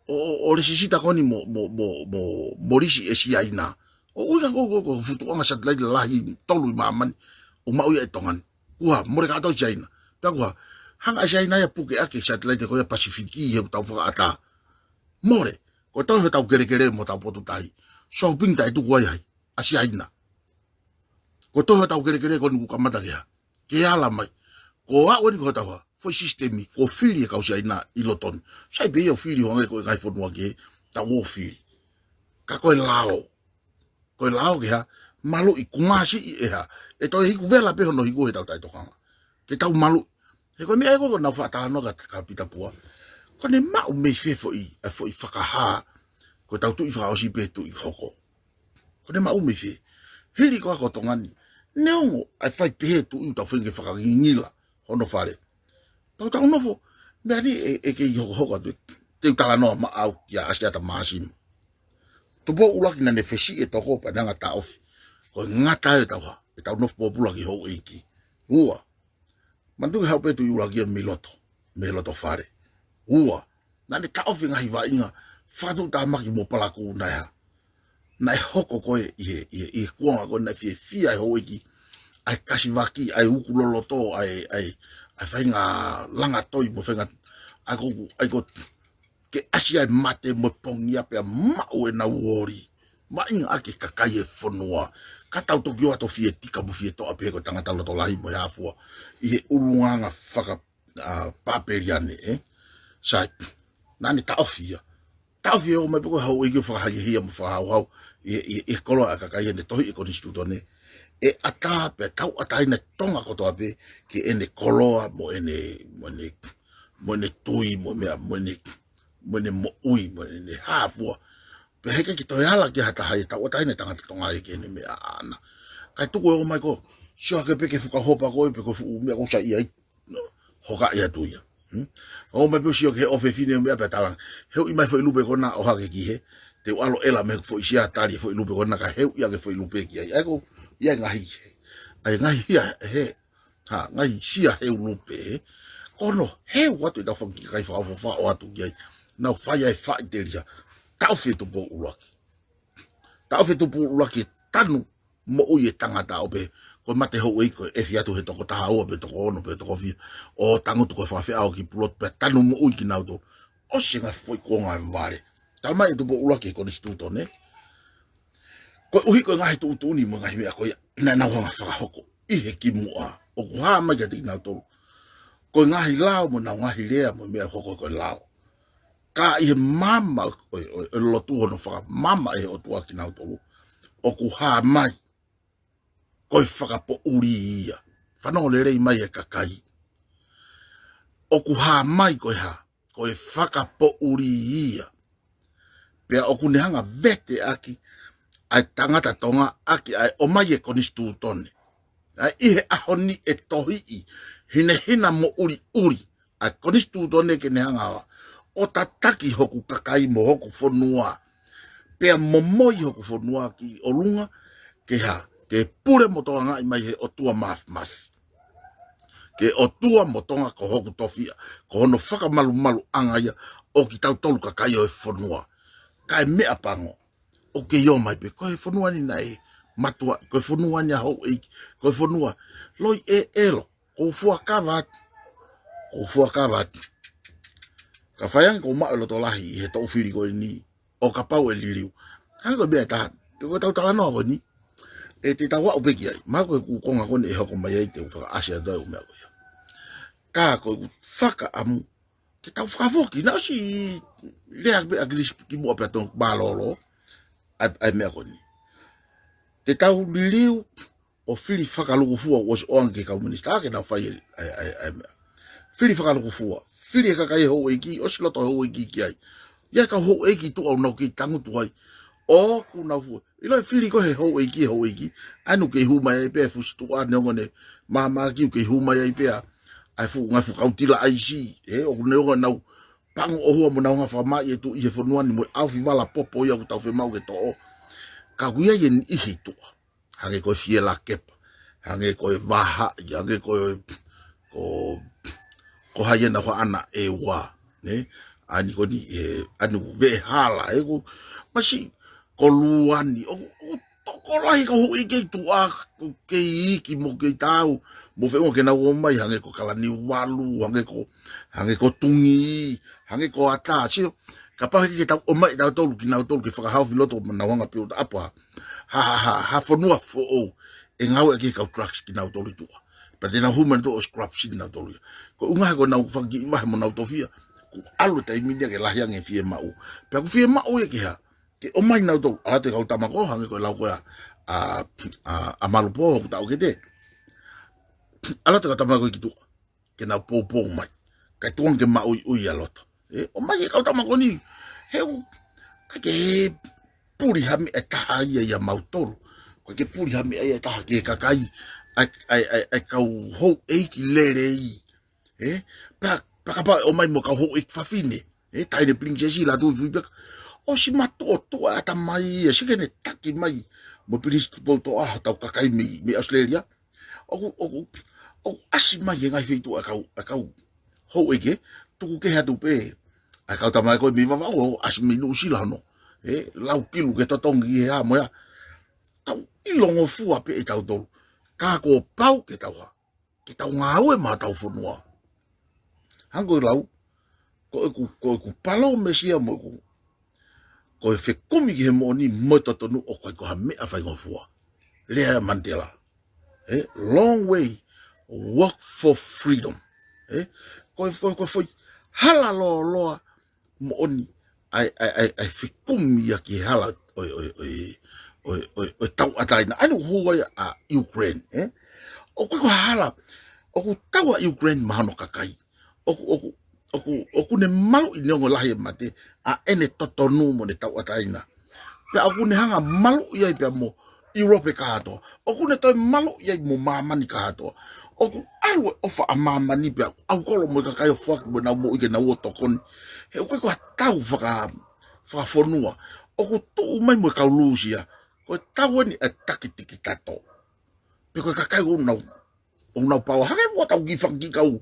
ʻO, ʻo, ʻo lēsisita ko eni mo, mo, mo, mo, mo lisi ʻe Siaina. ʻO ʻuhinga ko, ko, ko e futuʻanga satelaite lahi tolu ʻi māmani, ʻoku maʻu ia ʻe Tonga ni. Kuo hā, mole kātoa ʻe Siaina. Pea kuo hā, hanga ʻe Siaina ia ʻo puke ʻaki e satelaite ko ia Pasifiki he ʻoku tau fakaʻatā. Mole, ko e toe hotau kelekele mo hotau potu tahi. Shopping taʻetuku ai ai, ʻa Siaina. Ko e toe hotau kelekele ko eni kuo kamata ke hā, ke ala mai. Ko e aʻu eni ko hotau hā, foʻi sisitemi, ko e fili e kau Siaina ʻi loto ni. Sai pē ia ʻo fili ʻo hangē ko e ngaahi fonua kehe, tau ō ʻo fili. Ka ko e lao. Ko e lao ke hā, maluʻi, kuo māsiʻi e hā. ʻE toe hiku vela pē hono hiku he tau taʻetokanga. Ke tau maluʻi. He ko e meʻa ia ko ē ʻoku nau faʻa talanoa ka, ka Pita Pua. Ko ʻene maʻu mei fē foʻi, ʻa e foʻi fakahā. Ko ʻetau tuʻi fakaʻosi pē tuʻi hoko. Ko ʻene maʻu mei fē. Hili ko ā ko Tonga ni. Neongo ʻa e fai pehē tuʻi ʻoku tau feinga ke fakangingila hono fale. Tau tau nofo, meʻa ni ʻe, ʻe kei hokohoko atu. Te u talanoa maʻau kia ʻAsiata Māsima. Tupou ʻUluaki naʻa ne fesiʻi e toko pea ne hanga ʻo taʻofi. Ko e ngata ʻetau hā, ʻetau nofo pōpula ki houʻeiki. Ua. Manatuʻi haʻu pē tuʻi ʻuluaki ia mei loto, mei loto fale. Ua. Naʻa ne taʻofi e ngaahi vaʻinga, fakatuʻutāmaki mo palakū naʻe hā. Naʻe hoko ko ē ʻi he, ʻi he, ʻi he kuonga ko ē naʻe fiefia e houʻeiki. ʻA e kasivaki, ʻa e uku loloto, ʻa e, ʻa e, ʻa e faʻahinga langatoi mo e faʻahinga, ʻa e ko, ʻa e ko, ke ʻasi ai e mate mo e pongia pea maʻu ʻenau ʻoli. Maʻinga ʻaki e kakai e fonua. Ka tau toki ō atu ʻo fie tika mo fie toʻa pē he ko e tangata loto lahi mo e hā fua. ʻI he ʻulungaanga faka, ʻa, Papeliane, ē? Sai, naʻa ne taʻofi ia. Taʻofi ʻo ō mai pē ko e houʻeiki ʻo fakahiahia mo fakahauhau ʻi, ʻi, ʻi he koloa ʻa e kakai ʻene tohi e konisitūtone. ʻE ʻatā pea tauʻatāina e Tonga kotoa pē ki heʻene koloa mo ʻene, mo ʻene, mo ʻene tui, mo e meʻa, mo ʻene, mo ʻene moʻui, mo ʻene hā fua. Pea heʻikai ke toe ala ki ai ha taha ia, tauʻatāina e tangata Tonga ia ki heʻene meʻa ʻaʻana. Kae tuku ē ʻo ō mai ko ē, sio hake pē ki he fuka hopa ko ē pe ko e fuʻu meʻa ko ē ʻoku sai ai, hokaʻi atu ia. Hmm? ʻO ō mai pē ʻo sio ki he ʻofefine ʻo meʻa pea talaange, heuʻi mai e foʻi lupe ko ena ʻo hake ki hē, te u ʻalu ʻo ʻela mei he foʻi sea tali e foʻi lupe ko ena kae heuʻi ange e foʻi lupe ki ai. ʻA ia ko ia e ngaahi, ʻa e ngaahi hia he, hā, ngaahi sea heu lupe, ē. Ko hono heu atu ʻetau fanga kiʻi kakai fakaʻofoʻofa ʻo ō atu ki ai. Nau fai ai e faʻiteliha. Taʻofi e Tupou ʻUluaki. Taʻofi e Tupou ʻUluaki e tanu moʻui e tangata ʻo pehē, ko e mate houʻeiki ko e efi atu he toko taha ua pe toko ono pe toko fiha. ʻO tangutu ko e fakafeʻao ki pulotu pea tanu moʻui kinautolu. ʻOsi e ngaahi foʻi kuonga e vale. Tala mai e Tupou ʻUluaki he konisitūtone. Koeʻuhi ko e ngaahi tuʻutuʻuni mo e ngaahi meʻa ko ia, naʻa nau hanga ʻo fakahoko ʻi he kimuʻa. ʻOku hā mai kiate kinautolu. Ko e ngaahi lao mo ʻenau ngaahi lea mo e meʻa hoko ko e lao. Ka ʻi he maama ʻo, ʻo, ʻo, ʻo e lotu hono fakamaama ʻe he ʻOtua kinautolu. ʻOku hā mai. Ko e fakapoʻuli ia. Fanongo lelei mai e kakai. ʻOku hā mai ko e hā. Ko e fakapoʻuli ia. Pea ʻoku ne hanga ʻo vete ʻaki ʻa e tangata Tonga ʻaki ʻa e ʻomai e konisitūtone. ʻA ia ʻi he ʻaho ni ʻe tohiʻi, hinehina mo ʻuliʻuli ʻa e konisitūtone ke ne hanga ʻo, ʻo tataki hoku kakai mo hoku fonua. Pea momoi hoku fonua ki ʻolunga, ke hā, ke pule mo tokangaʻi mai he ʻOtua Māfimafi. Ke ʻOtua mo Tonga ko hoku tofiʻa, ko hono fakamalumaluʻanga ia ʻo kitautolu kakai ʻo e fonua. Kae meʻapango, ʻoku kei ō mai pē, ko e fonua ni naʻe mātuʻa, ko e fonua ni ʻa houʻeiki, ko e fonua, loi ʻe ʻelo, ʻoku ou fuakava atu, ʻoku ou fuakava atu. Ka fai ange ʻoku ou maʻu e loto lahi ʻi he toʻu fili ko eni, ʻo kapau ʻe liliu. Hangē ko e meʻa ʻe taha, ko ʻetau talanoa ko eni, ʻe te tau aʻu pē ki ai, mahalo ko e kiʻi konga ko eni ʻe hoko mai ai te u fakaʻasi atu ai ʻū meʻa ko ia. Ka ko ʻeku fakaʻamu, ke tau fakafoki, naʻe ʻosi lea pē ʻa Kilisi kimuʻa pea tonu mālōlō, ʻa e, ʻa e meʻa ko eni. Te tau liliu, ʻo fili fakalukufua ʻosi ʻoange ki he kau minisitā ke nau fai e, e, e, e meʻa. Fili fakalukufua. Fili e kakai e houʻeiki, ʻosi loto e houʻeiki ki ai. ʻI ai e kau houʻeiki tuʻa ʻoku nau kei tangutu ai. ʻOku nau fua. ʻIlo e fili ko ē he houʻeiki, e houʻeiki. ʻA ē ʻoku kei hū mai ai pē e fusi tuʻa neongo ʻene māmāki ʻoku kei hū mai ai pē ʻa ʻa e fuʻu ngaahi fuʻu kautila ʻaisi, ē, ʻoku ne ongo nau pango ʻohua mo nau hanga fakamāʻi e tuʻi he fonua ni mo e ʻaofi vala popo ia ʻoku tau fiemaʻu ke toʻo. Ka ʻoku ʻi ai e niʻihi tuʻa. Hangē ko e Fielakepa, hangē ko e Vahaʻi, hangē ko e, ko, ko hai ena ko ʻAna ʻEua, ne? ʻAni ko eni, ē, ʻAni Veʻehala, ē, ko, masi, ko Luani, ʻo, ʻo tokolahi ka houʻeiki tuʻa, ko kei iiki mo kei taau, mo feʻunga ke nau ō mai, hangē ko Kalaniuvalu, hangē ko, hangē ko Tungī, hangē ko Ata, sio, kapau heʻikai ke tau ʻomai tautolu, kinautolu, ke fakahaofi loto, mo nau hanga build up ha, ha, ha, ha, ha fonua foʻou, ʻe ngāueʻaki ʻe he kau drugs kinautolu tuʻa. Pea te nau hū mai nautolu ʻosi corruption nautolu ia. Ko e ʻuhinga he ko ʻenau fakakiʻi vahe mo nau tofia, kuo ʻalu e taimi ni ia ke lahi ange e fiemaʻu. Pea ʻoku fiemaʻu ia ke hā, ke ʻomai nautolu, ʻalu atu e kau tama ko ē, hangē ko e lau ko ē ʻa, ʻa, ʻa, ʻa Malupō, ʻoku taʻokete. ʻAlu atu e kau tama ko ē ki tuʻa, ke nau poupou mai. Kae tuku ange ke maʻuiʻui ʻa loto. Ē, ʻomai e kau tama ko eni. He ʻoku, ʻikai ke puli ha meʻa ʻe taha ia ʻia mautolu. ʻIkai ke puli ha meʻa ia ʻe taha ki he kakai. ʻAi, ʻai, ʻai, ʻai kau houʻeiki lelei. Ē, pea, pea kapau ʻe ʻomai mo e kau houʻeiki fafine. Ē, taʻahine pilinisesi Lātūfuipeka. ʻOsi matuʻotuʻa ʻatamai ia, sio ki heʻene taki mai mo e Pilinisi Tupoutoʻa hotau kakai mei, mei ʻAositelēlia. ʻOku, ʻoku, ʻoku ʻasi mai he ngaahi feituʻu ʻa e kau, ʻa e kau houʻeiki, tuku kehe atu pē ʻa e kau tama ko ē mei Vavaʻu, ʻoku ʻasi mei Nuʻusila hono, ē, lau kilu ke totongi he ʻā mo e ʻā. Tau ʻilongofua pē ʻe tautolu. Ka kuo pau ke tau hā, ke tau ngāue maʻa hotau fonua. Hangē ko e lau, ko ʻeku, ko ʻeku palōmesi ia mo ʻeku, ko e fekumi ki he moʻoni mo e totonu ʻoku ʻikai ko ha meʻa faingofua. Lea ʻa Mandela. Ē, long way, walk for freedom. Ē, ko e, ko e, ko e foʻi hala lōloa moʻoni ʻa e, ʻa e, ʻa e, ʻa e fekumi ia ki he hala ʻo e, ʻo e, ʻo e, ʻo e, ʻo e, ʻo e tauʻatāina. ʻAni ʻoku hū ai ʻa Ukraine, ē? ʻOku ʻikai ko ha hala, ʻoku tau ʻa Ukraine maʻa hono kakai. ʻOku, ʻoku, ʻoku, ʻoku ne maluʻi neongo lahi e mate, ʻa ʻene totonu mo ʻene tauʻatāina. Pea ʻoku ne hanga maluʻi ai pea mo ʻIulope kātoa. ʻOku ne toe maluʻi ai mo māmani kātoa. ʻOku ʻalu e ʻofa ʻa māmani pea ʻaukolo mo e kakai ʻo foaki mo ʻenau moʻui ke nau ō ʻo tokoni. He ʻoku ʻikai ko ha tau faka-, fakafonua. ʻOku tuʻu mai mo e kau Lūsia. Ko e tau eni ʻa e taki tikitato. Pe ko e kakai ʻoku nau ʻoku nau paoa hake mo tau kiʻi fanga kiʻi kau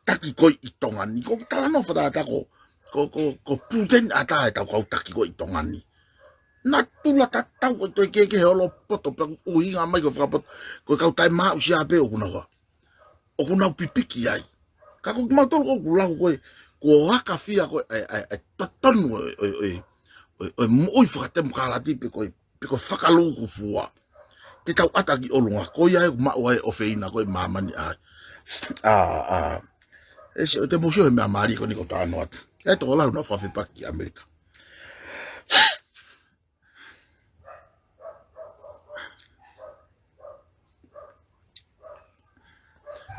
taki ko ē ʻi Tonga ni. Ko e talanoa fakatātā ko, ko, ko, ko Puteni ʻatā ʻetau kau taki ko ē ʻi Tonga ni. Natula tatau ʻe toe kehekehe olopoto pea ʻoku ʻuhinga mai ko e fakapoto, ko e kau taʻemaʻusia pē ʻoku nau hā. ʻOku nau pipiki ai. Ka ko kimautolu ʻoku lau ko ē, kuo aka fia ko ē, ʻa e, ʻa e, ʻa e totonu ʻo e, ʻo e, ʻo e, ʻo e, ʻo e moʻui fakatemokalati pe ko e pe ko e fakalūkufua. Ke tau ʻata ki ʻolunga, ko ia ʻoku maʻu ai ʻofeina ko ē māmani ai. ʻA, ʻa. ʻE sio, te mou sio he meʻa mālie ko eni ko e talanoa atu. ʻE tokolahi ʻoku nau fakafepaki ki ʻAmelika.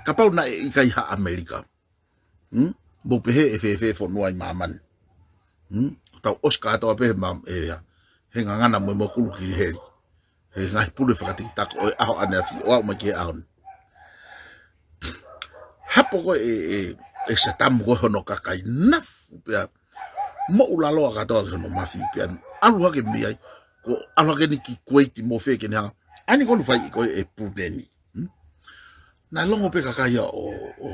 Kapau naʻe ʻikai ha ʻAmelika. Hmm? Mou pehē ʻe fēfē fonua ʻi māmani. Hmm? Tau ʻosi kātoa pē he ma-, ʻe, he ngangana mo e mokulu kili heli. He ngaahi pule fakatikitako ʻo e ʻaho ʻaneafi ʻo aʻu mai ki he ʻaho ni. Hapo ko ē ʻe, ʻe, ʻe Satamu ko ē hono kakai nafu pea moʻu laloa kātoa ki hono mafi pea ʻalu hake mei ai, ko e ʻalu hake eni ki Kuwait mo fē ke ne hanga. ʻAni ko eni fai ko ē ʻe Puteni. Hmm? Naʻe longo pē kakai ia ʻo, ʻo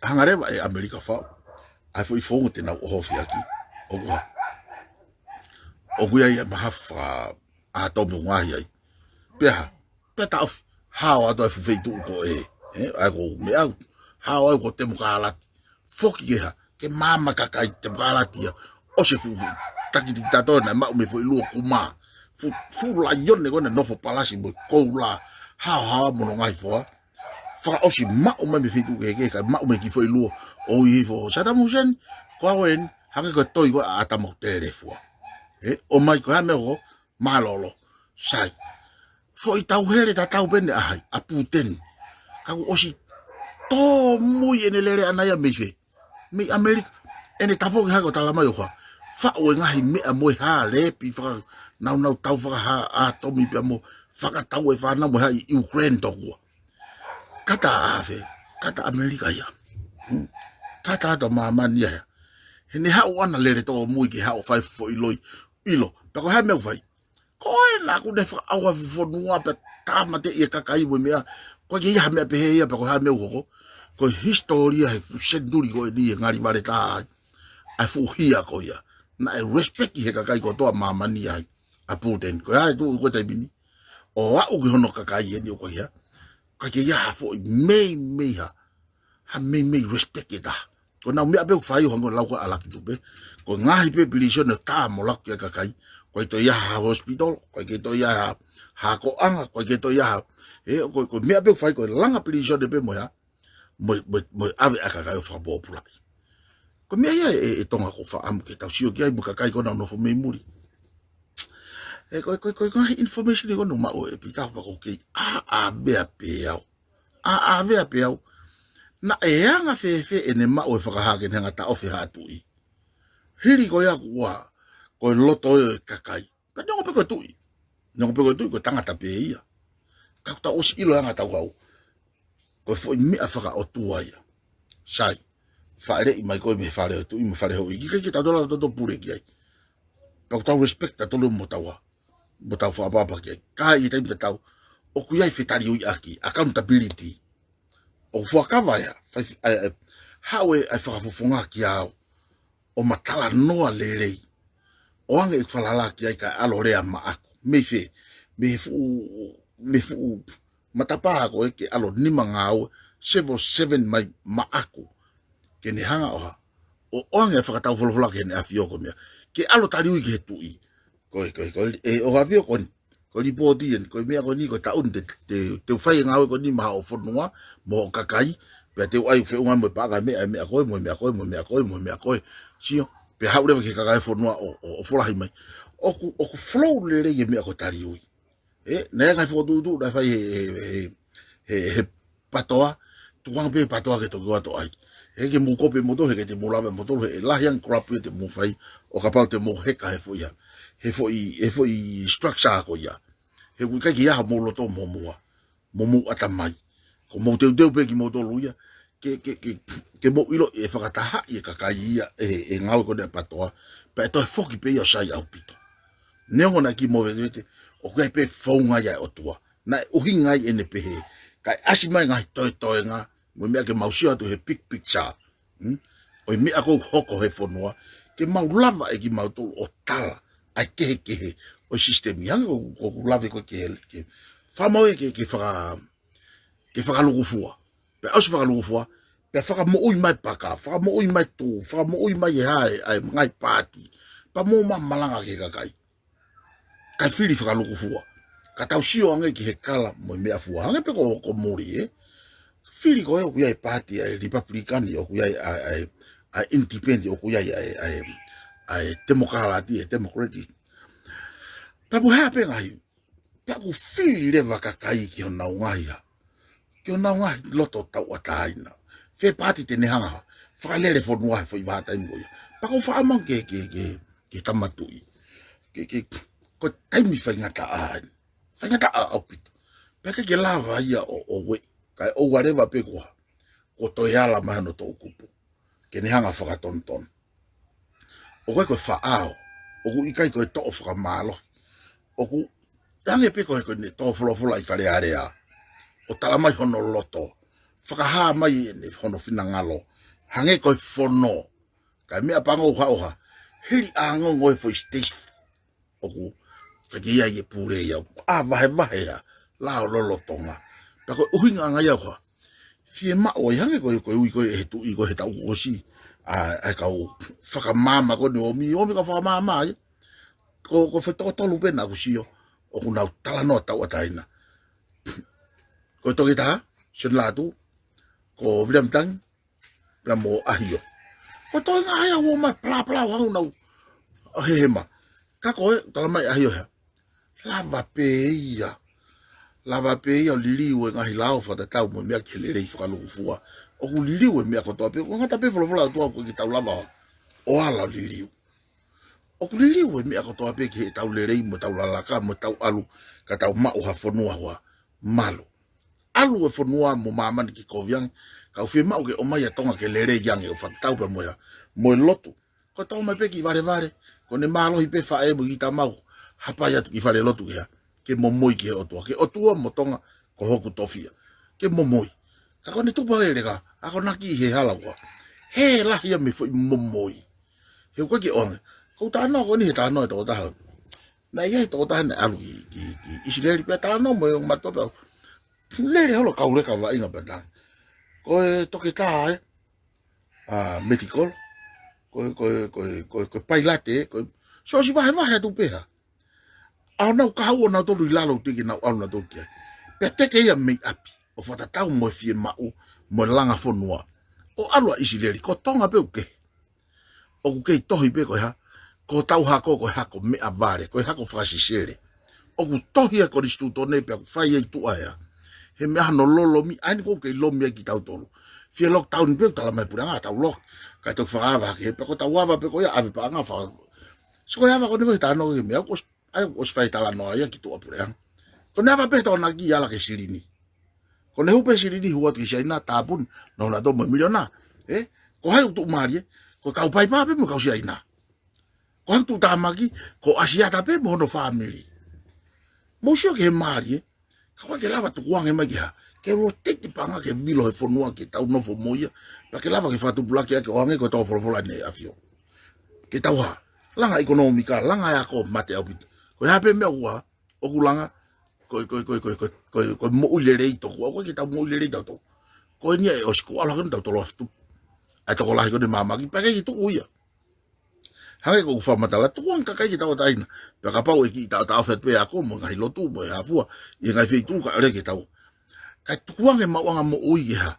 hanga leva ʻe ʻAmelika fau ʻa e foʻi founga te nau ʻohofi ʻaki. ʻOku hā. ʻOku ʻi ai ʻa e mahafa ʻātomi ʻoku ngaohi ai. Pea hā. Pea taʻofi. Hao atu ʻa e fuʻu feituʻu ko ē. Ē, ʻa e ko e meʻa au. Hao au ko e temokalati. Foki ke hā, ke maama kakai temokalati ia. ʻOsi e fuʻu taki tikitato naʻe maʻu mei he foʻi luo kumā. Fuʻu, fuʻu laione ko ē naʻe nofo palasi mo e koula. Haohaoa mo hono ngaahi foha. Fakaʻosi maʻu mai mei he feituʻu kehekehe kae maʻu mei he kiʻi foʻi luo. ʻOku ui hifo Saddam Hussein, ko au eni, hangē ko e toi ko ē ʻa ʻAtama ʻoku telefua. Ē, ʻomai ko e hā e meʻa ko ē, mālōlō. Sai. Foʻi tauhele tatau pē eni ʻa hai, ʻa Puteni. Ka kuo ʻosi tōmui ʻene lele ʻana ia mei fē. Mei ʻAmelika. ʻEne tafoki hake ʻo tala mai ʻoku hā. Faʻu e ngaahi meʻa mo e hā, lepi, fakanaunau tau fakahā ʻātomi pea mo fakatau e fānau mo e hā ʻi Ukraine tokua. Kata ʻa fē. Tata ʻAmelika ia. Hmm. Tata ʻa māmani ia. He ne haʻu ʻana lele tōmui ke haʻu fai foʻi loi ʻilo. Pea ko e hā e meʻa ʻoku fai? Ko ē naʻa ku ne fakaʻauha e fonua pea tāmateʻi e kakai mo e meʻa. ʻOku ʻikai ke ʻi ai ha meʻa pehē ia pea ko e hā e meʻa ʻoku hoko? Ko e hisitōlia he fuʻu senituli ko eni ʻe ngali vale tā ai. ʻA e fuʻu hia ko ia. Naʻe respect he kakai kotoa ʻa māmani ai. ʻA Putin. Ko e hā e tuʻu ko e taimi ni? ʻO aʻu ki hono kakai eni ʻoku ʻikai ha. ʻIkai ke ʻi ai ha foʻi meimei ha. Ha meimei respect ʻe taha. Ko ʻenau meʻa pē ʻoku fai ʻo hangē ko e lau ko ē ʻa Lucky Dube. Ko e ngaahi pē pilīsone ʻoku tā mo laku ki he kakai. ʻOku ʻikai toe ʻi ai ha hospital, ʻoku ʻikai toe ʻi ai ha, ha akoʻanga, ʻoku ʻikai toe ʻi ai ha. ʻE, ko, ko e meʻa pē ʻoku fai ko e langa pilīsone pē mo e hā. Mo, mo, mo ʻave ʻa e kakai ʻo fakapōpulaʻi. Ko e meʻa ia ʻe, ʻe Tonga ʻoku ou fakaʻamu ke tau sio ki ai mo e kakai ko ē ʻoku nau nofo mei muli. ʻE, ko, ko, ko, ko e ngaahi information ko ē ʻoku ou maʻu ʻe Pita pea ʻoku ou kei ʻāʻāvea pē au. ʻĀʻāvea pē au. Naʻe anga-fēfē ʻene maʻu e fakahā ke ne hanga ʻo taʻofi ha tuʻi. Hili ko ia kuo, ko e loto ʻo e kakai. Pea neongo pē ko e tuʻi. Neongo pē ko e tuʻi ko e tangata pē ia. Ka kuo tau ʻosi ʻilo e anga ʻetau kau. Ko e foʻi meʻa fakaʻotua ia. Sai. Fāʻeleʻi mai koe mei he fale ʻo e tuʻi mo e fale ʻo e houʻeiki. ʻIkai ke tau tala toto pule ki ai. Pea ʻoku tau respect tautolu mo tau hā. Mo tau fakaʻapaʻapa ki ai. Ka ʻi he taimi tatau. ʻOku ʻi ai e fetaliuiʻaki. Accountability. ʻOku fuakava ia. Fai, ʻa e, ʻa e, haʻu e, ʻa e fakafofonga kiate au. ʻO ma talanoa lelei. ʻO ʻoange ʻeku falala ki ai kae ʻalu ʻo lea maʻaku. Mei fē, mei he fuʻu, mei he fuʻu matapā ko ē ke ʻalu ʻo nima ngāue, civil servant mai maʻaku. Ke ne hanga ʻo hā. ʻO ʻoange e fakatau folofola ki heʻene ʻafio ko e meʻa. Ke ʻalu ʻo taliui ki he tuʻi. Ko e, ko e, ko e, ʻe ʻo ʻafio ko eni. Ko e lipooti eni, ko e meʻa ko eni, ko e taʻu ni te, te, te u fai e ngāue ko eni maʻa hoʻo fonua, mo hoʻo kakai, pea te u ʻai feʻunga mo e paʻanga e meʻa, e meʻa ko ē, mo e meʻa ko ē, mo e meʻa ko ē, mo e meʻa ko ē. Sio, pea haʻu leva ki he kakai e fonua ʻo, ʻo, ʻo folahi mai. ʻOku, ʻoku flow lelei e meʻa ko e taliui. ʻE, naʻe ngaahi fokotuʻutuʻu, naʻe fai he, he, he, he, he patoa, tukuange pē patoa ke toki ʻoatu ai. He ke mou kopi moutolu, he ʻikai te mou lava moutolu, he lahi ange kolapu ia te mou fai, ʻo kapau te mou heka he foʻi ia. He foʻi, he foʻi structure ko ia. He ʻoku ʻikai ke ʻi ai haʻamou loto mo mou hā. Mo mou ʻatamai. Ko mou teuteu pē kimoutolu ia. Ke, ke, ke, ke mou ʻilo e fakatahaʻi e kakai ia, e, e ngāue ko eni ʻa e patoa. Pea ʻe toe foki pē ia ʻo sai ʻaupito. Neongo naʻe kiʻi movetete, ʻoku ʻi ai pē founga ia ʻa e ʻOtua. Naʻe ʻuhinga ai ʻene pehē. Kae ʻasi mai ngaahi toetoenga, mo e meʻa ke mau sio atu he big picture. Hmm? ʻO e meʻa ʻoku hoko he fonua. Ke mau lava ʻe kimautolu ʻo tala. ʻA e kehekehe. ʻO e sisitemi ange ʻoku, ʻoku lave ko ē ke, ke. Fakamau ē ke, ke faka, ke fakalukufua. Pea ʻosi fakalukufua. Pea fakamoʻui mai paka. Fakamoʻui mai tū. Fakamoʻui mai e hā e, ʻa e ngaahi paati. Pea mou ma malanga ki he kakai. Kae fili fakalukufua. Ka tau sio ange ki he kala mo e meʻa fua. Ange pē ko, ko muli, ē. Fili ko ē ʻoku ʻi ai e paati ʻa e Lipapulikani, ʻoku ʻi ai ʻa e, ʻa e, ʻa e Independent, ʻoku ʻi ai ʻa e, ʻa e, ʻa e Temokalati, e Democratic. Pea mo e hā pē ngaahi. Pea ʻoku fili leva kakai ki honau ngaahi hā. Ki honau ngaahi loto tauʻatāina. Fē paati te ne hanga hā. Fakalele fonua he foʻi vahaʻa taimi ko ia. Pea ʻoku ou fakaʻamu ke, ke, ke, ke tama tuʻi. Ke, ke, ko e taimi faingataʻa eni. Faingataʻa ʻaupito. Pea ʻikai ke lava ia ʻo, ʻo ueʻi. Kae ʻoua leva pē kuo hā. Kuo toe ala mai hono toʻukupu. Ke ne hanga fakatonutonu. ʻOku ʻikai ko e faʻao. ʻOku ʻikai ko e toʻo fakamālohi. ʻOku hangē pē ko e ko ʻene toʻo folofola ʻi Fale Alea. ʻO tala mai hono loto. Fakahā mai ʻene hono finangalo. Hangē ko e fono. Kae meʻapango ʻoku hā ʻo hā. Hili ʻa e ongoongo e foʻi state. ʻOku, ʻikai ke ʻi ai e pule ia, ʻoku ʻā vahevahe ia, lao lolotonga. Pea ko e ʻuhinga ange ia ʻoku hā. Fiemaʻu ai hangē ko e, ko e ui ko ē he tuʻi ko ē he taʻu kuo ʻosi. ʻA, ʻa e kau fakamaama ko eni ʻomi, ʻomi kau fakamaama ai. Ko, ko e foʻi toko tolu pē naʻa ku sio, ʻoku nau talanoa tauʻatāina. Ko e Toketā, Sione Lātū, ko Viliami Tangi, pea mo ʻAhio. Ko e toenga ʻa ia ʻoku ō mai palapala ʻo hangē ʻoku nau ʻo hehema. Ka ko e, tala mai ʻAhio hea. Lava pē ia. Lava pē ia ʻo liliu e ngaahi lao fakatatau mo e meʻa ke lelei fakalukufua. ʻOku liliu e meʻa kotoa pē, ʻoku ngata pē folofola ʻOtua ʻoku ʻikai ke tau lava ʻo ala ʻo liliu. ʻOku liliu e meʻa kotoa pē ke tau lelei mo tau lalaka mo tau ʻalu ka tau maʻu ha fonua hoa malu. ʻalu e fonua mo māmani ki kovi ange, ka ʻoku fiemaʻu ke ʻomai ʻa Tonga ke lelei ange ʻo fakatau pē mo ia, mo e lotu. Ko e tau mai pē ki valevale, ko ʻene mālohi pē faʻē mo e kiʻi tamau, hapai atu ki falelotu ke hā, ke momoi ki he ʻOtua, ke ʻOtua mo Tonga, ko hoku tofiʻa. Ke momoi. Ka ko ʻene tupu ʻa e leka, akonaki he hala ua. He lahi ia mei he foʻi momoi. He ʻoku ʻikai ke ʻoange. Ko e talanoa ko eni he talanoa e tokotaha. Naʻe ʻi ai e tokotaha naʻe ʻalu ki, ki, ki ʻIsileli pea talanoa mo e ongo matope au. Lele holo kau leka vaʻinga pea tangi. Ko e toketā ē, ʻa, medical, ko e, ko e, ko e, ko e, ko e pailate, ko e, so si vahevahe atu pē hā. ʻA ʻenau kahaʻu ʻonautolu ʻi lalo ʻo teke ʻenau ʻalu ʻonautolu ki ai. Pea teke ia mei ʻapi, ʻo fakatatau mo e fiemaʻu, mo e langa fonua. ʻO ʻalu ʻa ʻIsileli, ko Tonga pē ʻoku kehe. ʻOku kei tohi pē ko e hā, ko hotau hako, ko e hako meʻavale, ko e hako fakasisele. ʻOku tohi ʻa e konisitūtone pea ʻoku fai ai tuʻa ea. He meʻa hano lolomi, ʻa eni ʻoku kei lomi ai kitautolu. Fie lockdown pē ʻoku tala mai puleʻanga, tau lock, kae toki fakaava hake, pea ko hotau ava pē ko ia, ʻave paʻanga faka. So ko e ava ko eni ko e talanoa ki he meʻa, ʻoku ʻosi, ʻa ia ʻoku ʻosi fai talanoa ia ki tuʻa puleʻanga. Ko ʻene ava pē Tonga ki ala ke silini. Ko ʻene hū pē silini hū atu ki Siaina, tāpuni, nau na tō mo e miliona. Ē? Ko hai ʻoku tuʻumālie, ko e kau Paipa pē mo e kau Siaina. Ko hai ʻoku tuʻutāmaki, ko ʻAsiata pē mo hono fāmili. Mou sio ki he mālie, ka ʻoku ʻikai ke lava tukuange mai ke hā, ke rotate paʻanga ke vilo he fonua ke tau nofo mo ia, pea ke lava ke fakatupulaki ʻaki ʻo hangē ko e tō folofola ʻEne ʻAfio. Ke tau hā, langa ʻekonōmika, langa e ako mate ʻaupito. Ko e hā pē meʻa ʻoku hā, ʻoku langa, ko e, ko e, ko e moʻui lelei tokua, ʻoku ʻikai ke tau moʻui lelei tautolu. Ko eni ia ʻe ʻosi kuo ʻalu hake ʻonautolu ʻo fatu. ʻA e tokolahi ko ʻene māmaki, pea ʻikai ke tuʻu ia. Hangē ko ʻeku fakamatala, tukuange kakai ke tauʻatāina. Pea kapau ʻe kiʻi taʻotaʻofi atu pē ako mo e ngaahi lotu mo e hā fua, ʻi he ngaahi feituʻu ka ʻalu ke tau. Kae tukuange maʻuʻanga moʻui ke hā,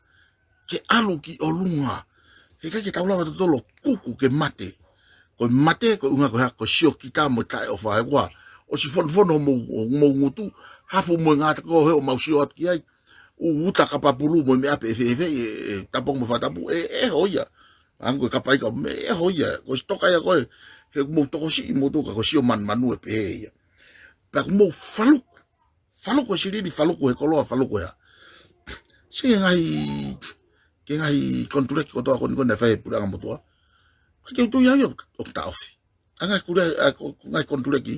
ke ʻalu ki ʻolunga. He ʻikai ke tau lava tautolu ʻo kuku ke mate. Ko e mate, ko e ʻuhinga ko e hā, ko e siokita mo e taʻeʻofa he kuo ʻosi fonofono homou, homou ngutu, hafu mo e ngata ko ē ʻoku mau sio atu ki ai. ʻU uta kapapulu mo e meʻa pē ʻe fefe, ʻe, ʻe tapongo mo e fakatapu, ʻe, ʻe ʻoho ia. Hangē ko e kapa ika, ʻe ʻoho ia. Ko e sitoka ia ko ē, he ʻoku mou tokosiʻi moutolu ka ko e sio manumanu ʻe pehē ia. Pea ʻoku mou faluku. Faluku e silini, faluku he koloa, faluku he hā. Siʻi ngaahi, ki he ngaahi konituleki kotoa ko eni ko ē naʻe fai he puleʻanga motuʻa. Ka ke u tui au ia ʻoku taʻofi. ʻA e ngaahi kule, ʻa e ko-, ngaahi konituleki,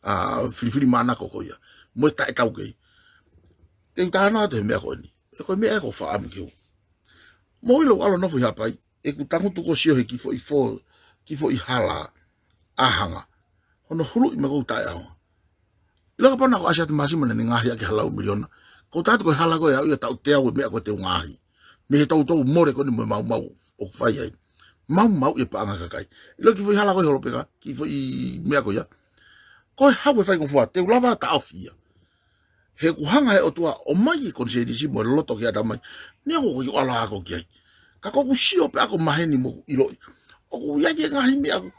ʻa, filifilimānako ko ia. Mo e taʻetaukei. Te u talanoa atu he meʻa ko eni. Ē ko e meʻa ē ʻoku ou fakaʻamu ke u. Mou ʻilo ʻalu ʻo nofo ʻi Haʻapai, ʻeku tangutu ko ē ʻo sio he kiʻi foʻi fo-, kiʻi foʻi hala ʻa Hanga. Hono huluʻi mai ko ē ʻoku taʻeʻaonga. ʻIlo kapau naʻa ko ʻAsiata Māsima naʻa ne ngaohi ʻaki e hala ʻe ua miliona. Ko e taʻu ko e hala ko ē ʻe aʻu ia taʻu teau e meʻa ko ē te u ngaohi. Mei he toutou mole ko eni mo e maumau ʻoku fai ai. Maumau e paʻanga kakai. ʻIlo kiʻi foʻi hala ko ē Holopeka, kiʻi foʻi meʻa ko ia. Ko e hau e faingofua, te u lava taʻofi ia. He ʻoku hanga he ʻOtua ʻo ʻomai e konisēnisi mo e loto ki he ʻatamai. Neongo ʻoku ʻikai ke u ʻalu ʻo ako ki ai. Ka ko ʻeku sio pē ʻa ʻeku maheni mo ʻeku ʻiloʻi. ʻOku ʻi ai e ngaahi meʻa ʻoku.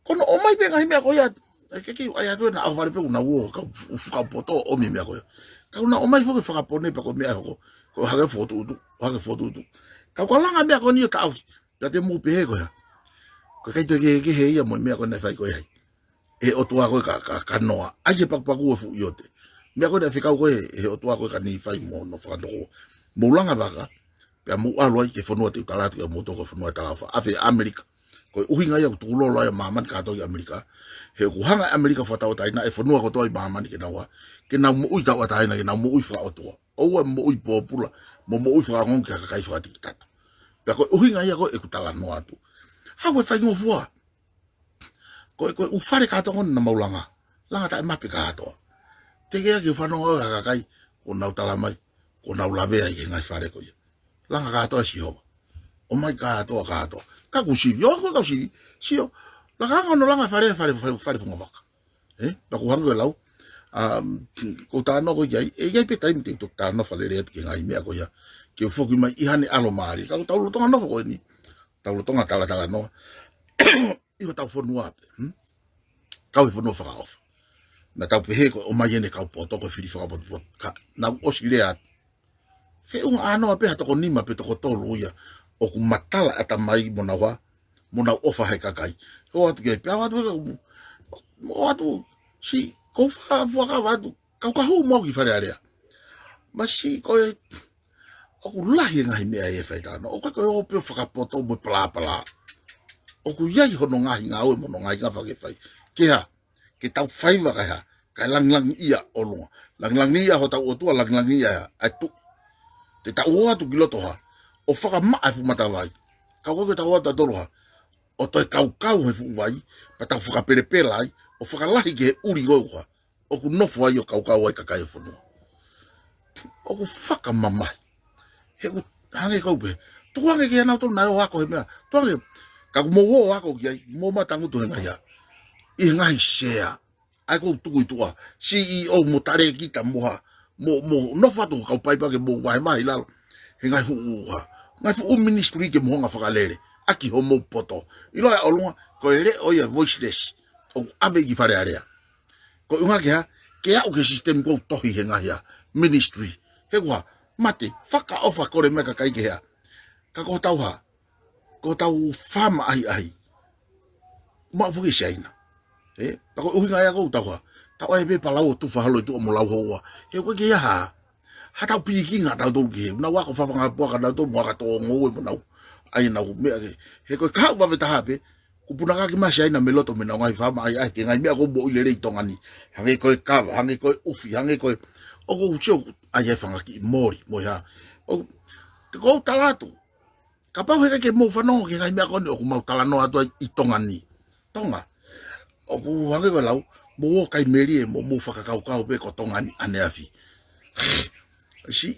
Ko hono ʻomai pē ngaahi meʻa ko ia. ʻE ke ke ʻai atu ʻena ʻaho vale pē ʻoku nau ō, ka u, u fakapoto ʻo ʻomi e meʻa ko ia. Ka ʻoku nau ʻomai foki fakapone pea ko e meʻa ʻe hoko. Ko e hake fokotuʻutuʻu, hake fokotuʻutuʻu. Ka ʻoku langa meʻa ko eni ʻo taʻofi. Pea te mou pehē ko e hā. Ko e kai toe kehekehe ia mo e meʻa ko ē naʻe fai ko ē ai. ʻE he ʻOtua ko ē ka, ka, ka noa. ʻAi e pakupaku ʻo e fuʻu ʻiote. Meʻa ko ē naʻe fekau ko ē, ʻe he ʻOtua ko ē ka nifai mo hono fakatokua. Mou langa vaka, pea mou ʻalu ai ki he fonua te u tala atu kiate kimoutolu ko e fonua talaʻofa. ʻAve ʻAmelika. Ko e ʻuhinga ia ʻoku tukulolo ai ʻa māmani kātoa ki ʻAmelika. He ʻoku hanga ʻe ʻAmelika ʻo fakatauʻatāina e fonua kotoa ʻi māmani ke nau hā. Ke nau moʻui tauʻatāina, ke nau moʻui fakaʻotua. ʻOua ʻe moʻui pōpula, mo moʻui fakaongoongo ki ha kakai fakatikitata. Pea ko e ʻuhinga ia ko ē ʻeku talanoa atu. Hau e faingofua. Ko e, ko e ʻū fale kātoa ko ē naʻa mau langa. Langa taʻemape kātoa. Teʻeki ai ke u fanongo au ki ha kakai, ʻoku nau tala mai, ʻoku nau lavea ʻi he ngaahi fale ko ia. Langa kātoa ʻe Sihova. ʻOmai kātoa, kātoa. Ka ʻoku sivi, ʻoku, ka ʻoku sivi. Sio, langa hono langa fale, fale, fale, fale funga vaka. Ē, pea ʻoku hangē ko e lau. Um, ko e talanoa ko ē ki ai, ʻe ʻi ai pē taimi te u toki talanoa fakalelei atu ki he ngaahi meʻa ko ia. Ke u foki mai ʻi haʻane ʻalomālie. Ka ʻoku tau lolotonga nofo ko eni. Tau lolotonga talatalanoa. ʻI hotau fonua pē. Hmm? Kau he fonua fakaʻofa. Naʻa tau pehē ko e ʻomai ʻene kau poto ko e fili fakapotopoto. Ka, nau ʻosi lea atu. Feʻunga ʻānoa pē ha toko nima pe toko tolu ia. ʻOku matala ʻatamai mo nau hā. Mo nau ʻofa he kakai. Ko atu ke, pea ʻoatu ke, mo ʻoatu, si, ko fakafuakava atu. Kau ka hū mo au ki Fale Alea. Masiʻi ko e, ʻoku lahi e ngaahi meʻa ʻe fai tano. ʻOku ʻikai ko e ō pē ʻo fakapoto mo e palapala. ʻOku ʻi ai hono ngaahi ngāue mo hono ngaahi ngafa ke fai. Ke hā, ke tau faiva kae hā, kae langilangiʻia ʻolunga. Langilangiʻia hotau ʻOtua, langilangiʻia ʻa e tuʻi. Te tau ō atu ki loto hā, ʻo fakamaʻa e fuʻu matavai. Ka ʻoku ʻikai ke tau ō atu ʻo tolo hā, ʻo toe kaukau he fuʻu vai, pea tau fakapelepela ai, ʻo fakalahi ki he ʻuli ko ē ʻoku hā, ʻoku nofo ai ʻo kaukau ai kakai e fonua. ʻOku fakamamahi. He ʻoku hangē ʻoku pehē, tuku ange ke ʻanautolu naʻe ō ako he meʻa. Tuku ange, ka ʻoku mou ō ako ki ai, mou matangutu he ngaahi hā, ʻi he ngaahi sea. ʻA ia ʻoku ou tuku ʻi tuʻa, C E O mo talēkita mo hā, mo, mo nofo atu kau paipa ke mou vahevahe ʻi lalo. He ngaahi fuʻu hā, ngaahi fuʻu ministry ke mou hanga fakalele ʻaki homou poto. ʻIlo ʻa e ʻolunga, ko e leʻo ia voiceless. ʻOku ʻave ki Fale Alea. Ko e ʻuhinga ke hā, ke aʻu ki he system ʻoku tohi he ngaahi hā, ministry. He ʻoku hā, mate, fakaʻofa kole mai kakai ke hā. Ka ko hotau hā, ko hotau faama ʻahiʻahi, maʻu foki ʻe Siaina. Ē, pea ko e ʻuhinga ia ʻoku tau hā, tau ʻai pē palau ʻo tufa holo ʻi tuʻa mo lauhoua. He ʻoku ʻikai ke ʻi ai ha, ha tau pikinga tautolu ki he, nau ako fafanga puaka nautolu mo aka tō ngoue mo nau, ʻai nau meʻa ke. He ko e kahaʻu vave taha pē, kuo punakaki mai ʻa Siaina mei loto mei heʻenau ngaahi faama ʻahiʻahi ki he ngaahi meʻa ʻoku moʻui lelei ʻi Tonga ni. Hangē ko e kava, hangē ko e ʻufi, hangē ko e, ʻoku ou sio ʻa e fanga kiʻi moli, mo e hā. ʻOku, te u tala atu. Kapau he ʻikai ke mou fanongo ki he ngaahi meʻa ko eni ʻoku mau talanoa atu ai ʻi Tonga ni. Tonga. ʻOku hangē ko e lau, mou ō kai melie mo mou fakakaukau pē ko Tonga ni ʻaneafi. Siʻi,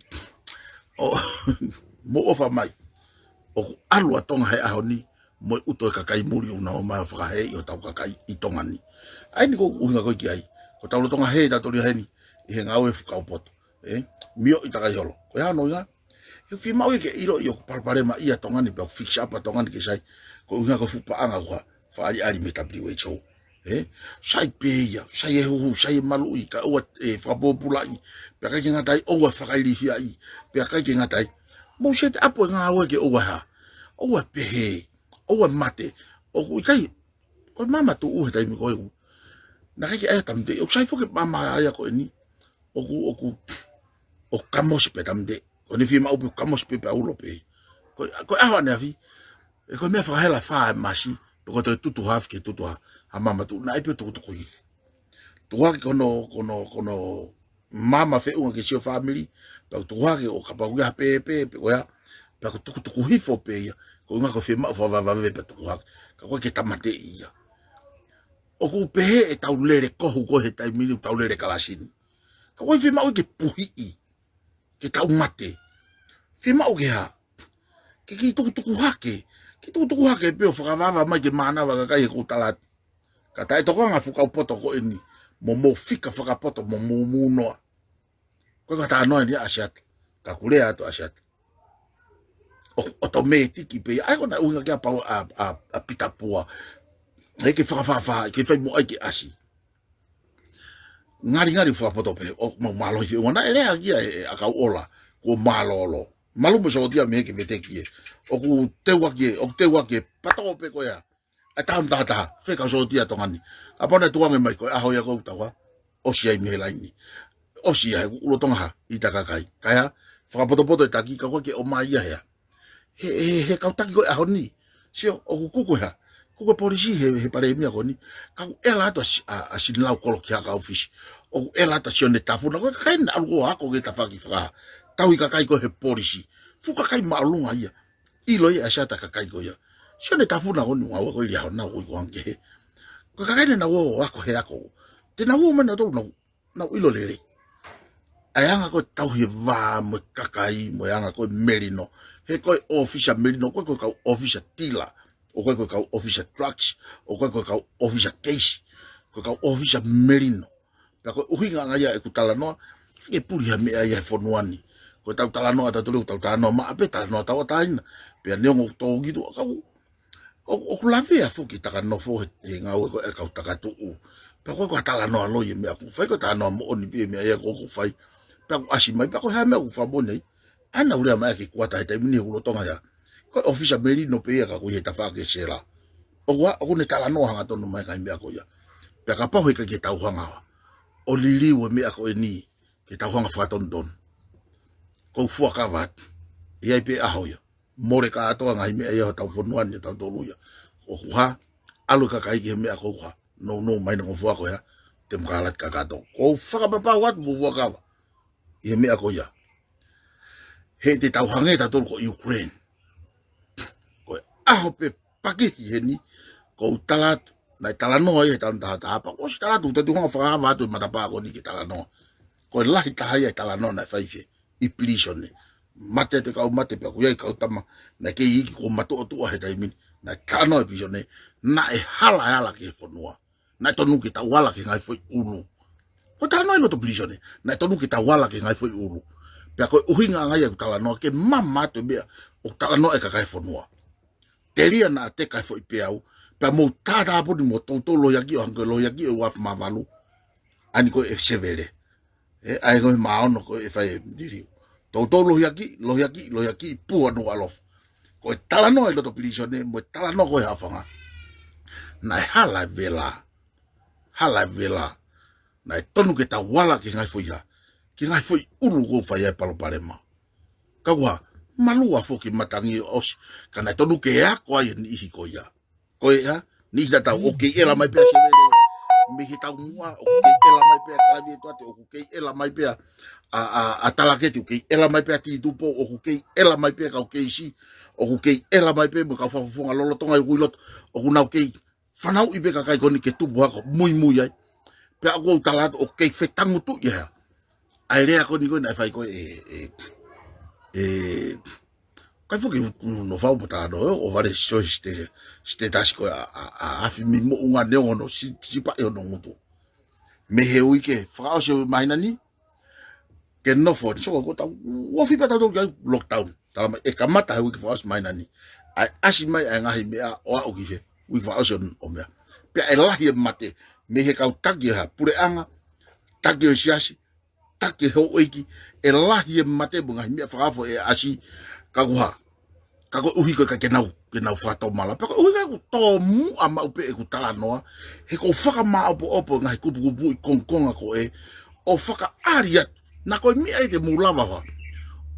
ʻo, mou ʻofa mai. ʻOku ʻalu ʻa Tonga he ʻaho ni, mo e ʻuto e kakai muli ʻoku nau ō mai ʻo fakahēʻi hotau kakai ʻi Tonga ni. ʻA eni ʻoku ou ʻuhinga ko ē ki ai. Ko tautolu Tonga hē tautolu ia heni, ʻi he ngāue fakakaupotu. Ē, mioʻi takai holo. Ko e hā hono ʻuhinga? He ʻoku fiemaʻu ia ke ʻiloʻi ʻoku palopalema ia Tonga ni, pea ʻoku fix up ʻa Tonga ni ke sai. Ko e ʻuhinga ko e fuʻu paʻanga ʻoku hā, fakaʻaliʻali mei he W H O. Ē, sai pē ia, sai e huhu, sai e maluʻi, kae ʻoua ʻe fakapōpulaʻi, pea ʻikai ke ngata ai, ʻoua ʻe fakailifiaʻi, pea ʻikai ke ngata ai, mou set up e ngāue ke ʻoua ʻe hā, ʻoua ʻe pehē, ʻoua ʻe mate. ʻOku ʻikai, ko e maama tuʻu he taimi ko ē ʻoku, naʻe ʻikai ke ʻai ha tamate, ʻoku sai foki e maama ia ko eni, ʻoku, ʻoku, ʻoku kamosi pē tamate. Ko eni fiemaʻu pē kamosi pē pea ulo pē. Ko, ko e ʻaho ʻaneafi, ē, ko e meʻa fakahela fā e masi, pe ko e toe tutu hafi ke tutu ha, ha maama tuʻu, naʻe ʻai pē ʻo tukutuku hifo. Tuku hake ko hono, ko hono, ko hono maama feʻunga ki he sio fāmili, pea tuku hake ʻo kapau ʻoku ʻi ai ha pēpē, pe ko e hā, pea ʻoku tukutuku hifo pē ia, ko e ʻuhinga ko e fiemaʻu fakavavevave pea tuku hake, ka ʻoku ʻikai ke tamateʻi ia. ʻOku pehē ʻetau lele kohu ko ē he taimi ni, ʻoku tau lele kalasi ni. Ka ʻoku ʻikai fiemaʻu ke puhiʻi, ke tau mate. Fiemaʻu ke hā, ke kiʻi tukutuku hake, ke tukutuku hake pē ʻo fakavavevave mai ke mānava kakai he ʻoku ou tala atu. Ka taʻetokanga fuʻu kau poto ko eni, mo mou fika fakapoto, mo mou mūnoa. Ko e ka talanoa ni ʻa Siata, ka ʻoku lea atu ʻa Siata. ʻO, ʻotomētiki pē ia, ʻa ia ko hono ʻuhinga ke ʻapau ʻa, ʻa, ʻa Pita Pua. ʻE ke fakafāfā, ke fai mo ai ke ʻasi. Ngalingali fakapoto pē, ʻoku mau mālohi feʻunga naʻe lea ki ai ʻe, ʻa Kauʻola, kuo mālōlō. Malu mo e sōtia mei he ke veteki ē. ʻOku teuaki ē, ʻoku teuaki ē, pato pē ko ia. ʻE taha mo taha taha, fekau sōtia Tonga ni. ʻApō naʻe tuku ange mai ko e ʻaho ia ʻoku tau hā, ʻosi ai mei he laini. ʻOsi ai, ʻoku ulo Tonga hā, ʻita kakai. Kae hā, fakapotopoto e taki, ka ʻoku ʻikai ke ʻomai ia hea. He, he, he kau taki ko e ʻaho ni. Sio, ʻoku kuku hā, kuku e polisi he, he palēmia ko eni. Ka ʻoku ʻela atu ʻa Si-, ʻa, ʻa Sinilau Kolo ki ha ka ʻōfisi. ʻOku ʻela atu ʻa Sione Tafuna, ko e kakai naʻa ʻalu ʻo ako ki he tafaʻaki fakahā. Tauhi kakai ko ē he polisi. Fuʻu kakai māʻolunga ia. ʻIlo ia ʻa Siata kakai ko ia. Sione Tafuna ko eni ngāue ko ē ʻi he ʻaho na ʻoku ʻi ko ange he. Ko e kakai naʻa nau ō ako he ako. Te nau ō mai nautolu nau, nau ʻilo lelei. ʻA e anga ko ē tauhi e vā mo e kakai mo e anga ko ē melino. He ko e ʻōfisa melino, ko e, ko e kau ʻōfisa tila. ʻO ko e, ko e kau ʻōfisa drugs. ʻO ko e, ko e kau ʻōfisa keisi. Ko e kau ʻōfisa melino. Pea ko e ʻuhinga ange ia ʻeku talanoa, ke puli ha meʻa ia he fonua ni. Ko ʻetau talanoa tautolu, ʻetau talanoa maʻa pē, talanoa tauʻatāina. Pea neongo ʻoku tō ki tuʻa kau, ʻo, ʻoku lavea foki taka nofo he, he ngāue ko ē kau takatuʻu. Pea ko e ko ha talanoa loi e meʻa ʻoku fai, ko e talanoa moʻoni pē e meʻa ia ʻoku fai. Pea ʻoku ʻasi mai, pea ko e hā e meʻa ʻoku fakamoʻoni ai. ʻA ia naʻa ku lea mai ki he kuata he taimi ni he ʻoku ulo Tonga ia. Ko e ʻōfisa melino pē ia ka ʻoku ʻi he tafaʻaki e sela. ʻOku ʻa, ʻoku ne talanoa hangatonu mai e ngaahi meʻa ko ia. Pea kapau he ʻikai ke tau hanga ʻo liliu e meʻa ko eni, ke tau hanga fakatonutonu. ʻoku ou fuakava atu. ʻI ai pē ʻaho ia. Mole kātoa ngaahi meʻa ia ʻo hotau fonua ni ʻa tautolu ia. ʻOku hā, ʻalu e kakai ki he meʻa ko ē ʻoku hā. Nounou mai ʻene ngofua ko ia, temokalati kakato. ʻOku ou fakapapau atu mo fuakava. ʻI he meʻa ko ia. He te tau hangē tautolu ko Ukraine. Ko e ʻaho pē pakihi heni, ʻoku ou tala atu, naʻe talanoa ia he taʻu taha taha pea, ʻosi tala atu, te u hanga ʻo fakahā atu e matapā ko eni ke talanoa. Ko e lahi taha ia e talanoa naʻe fai fē, ʻi pilīsone. Mate atu e kau mate pea ʻoku ʻi ai e kau tama, naʻe kei iiki kuo matuʻotuʻa he taimi ni, naʻe talanoa ʻi pilīsone, naʻe hala e ala ki he fonua. Naʻe tonu ke tau ala ki he ngaahi foʻi ʻulu. Ko e talanoa ʻi loto pilīsone, naʻe tonu ke tau ala ki he ngaahi foʻi ʻulu. Pea ko e ʻuhinga ange ia ʻeku talanoa ke mama atu e meʻa ʻoku talanoa e kakai e fonua. Telia naʻa teka e foʻi peau, pea mou tātāpuni mo toutou lohiakiʻi ʻo hangē ko e lohiakiʻi ʻo e ua afe mā valu. ʻA eni ko e sevele. ʻE, ʻa ia ko e mā ono ko e fai e liliu. Toutou lohiakiʻi, lohiakiʻi, lohiakiʻi, pua no alofa. Ko e talanoa ʻi loto pilīsone, mo e talanoa ko ē he haʻofanga. Naʻe hala e vela. Hala e vela. Naʻe tonu ke tau ala ki he ngaahi foʻi hā. Ki he ngaahi foʻi ʻulu ʻoku fai ai e palopalema. Ka ʻoku hā, malua foki matangi ʻosi. Ka naʻe tonu ke ako ai e niʻihi ko ia. Ko e hā, niʻihi tatau, ʻoku kei ʻela mai pē ʻa sevele. Mei he taumuʻa, ʻoku kei ʻela mai pē ʻa kalavi e toate, ʻoku kei ʻela mai pē ʻa, ʻa, ʻa, ʻa talaketi, ʻoku kei ʻela mai pē ʻa titupo, ʻoku kei ʻela mai pē ʻa kau keisi, ʻoku kei ʻela mai pē mo e kau fakafofonga lolotonga ʻi ʻoku ʻi loto, ʻoku nau kei fanauʻi pē kakai ko eni ke tupu hako, muimui ai. Pea ʻoku ou tala atu, ʻoku kei fetangutuʻi ia. ʻA e lea ko eni ko ē naʻe fai ko ē, ʻe, ʻe, ʻe, kai foki u, u, no fau mo talanoa, ʻo vale sio he state, status ko ē ʻa, ʻa, ʻa Afimimoʻunga neongo hono si, sipaʻi hono ngutu. Mei he uike fakaʻosi ʻo e māhina ni, ke nofo, ni soko ko tau, ʻoku ofi pē tautolu ki ai lockdown. Tala mai, ʻe kamata he uike fakaʻosi māhina ni. ʻAi ʻasi mai ʻa e ngaahi meʻa ʻo aʻu ki fē, uike fakaʻosi ʻo, ʻo meʻa. Pea ʻe lahi e mate, mei he kau taki ʻo e hā, puleʻanga, taki ʻo e siasi, taki ʻo e houʻeiki, ʻe lahi e mate mo e ngaahi meʻa fakaofo ʻe ʻasi, ka ʻoku hā. Ka koeʻuhi ko e ʻikai ke nau, ke nau fakatomala. Pea koeʻuhi ka ʻoku tōmuʻa maʻu pē ʻeku talanoa, he ʻoku ou fakamāʻopoʻopo e ngaahi kupukupuʻi kongokonga ko ē, ʻo fakaʻali atu. Naʻa ko e meʻa ia te mou lava hā.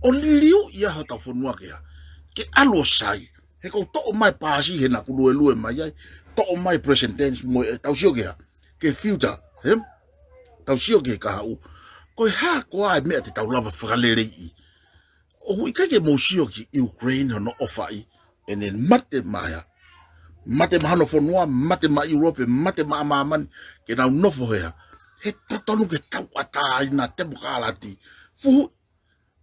ʻO liliu ia hotau fonua ke hā. Ke ʻalu ʻo sai. He ʻoku ou toʻo mai paasi he naʻa ku luelue mai ai. Toʻo mai presidents mo e tau sio ke hā. Ke filter, he? Tau sio ke kahaʻu. Ko e hā koā e meʻa te tau lava fakaleleiʻi. ʻOku ʻikai ke mou sio ki Ukraine hono ʻofaʻi, ʻene mate maʻa e hā. Mate maʻa hono fonua, mate maʻa ʻIulope, mate maʻa māmani, ke nau nofo he hā. He totonu ke tauʻatāina temokalati. Fuhu,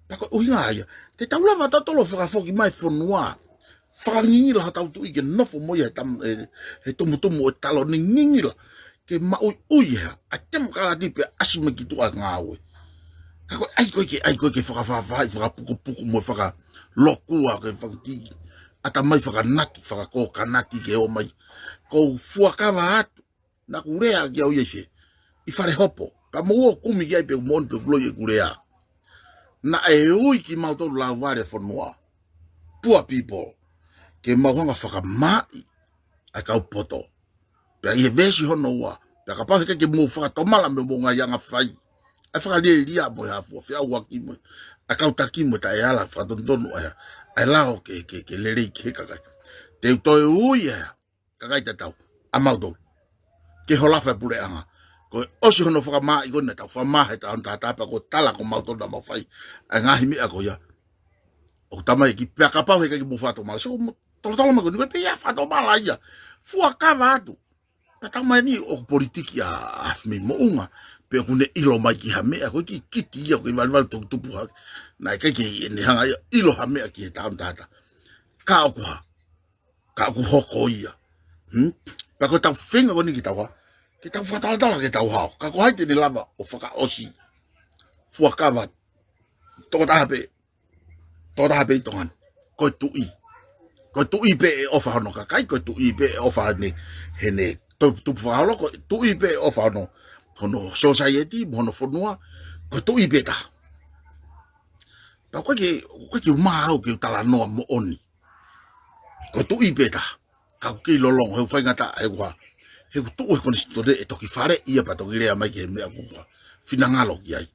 pea ko e ʻuhinga ia. Te tau lava tautolu ʻo fakafoki mai fonua. Fakangingila hotau tuʻi ke nofo mo ia he tam-, he, he tumutumu ʻo e taloni ngingila. Ke maʻuiʻui e hā, ʻa e temokalati pea ʻasi mai ki tuʻa ngāue. Ka ko e ʻai ko ē ke, ʻai ko ē ke fakafāfāʻi, fakapukupuku mo fakalokua ke fakatiki. ʻAtamai fakanaki, fakakōkanaki ke ō mai. ʻOku ou fuakava atu, naʻa ku lea ki au ia ʻi fē. ʻI Falehopo, ka mou ō kumi ki ai pe ʻoku moʻoni pe ʻoku loi ʻeku lea. Naʻe ui kimautolu lauvale fonua. Poor people. Ke mau hanga fakamaaʻi ʻa e kau poto. Pea ʻi he veesi hono ua. Pea kapau he ʻikai ke mou fakatomala mei hoʻomou ngaahi anga fai. ʻA e fakalielia mo e hā fua feʻauaki mo e. ʻA e kau taki mo e taʻeala fakatonutonu ʻa e. ʻA e lao ke, ke, ke lelei ki he kakai. Te u toe ui e hā. Kakai tatau. ʻA mautolu. Ke holofa e puleʻanga. Ko e ʻosi hono fakamaaʻi ko ē naʻa tau fakamaaʻi he taʻu taha taha pea ko e tala ko mautolu naʻa mau fai. ʻA e ngaahi meʻa ko ia. ʻOku tamaiki pea kapau he ʻikai ke mou fakatomala. So, mo, tolotolo mai ko eni, ko e pē ia fakatomala ia. Fuakava atu. Pea tau mai ni ʻoku politiki ʻa, ʻa Afimimoʻunga. Pe ʻoku ne ʻilo mai ki ha meʻa, ko e kiʻi kiti ia, ko e valivali toki tupu hake. Naʻe ʻikai ke ne hanga ia ʻilo ha meʻa ki he taʻu taha taha. Ka ʻoku hā. Ka ʻoku hoko ia. Hmm? Pea ko e tau feinga ko eni ke tau hā. Ke tau fakatalatala ke tau hao. Ka ko hai te ne lava ʻo fakaʻosi. Fuakava. Tokotaha pē. Tokotaha pē ʻi Tonga ni. Ko e tuʻi. Ko e tuʻi pē ʻe ʻofa hono kakai, ko e tuʻi pē ʻe ʻofa hene, hene to-, tupu fakaholo, ko e tuʻi pē ʻe ʻofa hono, hono society, mo hono fonua, ko e tuʻi pē taha. Pea ʻoku ʻikai ke, ʻoku ʻikai ke u maau ke u talanoa moʻoni. Ko e tuʻi pē taha. Ka ʻoku kei lolongo, he ʻoku faingataʻa, he ʻoku hā. He ʻoku tuʻu he konisitūtone ʻe toki fale ia pea toki lea mai ki he meʻa ʻoku hā. Finangalo ki ai.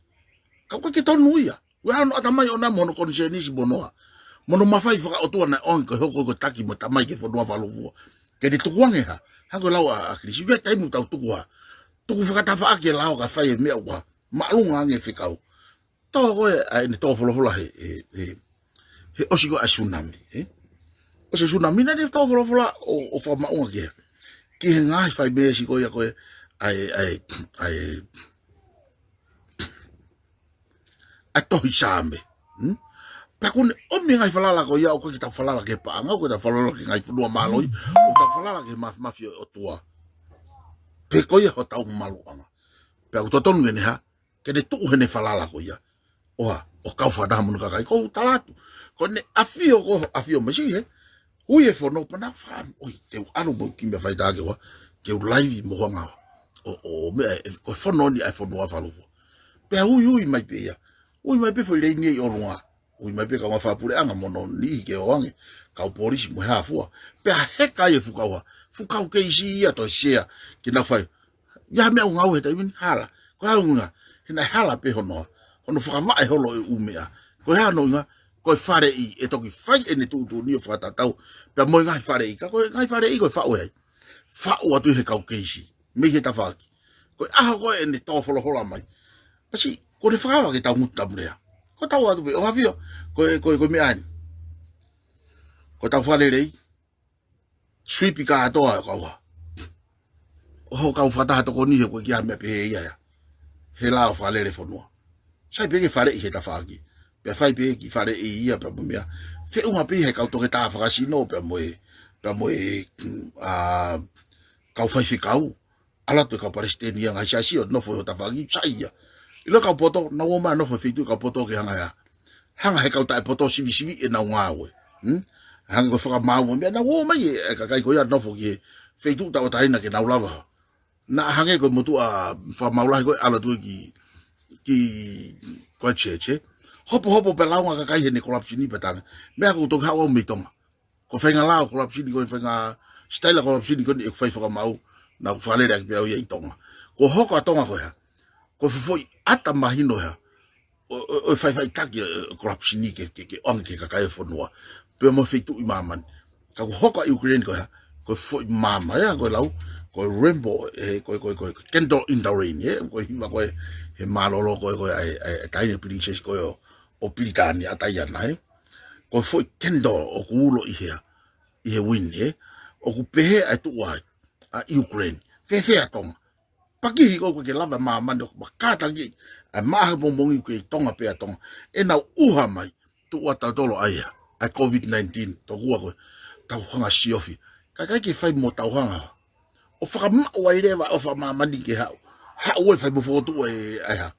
Ka ʻoku ʻikai ke tonu ia. Ua hono ʻatamai ʻoʻona mo hono konisēnisi mo hono ʻa, mo hono mafai fakaʻotua naʻe ʻoange ko e hoko ko e taki mo e tamai ki he fonua fakalūkufua. Ke ne tukuange ha, hangē ko e lau ʻa, ʻa ʻAkilisi, ʻi he taimi ʻoku tau tuku ha, tuku fakatafaʻaki e lao kae fai e meʻa ʻoku māʻolunga ange e fekau. Tō ko ē ʻa ʻene tō folofola he, he, he, he ʻosi ko ē ʻa e tsunami, ē? ʻOsi e tsunami naʻá ne tō folofola ʻo, ʻo fakamaʻunga ki he, ki he ngaahi faimeesi ko ia ko ē ʻa e, ʻa e, ʻa e, ʻa e tohi Saame. Hmm? Pea ʻoku ne ʻomi e ngaahi falala ko ia, ʻoku ʻikai ke tau falala ki he paʻanga, ʻoku ʻikai ke tau falala ki he ngaahi fonua mālohi, ʻoku tau falala ki he maf-, mafi ʻo e ʻOtua. Pea ko ia hotau maluʻanga. Pea ʻoku totonu ke ne hā, ke ne tuʻu heʻene falala ko ia. ʻO hā, ʻo kau fakataha mo hono kakai, ʻoku ou tala atu. Ko ʻene ʻafio ko, ʻafio mai si he, ui e fono pea naʻá ku fakaʻamu, ʻoi, te u ʻalu mo e kiʻi meʻa faitā ke u hā, ke u laivi mo hono ʻuhinga ʻo, ʻo meʻa, ē, ko e fono ni ʻa e fonua fakalūkufua. Pea ui, ui mai pē ia. Ui mai pē foʻi leini ʻi ʻolunga. Ui mai pē kau ngaahi fakapuleʻanga mo hono niʻihi ke ō ange, kau polisi mo e hā fua. Pea heka ai e fuʻu kau hā, fuʻu kau keisi ia toe sea, ke nau fai. ʻI ai ha meʻa ʻoku ngāue he taimi ni, hala. Ko e hā e ʻuhinga, he naʻe hala pē hono, hono fakavaʻe holo e ʻū meʻa. Ko e hā hono ʻuhinga, ko e faleʻi, ʻe toki fai ʻene tuʻutuʻuni ʻo fakatatau pea mo e ngaahi faleʻi, ka ko e ngaahi faleʻi ko e faʻu ē ai. Faʻu atu ʻi he kau keisi, mei he tafaʻaki. Ko e ʻaho ko ē ʻene tō folofola mai. Pasi, ko ʻene fakaava ke tau ngutu tamurea. Ko ʻetau ʻatu pē, ʻo ʻafio, ko e, ko e, ko e meʻa ni. Ko ʻetau fakalelei, sweep ʻi kātoa ʻo kau hā. ʻO hoʻo kau fakataha tokoni he ʻoku ʻikai ha meʻa pehē ia ia. He lao fakalele fonua. Sai pē ke faleʻi he tafaʻaki. Pea fai pē kiʻi faleʻi ia pea mo e meʻa. Feʻunga pē he kau toketā fakasino pea mo e, pea mo e, mm, ʻa, kau faifekau. ʻAlu atu e kau palesiteni ia ngaahi siasi ʻo nofo ʻi hotau tafaʻaki, sai ia. ʻIlo e kau poto, nau ō mai ʻo nofo he feituʻu e kau poto ke hanga ia. Hanga he kau taʻepoto sivisiviʻi ʻenau ngāue. Hmm? Hanga ko e fakamaau mo e meʻa, nau ō mai e, e kakai ko ia ʻo nofo ki he feituʻu tauʻatāina ke nau lava. Naʻa hangē ko e motuʻa fakamaau lahi ko ē ʻalu atu ki, ki, ko e church, ē. Hopohopo pē lāunga kakai heʻene corruption ʻi Patangi. Meʻa ʻoku toki haʻu au mei Tonga. Ko e faʻahinga lao corruption ko ē, faʻahinga sitaila corruption ko eni ʻoku fai fakamaau, naʻá ku fakalele ʻaki pē au ia ʻi Tonga. Ko e hoko ʻa Tonga ko e hā. Ko e fuʻu foʻi ʻata mahino hā. ʻO, ʻo, ʻo e faʻifaʻitaki e, e corruption ke, ke, ke ʻoange ki he kakai e fonua. Pea mo e feituʻu ʻi māmani. Ka ko e hoko ʻa Ukraine ko e hā. Ko e foʻi maama ia, ko e lau, ko e rainbow, e, ko e, ko e, ko e candle in the rain, ē. Ko e hiva ko ē, he mālōlō ko ē, ko e, ʻa e, ʻa e, ʻa e taʻahine princess ko ē ʻo, ʻo Pilitānia, ʻa Taiana, ē. Ko e foʻi candle ʻoku ulo ʻi hea, ʻi he wind, ē. ʻOku pehē ʻa e tuʻu ai ʻa Ukraine. Fēfē ʻa Tonga. Pakihi ko ē ʻoku ʻikai ke lava māmani ʻo makātaki ʻa e maʻa he pongipongi ʻoku kei Tonga pē ʻa Tonga. ʻEnau ʻuha mai, tuʻu ʻa tautolu ʻa ia, ʻa e COVID nineteen, tokua ko ē, tau hanga siofi. Kae ʻikai ke fai mo tau hanga ʻo fakamaʻu ai leva ʻa e ʻofa ʻa māmani ke haʻu. Haʻu ē fai mo fokotuʻu e, ʻa e hā.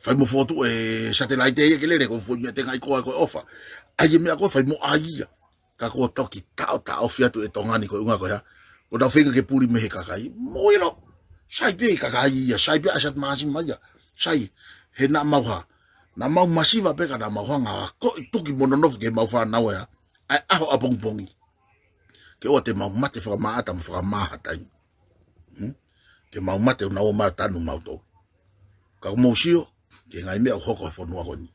Fai mo fokotuʻu e satellite ia ke lele ko e foʻi meʻa tengaʻi ko ē ko e ʻofa. ʻAi e meʻa ko ē fai mo ʻai ia. Ka kuo toki taʻotaʻofi atu e Tonga ni ko e ʻuhinga ko e hā. Ko ʻenau feinga ke puli mei he kakai. Mou ʻilo. Sai pē kakai ia, sai pē ʻa Sat Māsima ia. Sai, he naʻa mau hā. Naʻa mau masiva pē ka naʻa mau hanga ʻo akoʻi tuki mo nonofo ki heʻemau fānau ē hā. ʻA e ʻaho ʻapongipongi. Ke ʻoua te mau mate fakamaʻata mo fakamaha taimi. Hmm? Ke mau mate ʻo nau ō mai ʻo tanu mautolu. Ka ʻoku mou sio, ki he ngaahi meʻa ʻoku hoko he fonua ko eni.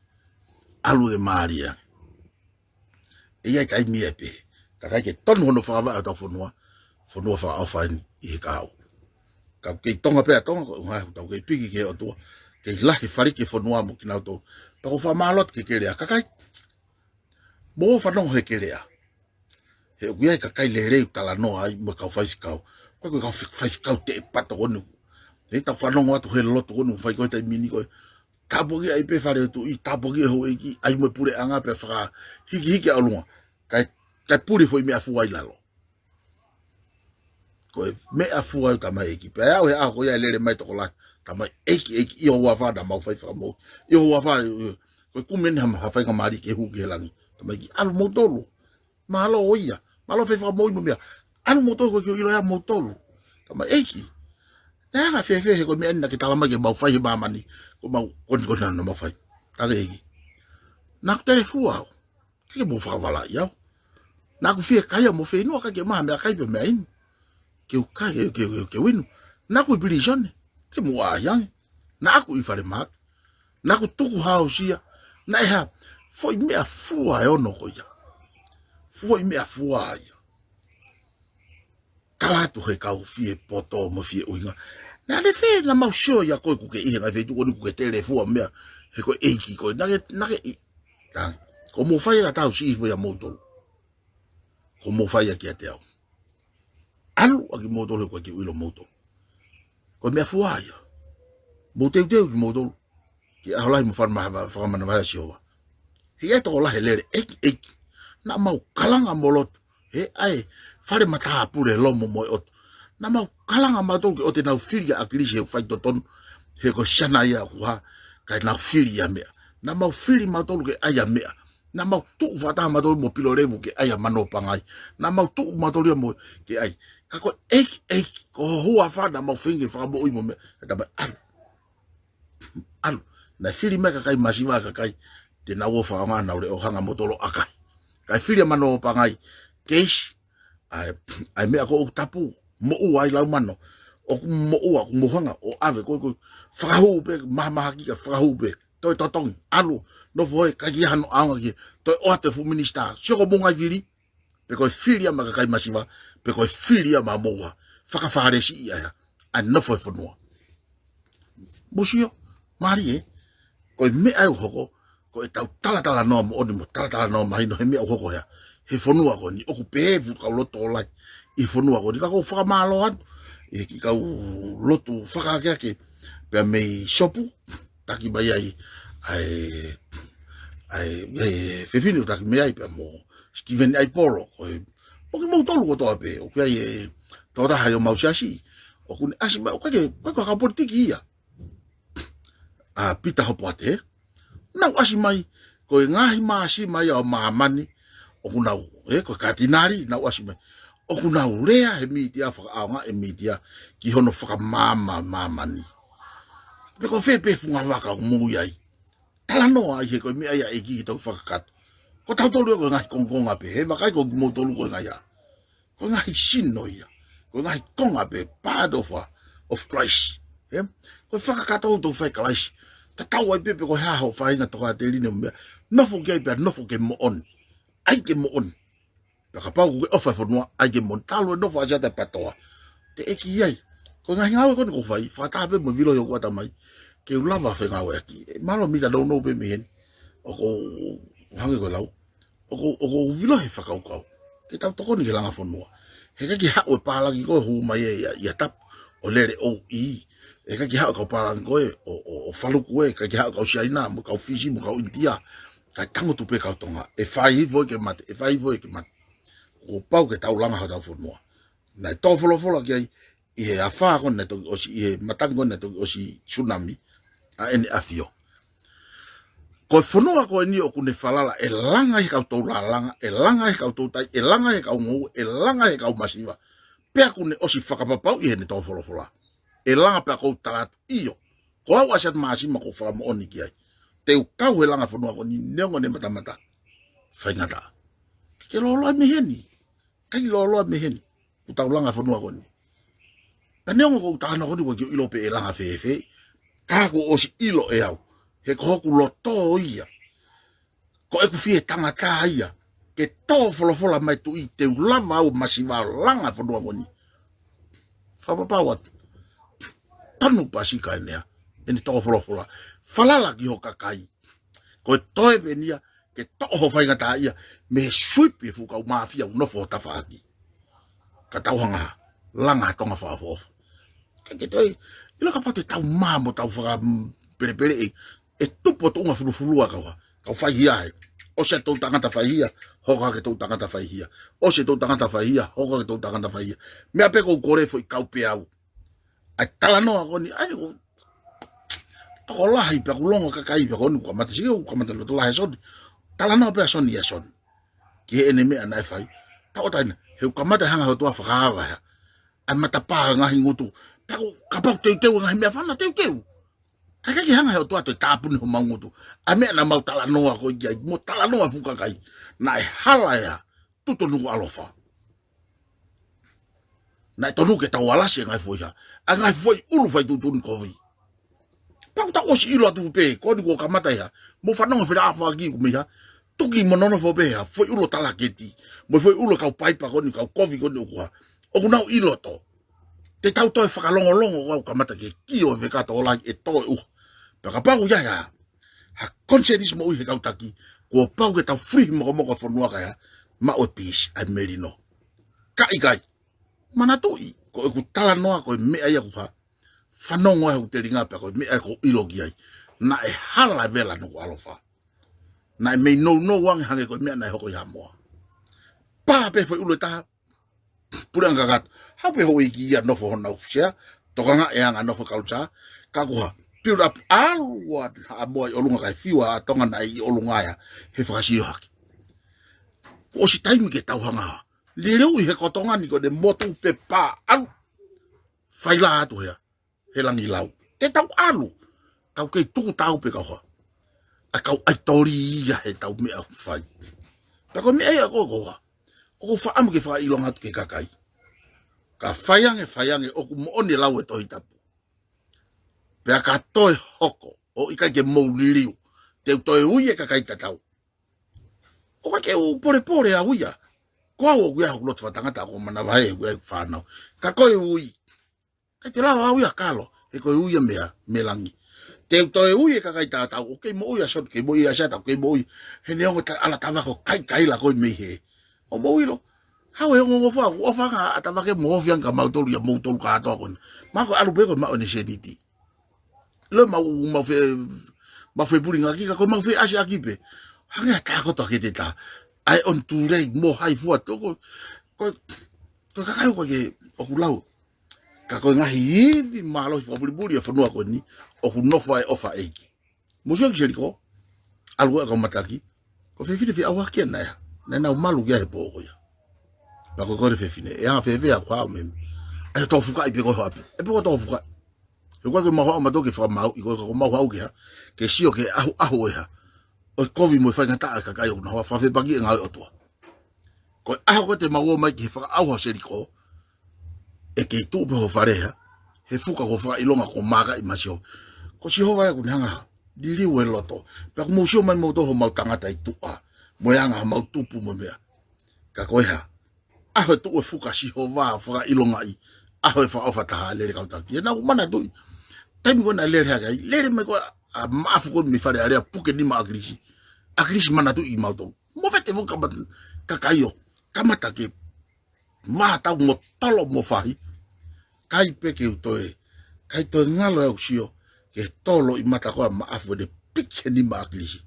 ʻAlu e mālie ange. ʻE ʻi ai e taimi ia ʻe pehē. Ka ʻikai ke tonu hono fakavaʻe hotau fonua, fonua fakaʻofa eni ʻi he kahaʻu. Ka ʻoku kei Tonga pē ʻa Tonga, ko e ʻuhinga ʻoku tau kei piki ki he ʻOtua, kei lahi e faleʻi ki he fonua mo kinautolu. Pea ʻoku ou fakamālō atu ki he Kelea, kakai. Mou fanongo he Kelea. He ʻoku ʻi ai e kakai lelei ʻoku talanoa ai mo e kau faifekau. Ko e, ko e kau fai-, faifekau teʻepato ko eni. He ʻetau fanongo atu he lotu ko eni, fai ko ē he taimi ni ko ē. Tāpuakiʻi ai pē Fale ʻo e Tuʻi, tāpuakiʻi e houʻeiki, ʻai mo e puleʻanga pea fakahikihiki ʻa ʻolunga. Kae, kae puli e foʻi meʻa fua ʻi lalo. Ko e meʻa fua ʻo e tamaiki. Pea ʻe aʻu he ʻaho ko ia ʻe lele mai e tokolahi. Tamaiki, ʻeiki, ʻeiki, ʻi ho huafa naʻa mau fai fakamoʻui. ʻI ho huafa, ʻi, ko e kumi eni ha, ha faingamālie ke hū ki he langi. Tamaiki, ʻalu moutolu. Mālō ʻo ia. Mālō fai fakamoʻui mo e meʻa. ʻAlu moutolu ko e ke ʻilo ia moutolu. Tamaiki. Naʻe anga fēfē he ko e meʻa eni naʻa ke tala mai ke mau fai he māmani. Ko mau, ko eni ko ena naʻa mau fai. Tamaiki. Naʻa ku telefua au. Ke ke mou fakavalaʻi au. Naʻa ku fiekaia mo feinua ka ke maha meʻakai pea meʻainu. Ke u kai, ke, ke, ke, ke u inu. Naʻa ku ʻi pilīsone. Ke mou ʻaʻahi ange. Naʻa ku ʻi falemahaki. Naʻa ku tukuhāusia. Naʻe hā, foʻi meʻa fua ʻe ono ko ia. Foʻi meʻa fua ia. Tala atu he kau fie poto mo fie ʻuhinga. Naʻe fē naʻa mau sio ia ko ē ʻoku ke ʻi he ngaahi feituʻu ko eni ʻoku ke tele fua meʻa he ko e ʻeiki ko ē. Naʻa ke, naʻa ke ʻi. Tang. Ko mou fai ʻa tau si ifo ia moutolu. Ko mou fai ʻa kiate au. ʻAlu ʻa kimoutolu he ʻoku ʻikai ke u ʻilo moutolu. Ko e meʻa fua ia. Mou teuteu kimoutolu. Ki he ʻaho lahi mo fana maha fakamanavahē ʻa Sihova. He ʻe tokolahi lele, ʻeiki, ʻeiki. Naʻa mau kalanga mo lotu. He ʻai, fale matāpule lomo mo e ʻotu. Naʻa mau kalanga mautolu ke ʻoua te nau fili ʻa ʻAkilisi he faitotonu. He ko e siana ia ʻoku hā, kae nau fili ʻa meʻa. Naʻa mau fili mautolu ke ʻai ʻa meʻa. Naʻa mau tuʻu fakataha mautolu mo Pilolevu ke ʻai ʻa Manoa Pangai. Naʻa mau tuʻu mautolu ia mo ke ʻai. Ka ko e ʻeiki, ʻeiki, ko ho huafa naʻa mau feinga ke fakamoʻui mo meʻa. Ka tama ʻalu. ʻAlu. Naʻe fili mai kakai masiva kakai. Te nau ō fakaonga nau leʻo hanga mo tolo ʻakahi. Kae fili ʻa Manoa Pangai. Keisi. ʻAi, ʻai meʻa ko ʻoku tapu. Moʻua ʻi lau mano. ʻOku moʻua, ʻoku mou hanga ʻo ʻave ko ē, ko ē. Fakahū pē, mahamahaki ka fakahū pē. Toe totongi, ʻalu, nofo he ʻikai ke ʻi ai hano ʻaonga ki he, toe ʻoatu e fuʻu minisitā. Sio ko mou ngaahi fili, pe ko e fili ia maʻa kakai masiva, pe ko e fili ia maʻa moua. Fakafalesi ia ia. ʻAi nofo he fonua. Mou sio, mālie, ko e meʻa ʻe hoko, ko e tau talatalanoa moʻoni mo talatalanoa mahino he meʻa ʻe hoko ia. He fonua ko eni, ʻoku pehē fuʻu kau loto ʻo lahi. ʻI he fonua ko eni, ka ʻoku ou fakamālō atu. ʻI he kiʻi kau lotu fakaakeake, pea mei Sopu, taki mai ai, ʻai, ʻai, ʻai, fefine ʻo taki mai ai pea mo Steven ʻAipolo, ko e, mo kimoutolu kotoa pē, ʻoku ʻi ai e, tō taha ʻi homau siasi, ʻoku ne ʻasi mai, ʻoku ʻikai ke, ʻoku ʻikai ko ha kau politiki ia. ʻA Pita Hopoate, nau ʻasi mai, ko e ngaahi māsima ia ʻo māmani, ʻoku nau, ē, ko e katinali, nau ʻasi mai. ʻOku nau lea he mītia fakaʻaonga e mītia, ki hono fakamaama māmani. Pe ko fē pē funga vaka ʻoku mou ʻi ai. Talanoa ai he ko e meʻa ia ʻe ʻikai ke tau fakakakato. Ko tautolu ia ko e ngaahi kongokonga pē, he vakai ko kimoutolu ko e ngaahi ʻā. Ko e ngaahi sino ia. Ko e ngaahi konga pē, part of, uh, of Christ. He? Ko e fakakakato ʻoku tau fai Kalaisi. Tatau ai pē pe ko e hā hoʻo faʻahinga tokāteline mo e meʻa. Nofo ki ai pea nofo ke moʻoni. ʻAi ke moʻoni. Pea kapau ʻoku ke ʻofa he fonua, ʻai ke moʻoni. Talu e nofo ʻa Siata Patoa. Teʻeki ai. Ko e ngaahi ngāue ko eni ʻoku ou fai, fakataha pē mo e vilo ʻi hoku ʻatamai. Ke u lava fengāueʻaki. ʻE, mālō mita nounou pē mei heni. ʻOku ou hangē ko e lau. ʻOku, ʻoku ou vilo he fakakaukau. Ke tau tokoni ki he langa fonua. He ʻikai ke haʻu e pālangi ko ē ʻo hū mai ʻi, ʻi, ʻi ʻAtapu. ʻO lele ʻo ʻi. He ʻikai ke haʻu e kau pālangi ko ē ʻo, ʻo, ʻo faluku ē. ʻIkai ke haʻu e kau Siaina, mo e kau Fisi, mo e kau ʻInitia. Kae tangutu pē kau Tonga. ʻE fai hifo ʻe ke mate, ʻe fai hifo ʻe ke mate. Kuo pau ke tau langa hotau fonua. Naʻe tō folofola ki ai, ʻi he afā ko ē naʻe toki ʻosi, ʻi he matangi ko ē naʻe toki ʻosi tsunami, ʻa ʻEne ʻAfio. Ko e fonua ko eni ʻoku ne falala, ʻe langa ʻe he kau toulalanga, ʻe langa ʻe he kau toutai, ʻe langa ʻe he kau ngoue, ʻe langa ʻe he kau masiva. Pea ʻoku ne ʻosi fakapapauʻi heʻene tō folofola. ʻE langa pea ʻoku ou tala atu, ʻio. Ko au ʻa Siata Māsima ʻoku ou fakamoʻoni ki ai. Te u kau he langa fonua ko eni, neongo ʻene matamata. Faingataʻa. Ke loloa mei heni. ʻIkai loloa mei heni. ʻOku tau langa fonua ko eni. Ka neongo ʻoku ou talanoa ko eni ʻoku ʻikai ke u ʻilo pe ʻe langa fēfē. Ka kuo ʻosi ʻilo ʻe au. He ko hoku loto ia. Ko ʻeku fie tangata ia. Ke tō folofola mai Tuʻi te u lava au masiva langa fonua ko eni. Fakapapau atu. Tanu Pasika ʻEnea. ʻEne tō folofola. Falala ki ho kakai. Ko e toe pē eni ia, ke toʻo ho faingataʻaʻia, mei he sweep e fuʻu kau māfia ʻoku nofo ho tafaʻaki. Ka tau hanga, langa Tonga fakaʻofoʻofa. Ka ke toe, ʻilo kapau te tau mā mo tau fakapelepele ʻe, ʻe tupu ʻo tuʻunga fulufulua kau hā, kau faihia he. ʻOsi e toʻutangata faihia, hoko hake toʻutangata faihia. ʻOsi e toʻutangata faihia, hoko hake toʻutangata faihia. Meʻa pē ʻoku ou kole foʻi kau pē au. ʻAi talanoa ko eni, ʻai ko tokolahi pea ʻoku longo kakai pea ko eni ʻoku kamata sio, ʻoku kamata loto lahi ʻa Soni. Talanoa pē ʻa Soni ʻia Soni. Ki heʻene meʻa naʻe fai. Tau ʻotaina, he ʻoku kamata hanga ʻe he ʻOtua fakaava ia. ʻAi matapā ngaahi ngutu. Pea ʻoku kapau teuteu ngaahi meʻa fana teuteu. Ka ʻikai ke hanga ʻe he ʻOtua ʻo tāpuni homau ngutu. ʻAi meʻa naʻa mau talanoa ko ē ki ai, mo talanoa fuʻu kakai. Naʻe hala ia, tuʻu tonu ko ʻAlofa. Naʻe tonu ke tau alasi e ngaahi foʻi hā. ʻA e ngaahi foʻi ʻulu fai tuʻutuʻuni kovi. Pea ʻoku tau ʻosi ʻilo atu pē, ko eni kuo kamata ia. Mou fanongo he feleʻafoaki ʻoku mei hā. Tuki mo nonofo pē ha foʻi ʻulu ʻo talaketi. Mo e foʻi ʻulu ʻo e kau paipa ko eni, kau kovi ko eni ʻoku hā. ʻOku nau ʻi loto. Te tau toe fakalongolongo ʻoku kamata ke kio e vekato ʻo lahi ʻe toe ʻuha. Pea kapau ia ia. Ha konisēnisi moʻui he kau taki. Kuo pau ke tau filihi mokomoko e fonua kae hā. Maʻu e pisi ʻa e melino. Ka ʻikai. Manatuʻi, ko ʻeku talanoa ko e meʻa ia ʻoku hā. Fanongo ai hoku telinga pea ko e meʻa ʻoku ou ʻilo ki ai. Naʻe hala e vela ʻa Nukuʻalofa. Naʻe mei nounou ange hangē ko e meʻa naʻe hoko ʻi Haʻamoa. Pā pē foʻi ʻulu ʻe taha. Puleʻanga kakato. Haʻu pē houʻeiki ia nofo honau sea. Tokangaʻi e anga nofo culture. Ka ʻoku hā. Build up ʻalu ʻa Haʻamoa ʻi ʻolunga kae fiu ʻa Tonga naʻe ʻi ʻolunga ia. He fakasio hake. Kuo ʻosi taimi ke tau hanga hā. Leleuʻi he kotonga ni ko ʻene motu pē pā ʻalu. Faila atu hea. He langi lau. Te tau ʻalu. Kau kei tuku tau pē kau hā. ʻA kau ʻaitoli ia he tau meʻa fai. Pea ko e meʻa ia ko e kau hā. ʻOku ou fakaʻamu ke fakaʻilonga atu ki he kakai. Ka fai ange, fai ange, ʻoku moʻoni e lau e Tohi Tapu. Pea ka toe hoko, ʻo ʻikai ke mou liliu. Te u toe ui e kakai tatau. ʻOku ʻikai ke u polepole au ia. Ko au ʻoku ʻi ai hoku loto fakatangata ʻoku ou manavahē ʻoku ʻi ai hoku fānau. Ka ko e ui. ʻIkai te lava au ia kalo. He ko e ui ia mei langi. Te u toe ui e kakai tatau. ʻOku kei moʻui ʻa Soni, kei moʻui ʻa Siata, ʻoku kei moʻui. He neongo e ala tavako kaikaila ko e mei hē. ʻO mou ʻilo. Haʻu e ongoongo fua, ʻoku ʻofa ange ʻa Tavake mo ofi ange kia mautolu ia moutolu kātoa ko ena. Mahalo ko e ʻalu pē ko e maʻu ʻene sēniti. Loi mau, mau fe, mau fepulingaki ka ko e mau feʻasiʻaki pē. Hangē ha takoto ʻa Keteta. ʻAi on tulei mo hai fua toko. Ko, ko e kakai ʻoku ke, ʻoku lau. Ka ko e ngaahi ivi mālohi fakapulipuli ʻa e fonua ko eni, ʻoku nofo ai ʻofa ʻeiki. Mou sio ki Seliko, ʻalu ʻa e kau mataki, ko e fefine fie ʻauha kia naʻe, naʻe nau malu kia he pō ko ia. Pea ko e ko e fefine, ʻe anga fēfē ʻa e kau memi. ʻAi tō fukaʻi pē ko e hoʻapi, ʻe pē ko tō fukaʻi. He ko e ke mau haʻu mautolu ke fakamau, ʻi ko e ka ko mau haʻu ke hā, ke sio ke ʻahu ʻahu ʻe hā. ʻO e kovi mo e faingataʻa ʻa e kakai ʻoku nau hā fakafepaki e ngāue ʻOtua. Ko e ʻaho ko ē te mau ō mai ki he fakaʻauha ʻo Seliko, ʻe kei tuʻu pē ho fale hā, he fuka ko e fakaʻilonga ko e mākaʻi maʻa Sihova. Ko Sihova ia ʻoku ne hanga hā, liliu e loto. Pea ʻoku mou sio mai moutolu homau tangata ʻi tuʻa, mo e anga homau tupu mo e meʻa. Ka ko e hā, ʻaho e tuʻu e fuka Sihova fakaʻilongaʻi, ʻaho e fakaʻofa taha lele kau taki. ʻE nau manatuʻi, taimi ko ē naʻe lele hake ai, lele mai ko ē ʻa Maʻafu ko ē mei Fale Alea puke nima ʻa ʻAkilisi. ʻAkilisi manatuʻi mautolu. Mo fete mo kamata, kakai ʻo kamata ke vātau mo tolo mo fahi. ʻIkai pē ke u toe, ʻikai toe ngalo ʻeku sio, ke tolo ʻi mata ko ē ʻa Maʻafu ʻene piki he nima ʻa ʻAkilisi.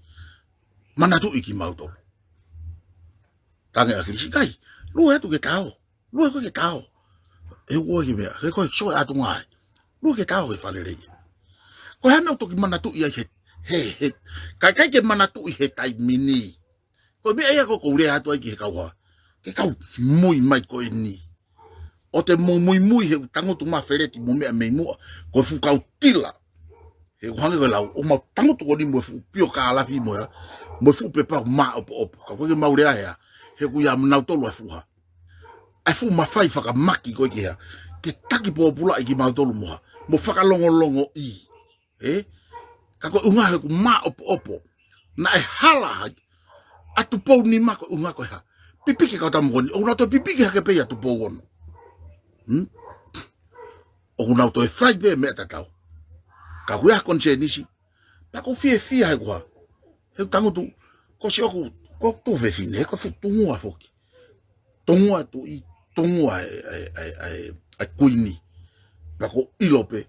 Manatuʻi kimautolu. Tangi ʻa ʻAkilisi, ʻikai, lue atu ke tao. Lue ko ē ke tao. He ʻoku ʻikai ke meʻa, he ko e soe atu ngai. Lue ke tao ke fakalelei. Ko e hā e meʻa ʻoku toki manatuʻi ai he, he, he, ʻikai, ʻikai ke manatuʻi he taimi ni. Ko e meʻa ia ko ē ʻoku ou lea atu ai ki he kau hā. Ke kau mui mai ko eni. ʻOua te mou muimui he ʻoku tangutu mai Feleti mo e meʻa mei muʻa. Ko e fuʻu kau tila. He ʻoku hangē ko e lau, ʻoku mau tangutu ko eni mo e fuʻu pio kālafi mo ia, mo e fuʻu pepa ʻoku māʻopoʻopo. Ka ko e ke mau lea ia, he ʻoku ʻia nautolu ʻa e fuʻu hā. ʻA e fuʻu mafai fakamaki ko ē ke hā. Ke taki pōpulaʻi kimautolu mo hā. Mo fakalongolongoʻi. Ē? Ka ko e ʻuhinga he ʻoku māʻopoʻopo. Naʻe hala hai. ʻA Tupou Nima ko e ʻuhinga ko e hā. Pipiki kau tama ko eni. ʻOku nau toe pipiki hake pē ʻia Tupou Ono. Hmm? ʻOku nau toe fai pē meʻa tatau. Ka ʻoku ʻi ai ha konisēnisi. Pea ʻoku ou fiefia he ʻoku hā. He ʻoku tangutu. Ko siʻoku, ko e tuofefine, ko e fuʻu tungua foki. Tungua tuʻi, tungua e, e, e, e, e kuini. Pea ʻoku ou ʻilo pē.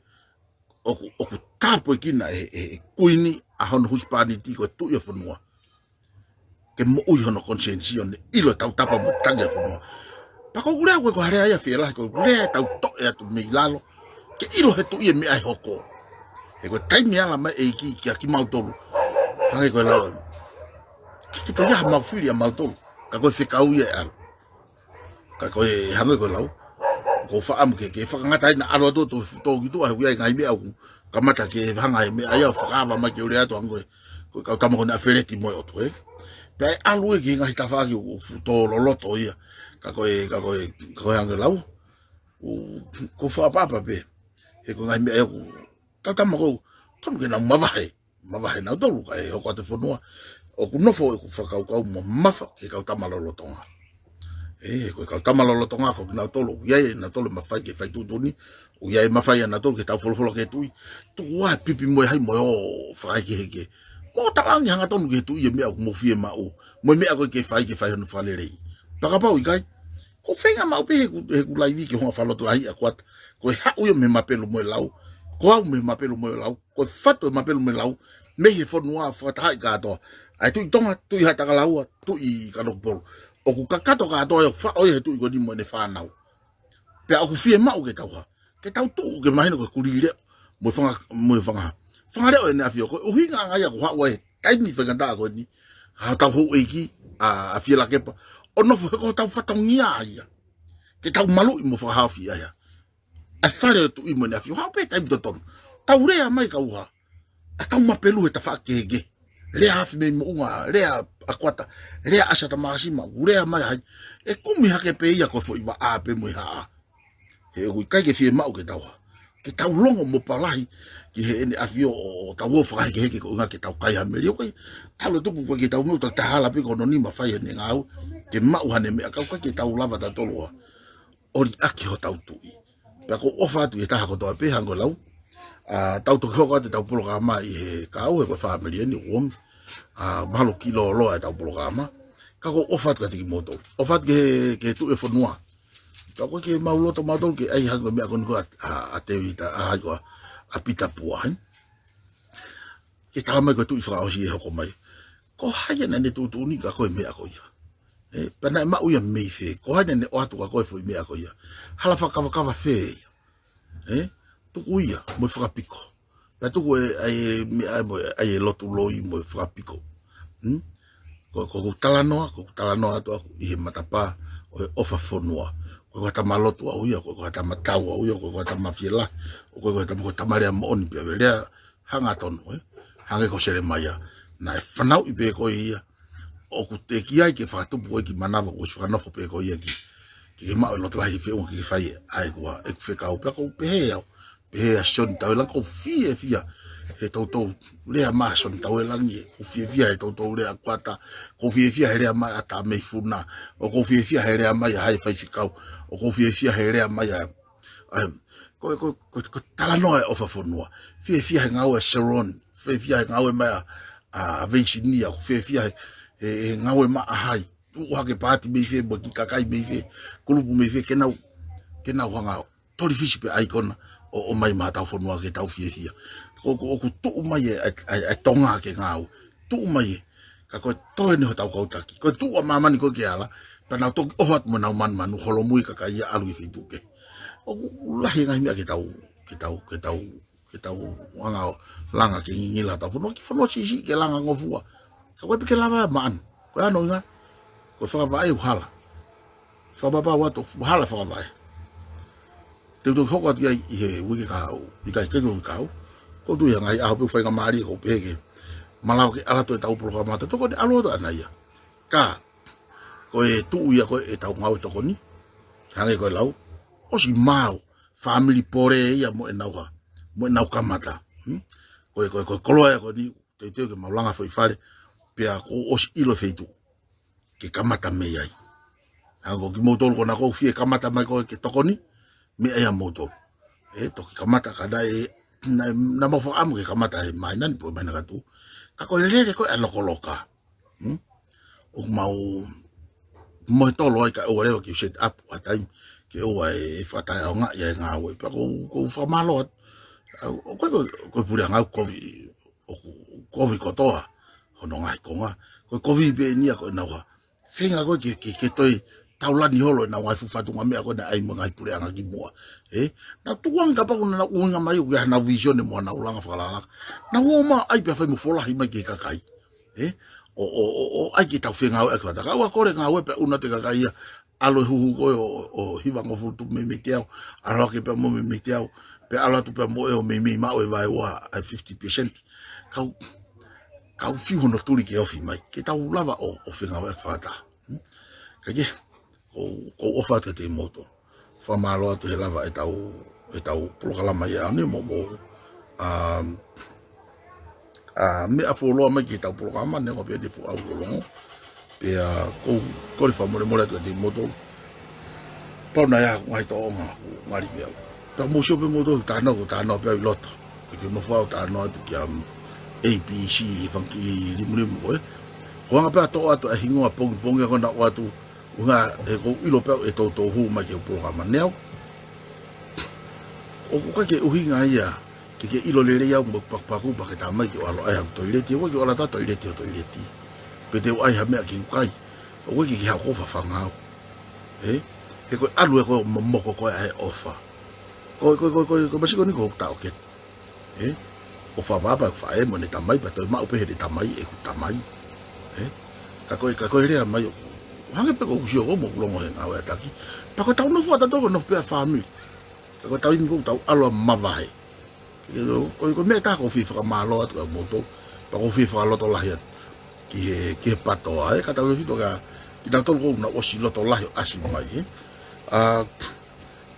ʻOku, ʻoku tāpuekina e, e, e kuini ʻa hono husepāniti ko e tuʻi ʻo e fonua. Ke moʻui hono konisēnisi ʻo ne ʻilo e tautapa mo e tangi ʻa e fonua. Pea ko ʻeku lea ko ē ko e hā lea ia fie lahi ko ʻeku lea ʻe tau toʻe atu mei lalo. Ke ʻilo he tuʻi e meʻa ʻe hoko. He ko e taimi ʻe ala mai e ʻEiki kia kimautolu. Hangē ko e lau ē. ʻIkai ke toe ʻi ai hamau fili ʻamautolu. Ka ko e fekau ia ʻe ʻalu. Ka ko e hangē ko e lau. ʻOku ou fakaʻamu ke, ke fakangata ai naʻa ʻalu atu ʻo tō ki tuʻa he ʻoku ʻi ai e ngaahi meʻa ʻoku kamata ke hanga e meʻa ia ʻo fakaava mai ke u lea atu hangē ko e, ko e kau tama ko eni ʻa Feleti mo e ʻOtua ē. Pea ʻe ʻalu ē ki he ngaahi tafaʻaki ʻoku fuʻu tō loloto ia. Ka ko e, ka ko e, ka ko e hangē lau. ʻOku, ʻoku ou fakaʻapaʻapa pē. He ko e ngaahi meʻa ia ʻoku, kau tama ʻoku, tonu ke nau mavahe, mavahe nautolu kae hoko atu e fonua. ʻOku nofo ʻeku fakakaukau mo mamafa ki he kau tama lolotonga. ʻE, ko e kau tama lolotonga ko kinautolu ʻoku ʻi ai ʻenautolu e mafai ke fai tuʻutuʻuni, ʻoku ʻi ai e mafai ʻanautolu ke tau folofola ki he tuʻi. Tuku ā e pipi mo e hai mo e ō fakahekeheke. Mou talaange hangatonu ki he tuʻi e meʻa ʻoku mou fiemaʻu mo e meʻa ko ē ke fai ke fai hono fakalelei. Pea kapau ʻikai, ʻoku ou feinga maʻu pē heʻeku, heʻeku laivi ki he hounga fakalotolahi ʻa Kuata. Ko e haʻu ia mei he mapelu mo e lau. Ko au mei he mapelu mo e lau. Ko e fatu e mapelu mo e lau mei he fonua fakatahaʻi kātoa. ʻA e Tuʻi Tonga, Tuʻi Haʻatakalaua, Tuʻi Kanokupolu. ʻOku kakato kātoa ia ʻo faʻo ia he tuʻi ko eni mo ʻene fānau. Pea ʻoku fiemaʻu ke tau hā, ke tau tuʻu ke mahino ko e kulī leʻo mo e fanga, mo e fanga, fanga leʻo ʻEne ʻAfio. Ko e ʻuhinga ange ia ʻoku haʻu ai he taimi faingataʻa ko eni hotau houʻeiki ʻa, ʻa Fielakepa ʻo nofo he ko hotau fatongia ia ke tau maluʻi mo fakahaofi ai ʻa e fale ʻo e Tuʻi mo ʻEne ʻAfio. Haʻu pē taimi totonu. Tau lea mai kau hā, ʻa e kau mapelu he tafaʻaki kehekehe. Lea afi mei moʻunga, lea ʻa Kuata, lea ʻa Sata Māsima, lea mai hai. ʻE kumi hake pē ia ko e foʻi vaʻa pē mo e haʻa. He ʻoku ʻikai ke fiemaʻu ke tau hā, ke tau longo mo palahi ki heʻene ʻafio ʻo, ʻo tau ō fakahekeheke ko e ʻuhinga ke tau kai ha meli. ʻOku ʻikai, talu e tupu ko ē ke tau mou tau tahala pē ko hono nima fai ʻene ngāue ke maʻu haʻane meʻa, ka ʻoku ʻikai ke tau lava tautolu ʻo liʻaki hotau tuʻi. Pea ʻoku ou ʻofa atu ki he taha kotoa pē hangē ko e lau. ʻA, tau toki hoko atu ʻetau polokalama ʻi he kahaʻu he ko e fāmili eni ʻoku omi. ʻA, mahalo kiʻi lōloa ʻetau polokalama. Ka ʻoku ou ʻofa atu kiate kimoutolu. ʻOfa atu ki he, ki he tuʻi e fonua. Ka ʻoku ʻikai ke mau loto mautolu ke ʻai hangē ko e meʻa ko eni ko ē ʻa, ʻa, ʻa Tēvita, ʻa, hai ko ā, ʻa Pita Pua, ē? Ke tala mai ko e tuʻi fakaʻosi ʻe hoko mai. Ko hai ia naʻá ne tuʻutuʻuni kia koe e meʻa ko ia? Ē, pea naʻe maʻu ia mei fē? Ko hai naʻá ne ʻoatu kia koe e foʻi meʻa ko ia? Hala fakakavakava fē ia? Ē, tuku ia mo e fakapiko. Pea tuku e, ʻai e meʻa, ʻai mo e, ʻai e lotu loi mo e fakapiko. Hmm? Ko, ko ʻeku talanoa, ko ʻeku talanoa atu ʻaʻaku ʻi he matapā ʻo e ʻofa fonua. Ko e, ko e tama lotu au ia, ko e, ko e tama tau au ia, ko e, ko e tama fielahi, ko e, ko e tama, ko e tama lea moʻoni pea mo e lea hangatonu, ē? Hangē ko Selemaia, naʻe fanauʻi pē ko ia. ʻOku teʻeki ai ke fakatupu ko e kiʻi manava, kuo ʻosi fakanofo pē ko ia ki, ke, ke maʻu e loto lahi feʻunga ke, ke fai ʻa ʻeku, ʻeku fekau. Pea ʻoku ou pehē au, pehē ʻa Sione Tauelangi, ʻoku ou fiefia he toutou lea mai ʻa Sione Tauelangi, ē. ʻOku ou fiefia he toutou lea ʻa Kuata, ʻoku ou fiefia he lea mai ʻa Tamei Funa, ʻoku ou fiefia he lea mai ʻa Hai Faifekau, ʻoku ou fiefia he lea mai ʻa, ʻa, ko, ko, ko, ko e talanoa e ʻofa fonua. Fiefia he ngāue ʻa Sharon, fiefia he ngāue mai ʻa, ʻa Veisinia, ʻoku ou fiefia he, he, he ngāue mai ʻa Hai. Tuʻu hake paati mei fē, mo e kiʻi kakai mei fē, kulupu mei fē, ke nau, ke nau hanga ʻo tolifisi pē ʻaikona ʻo, ʻo ʻomai maʻa hotau fonua ke tau fiefia. Ko, ko, ʻoku tuʻu mai e, e, e, e Tonga ke ngāue. Tuʻu mai ē. Ka ko e toe eni hotau kau taki. Ko e tuʻu ʻa māmani ko ē ke ala, pea nau toki ʻoho atu mo ʻenau manumanu, holomui e kakai ia ʻalu ki he feituʻu kehe. ʻOku lahi e ngaahi meʻa ke tau, ke tau, ke tau ke tau hanga ʻo langa ke ngingila hotau fonua, kiʻi fonua siʻisiʻi ke langa ngofua. Ka ʻoku ʻikai pē ke lava ia maʻana. Ko e ʻuhinga, ko e fakavaʻe ʻoku hala. Fakapapau atu ʻoku hala fakavaʻe. Te u toki hoko atu ki ai ʻi he uike kahaʻu, ʻikai ke ko e uike kahaʻu. ʻOku ou tui ʻi ha ngaahi ʻaho pē ʻoku faingamālie ʻoku ou pehē ke malava ke ʻalu atu ʻetau polokalama tokoni, ʻalu atu ʻana ia. Ka ko e tuʻu ia ko ē ʻetau ngāue tokoni, hangē ko e lau, ʻosi maau, fāmili Pole ia mo ʻenau hā, mo ʻenau kamata. Hmm? Ko e, ko e, ko e koloa ia ko eni, teuteu ke mau langa foʻi fale, pea kuo ʻosi ʻilo e feituʻu ke kamata mei ai. Hangē ko kimoutolu ko ena ʻoku fie kamata mai ko ē ke tokoni, meʻa ia ʻa moutolu. Ē, toki kamata ka naʻe, naʻe, naʻa mau fakaʻamu ke kamata he māhina ni pe ko e māhina ka tuʻu. Ka ko e lele ko ē ʻa e lokoloka. Hmm? ʻOku mau mohe tolo ai kae ʻoua leva ke u set up ha taimi ke ʻoua ʻe fakataʻeʻaongaʻi ʻa e ngāue. Pea ʻoku ou, ʻoku ou fakamālō atu. ʻA, ʻoku ʻikai ko, ko e puleʻanga ʻoku kovi, ʻoku kovi kotoa hono ngaahi konga. Ko e kovi pē eni ia ko ʻenau hā, feinga ko ē ke, ke, ke toe taulani holo ʻenau ngaahi fuʻu fatungameʻa ko ē naʻe ʻai mo e ngaahi puleʻanga kimuʻa. Ē? Nau tukuange kapau naʻa nau ʻuhinga mai ʻoku ʻi ai haʻanau vīsone mo haʻanau langa fakalakalaka. Nau ō mai ʻo ʻai pea fai mo folahi mai ki he kakai. Ē? ʻO, ʻo, ʻo, ʻo ʻai ke tau fengāueʻaki fakataha. Ka ʻoua kole ngāue pea ʻunu atu e kakai ia, ʻalu e huhu ko ē ʻo, ʻo hivangofulu tupu meimei teau, ʻalu hake pea mo meimei teau, pea ʻalu atu pea mo ʻeo meimei maʻu e vaeua ʻa e fifty percent. Kau, kau fiu hono tuli ke ofi mai, ke tau lava ʻo, ʻo fengāueʻaki fakataha. Hmm? Ka ke, ʻoku ou, ʻoku ou ʻofa atu kiate kimoutolu. Fakamālō atu he lava ʻetau, ʻetau polokalama ʻi he ʻaho ni mo, mo, um, ʻa, meʻa fuoloa mai ki heʻetau polokalama, neongo pē ʻene fuʻu ʻaulolongo. Pea ʻoku ou kole fakamolemole atu kiate kimoutolu. Pau naʻe ʻi ai ha ngaahi tōʻonga ʻoku ngali pē au. Pea mou sio pē moutolu, talanoa ʻoku ou talanoa pē au ʻi loto. Pea ke nofo au ʻo talanoa atu kia, um, A B C, ʻi he fanga kiʻi limulimu ko ē. Ko e anga pē ʻa e toʻo atu ʻa e hingoa pongipongi ʻa ko ē naʻa ku ʻoatu. ʻUhinga he ʻoku ou ʻilo pē au ʻe toutou hū mai ki he polokalama ni au. ʻOku ʻikai ke ʻuhinga ia ke ke ʻilo lelei au mo e pakupaku pea ke tā mai ke u ʻalu ʻai haku toileti, ʻoku ʻikai ke u ʻalu atu ʻo toileti ʻo toileti. Pe te u ʻai ha meʻa ke u kai, ʻoku ʻikai ke ke haʻu ʻo fafanga au. Ē? He ko e ʻalu ē ko e momoko ko ē ʻa e ʻofa. Ko e, ko e, ko e, ko e, ko e masiʻi ko eni ko hoku taʻokete. Ē? ʻO fakapaʻapa ʻeku faʻē mo ʻene tamai, pea toe maʻu pē heʻene tamai ʻeku tamai. Ē? Ka ko e, ka ko e lea mai ʻo, hangē pē ko ʻeku sio ko ē mo ʻeku longo he ngāue ʻa e taki. Pea ko ʻetau nofo ʻatautolu ko e nofo pē ʻa e fāmili. Ka ko ʻetau imi ko ē ʻoku tau ʻalu ʻo mavahe. Ko e, ko e, ko e meʻa ʻe taha ʻoku ou fie fakamālō atu kia moutolu. Pea ʻoku ou fie fakalotolahi atu ki he, ki he PATOA, ē, kae tautefito kia kinautolu ʻoku nau ʻosi lotolahi ʻo ʻasi mai, ē. ʻA,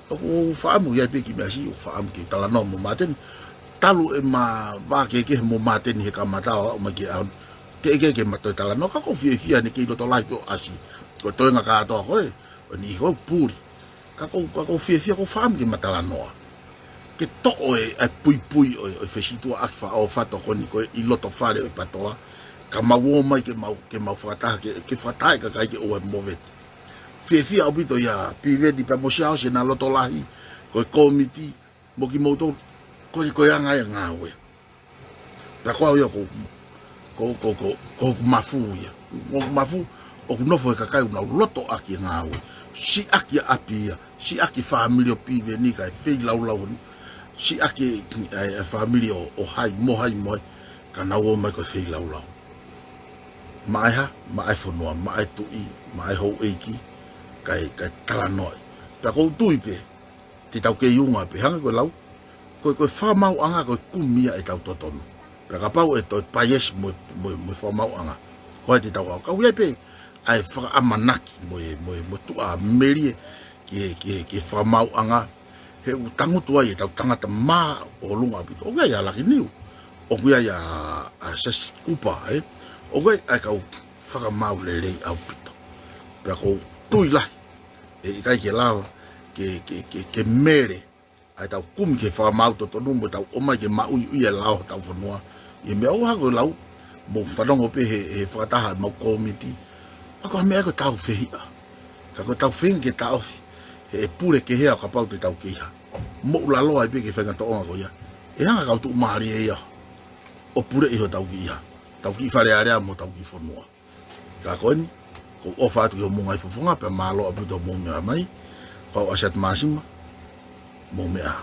ʻoku ou fakaʻamu ia pē ki he meʻa siʻi, ʻoku ou fakaʻamu ke talanoa mo Māteni. Talu ʻema vā kehekehe mo Māteni he kamata ʻo aʻu mai ki he ʻaho ni, teʻeki ai ke ma toe talanoa, ka ʻoku ou fiefia ʻene kei lotolahi pē ʻo ʻasi. Ko e toenga kātoa ko ē ʻo e niʻihi ko ē ʻoku puli. Ka ʻoku ou, ka ʻoku ou fiefia, ʻoku ou fakaʻamu ke ma talanoa. Ke toʻo e, e puipui ʻo e, ʻo e fesituʻa ʻaki fakaʻofa tokoni ko ē ʻi loto fale ʻo e PATOA. Ka mau ō mai ke mau, ke mau fakataha, ke, ke fakataha e kakai ke ʻoua ʻe movete. Fiefia ʻaupito ia Piveni pea mo Siaosi ʻena lotolahi, ko e kōmiti, mo kimoutolu, ko e, ko e anga e ngāue. Pea ko au ia ko, ko, ko, ko, ko hoku mafu ia. Ko hoku mafu, ʻoku nofo he kakai ʻoku nau loto ʻaki e ngāue. Siʻaki ʻa ʻapi ia, siʻaki fāmili ʻo Piveni kae feilaulau ni. Siʻaki e, e, e fāmili ʻo, ʻo hai, mo hai, mo hai. Ka nau ō mai ko e feilaulau. Maʻa e hā, maʻa e fonua, maʻa e tuʻi, maʻa e houʻeiki, kae, kae talanoaʻi. Pea ʻoku ou tui pē, te tau kei unga pē hangē ko e lau. Ko e, ko e fakamaauʻanga ko e kumi ia ʻetau totonu. Pea kapau ʻe toe paiasi mo, mo, mo e fakamaauʻanga, ko hai te tau ʻalu? Ka ʻoku ʻi ai pē ʻa e fakaʻamanaki mo e, mo e, mo e tuʻa melie ki he, ki he, ki he fakamaauʻanga. He ʻoku tangutu ai ʻetau tangata māʻolunga ʻaupito. ʻOku ʻi ai ʻa Laki Niu. ʻOku ʻi ai ʻa, ʻa Sesi Kupa, ē. ʻOku ʻi ai ʻa e kau fakamaau lelei ʻaupito. Pea ʻoku ou tui lahi ʻe ʻikai ke lava ke, ke, ke, ke mele ʻa ʻetau kumi ke fakamaau totonu mo ʻetau ō mai ke maʻuiʻui e lao hotau fonua. ʻI he meʻa ʻoku ou hanga ʻo lau, mou fanongo pē he, he fakataha ʻemau kōmiti. ʻA ko e meʻa ko e tāufehiʻa. Ka ko e tāufehiʻa ke taʻofi, he ʻe pule kehe ʻa kapau te tau kei hā. Moʻulaloa ai pē ki he faʻahinga tōʻonga ko ia. ʻE hanga kau tuʻumālie ia ʻo puleʻi hotau kiʻi hā, tau kiʻi Fale Alea mo tau kiʻi fonua. Ka ko eni, ʻoku ou ʻofa atu ki hoʻomou ngaahi fofonga, pea mālō ʻaupito hoʻomou meʻa mai. Ko au ʻa Siate Māsima, mou meʻa.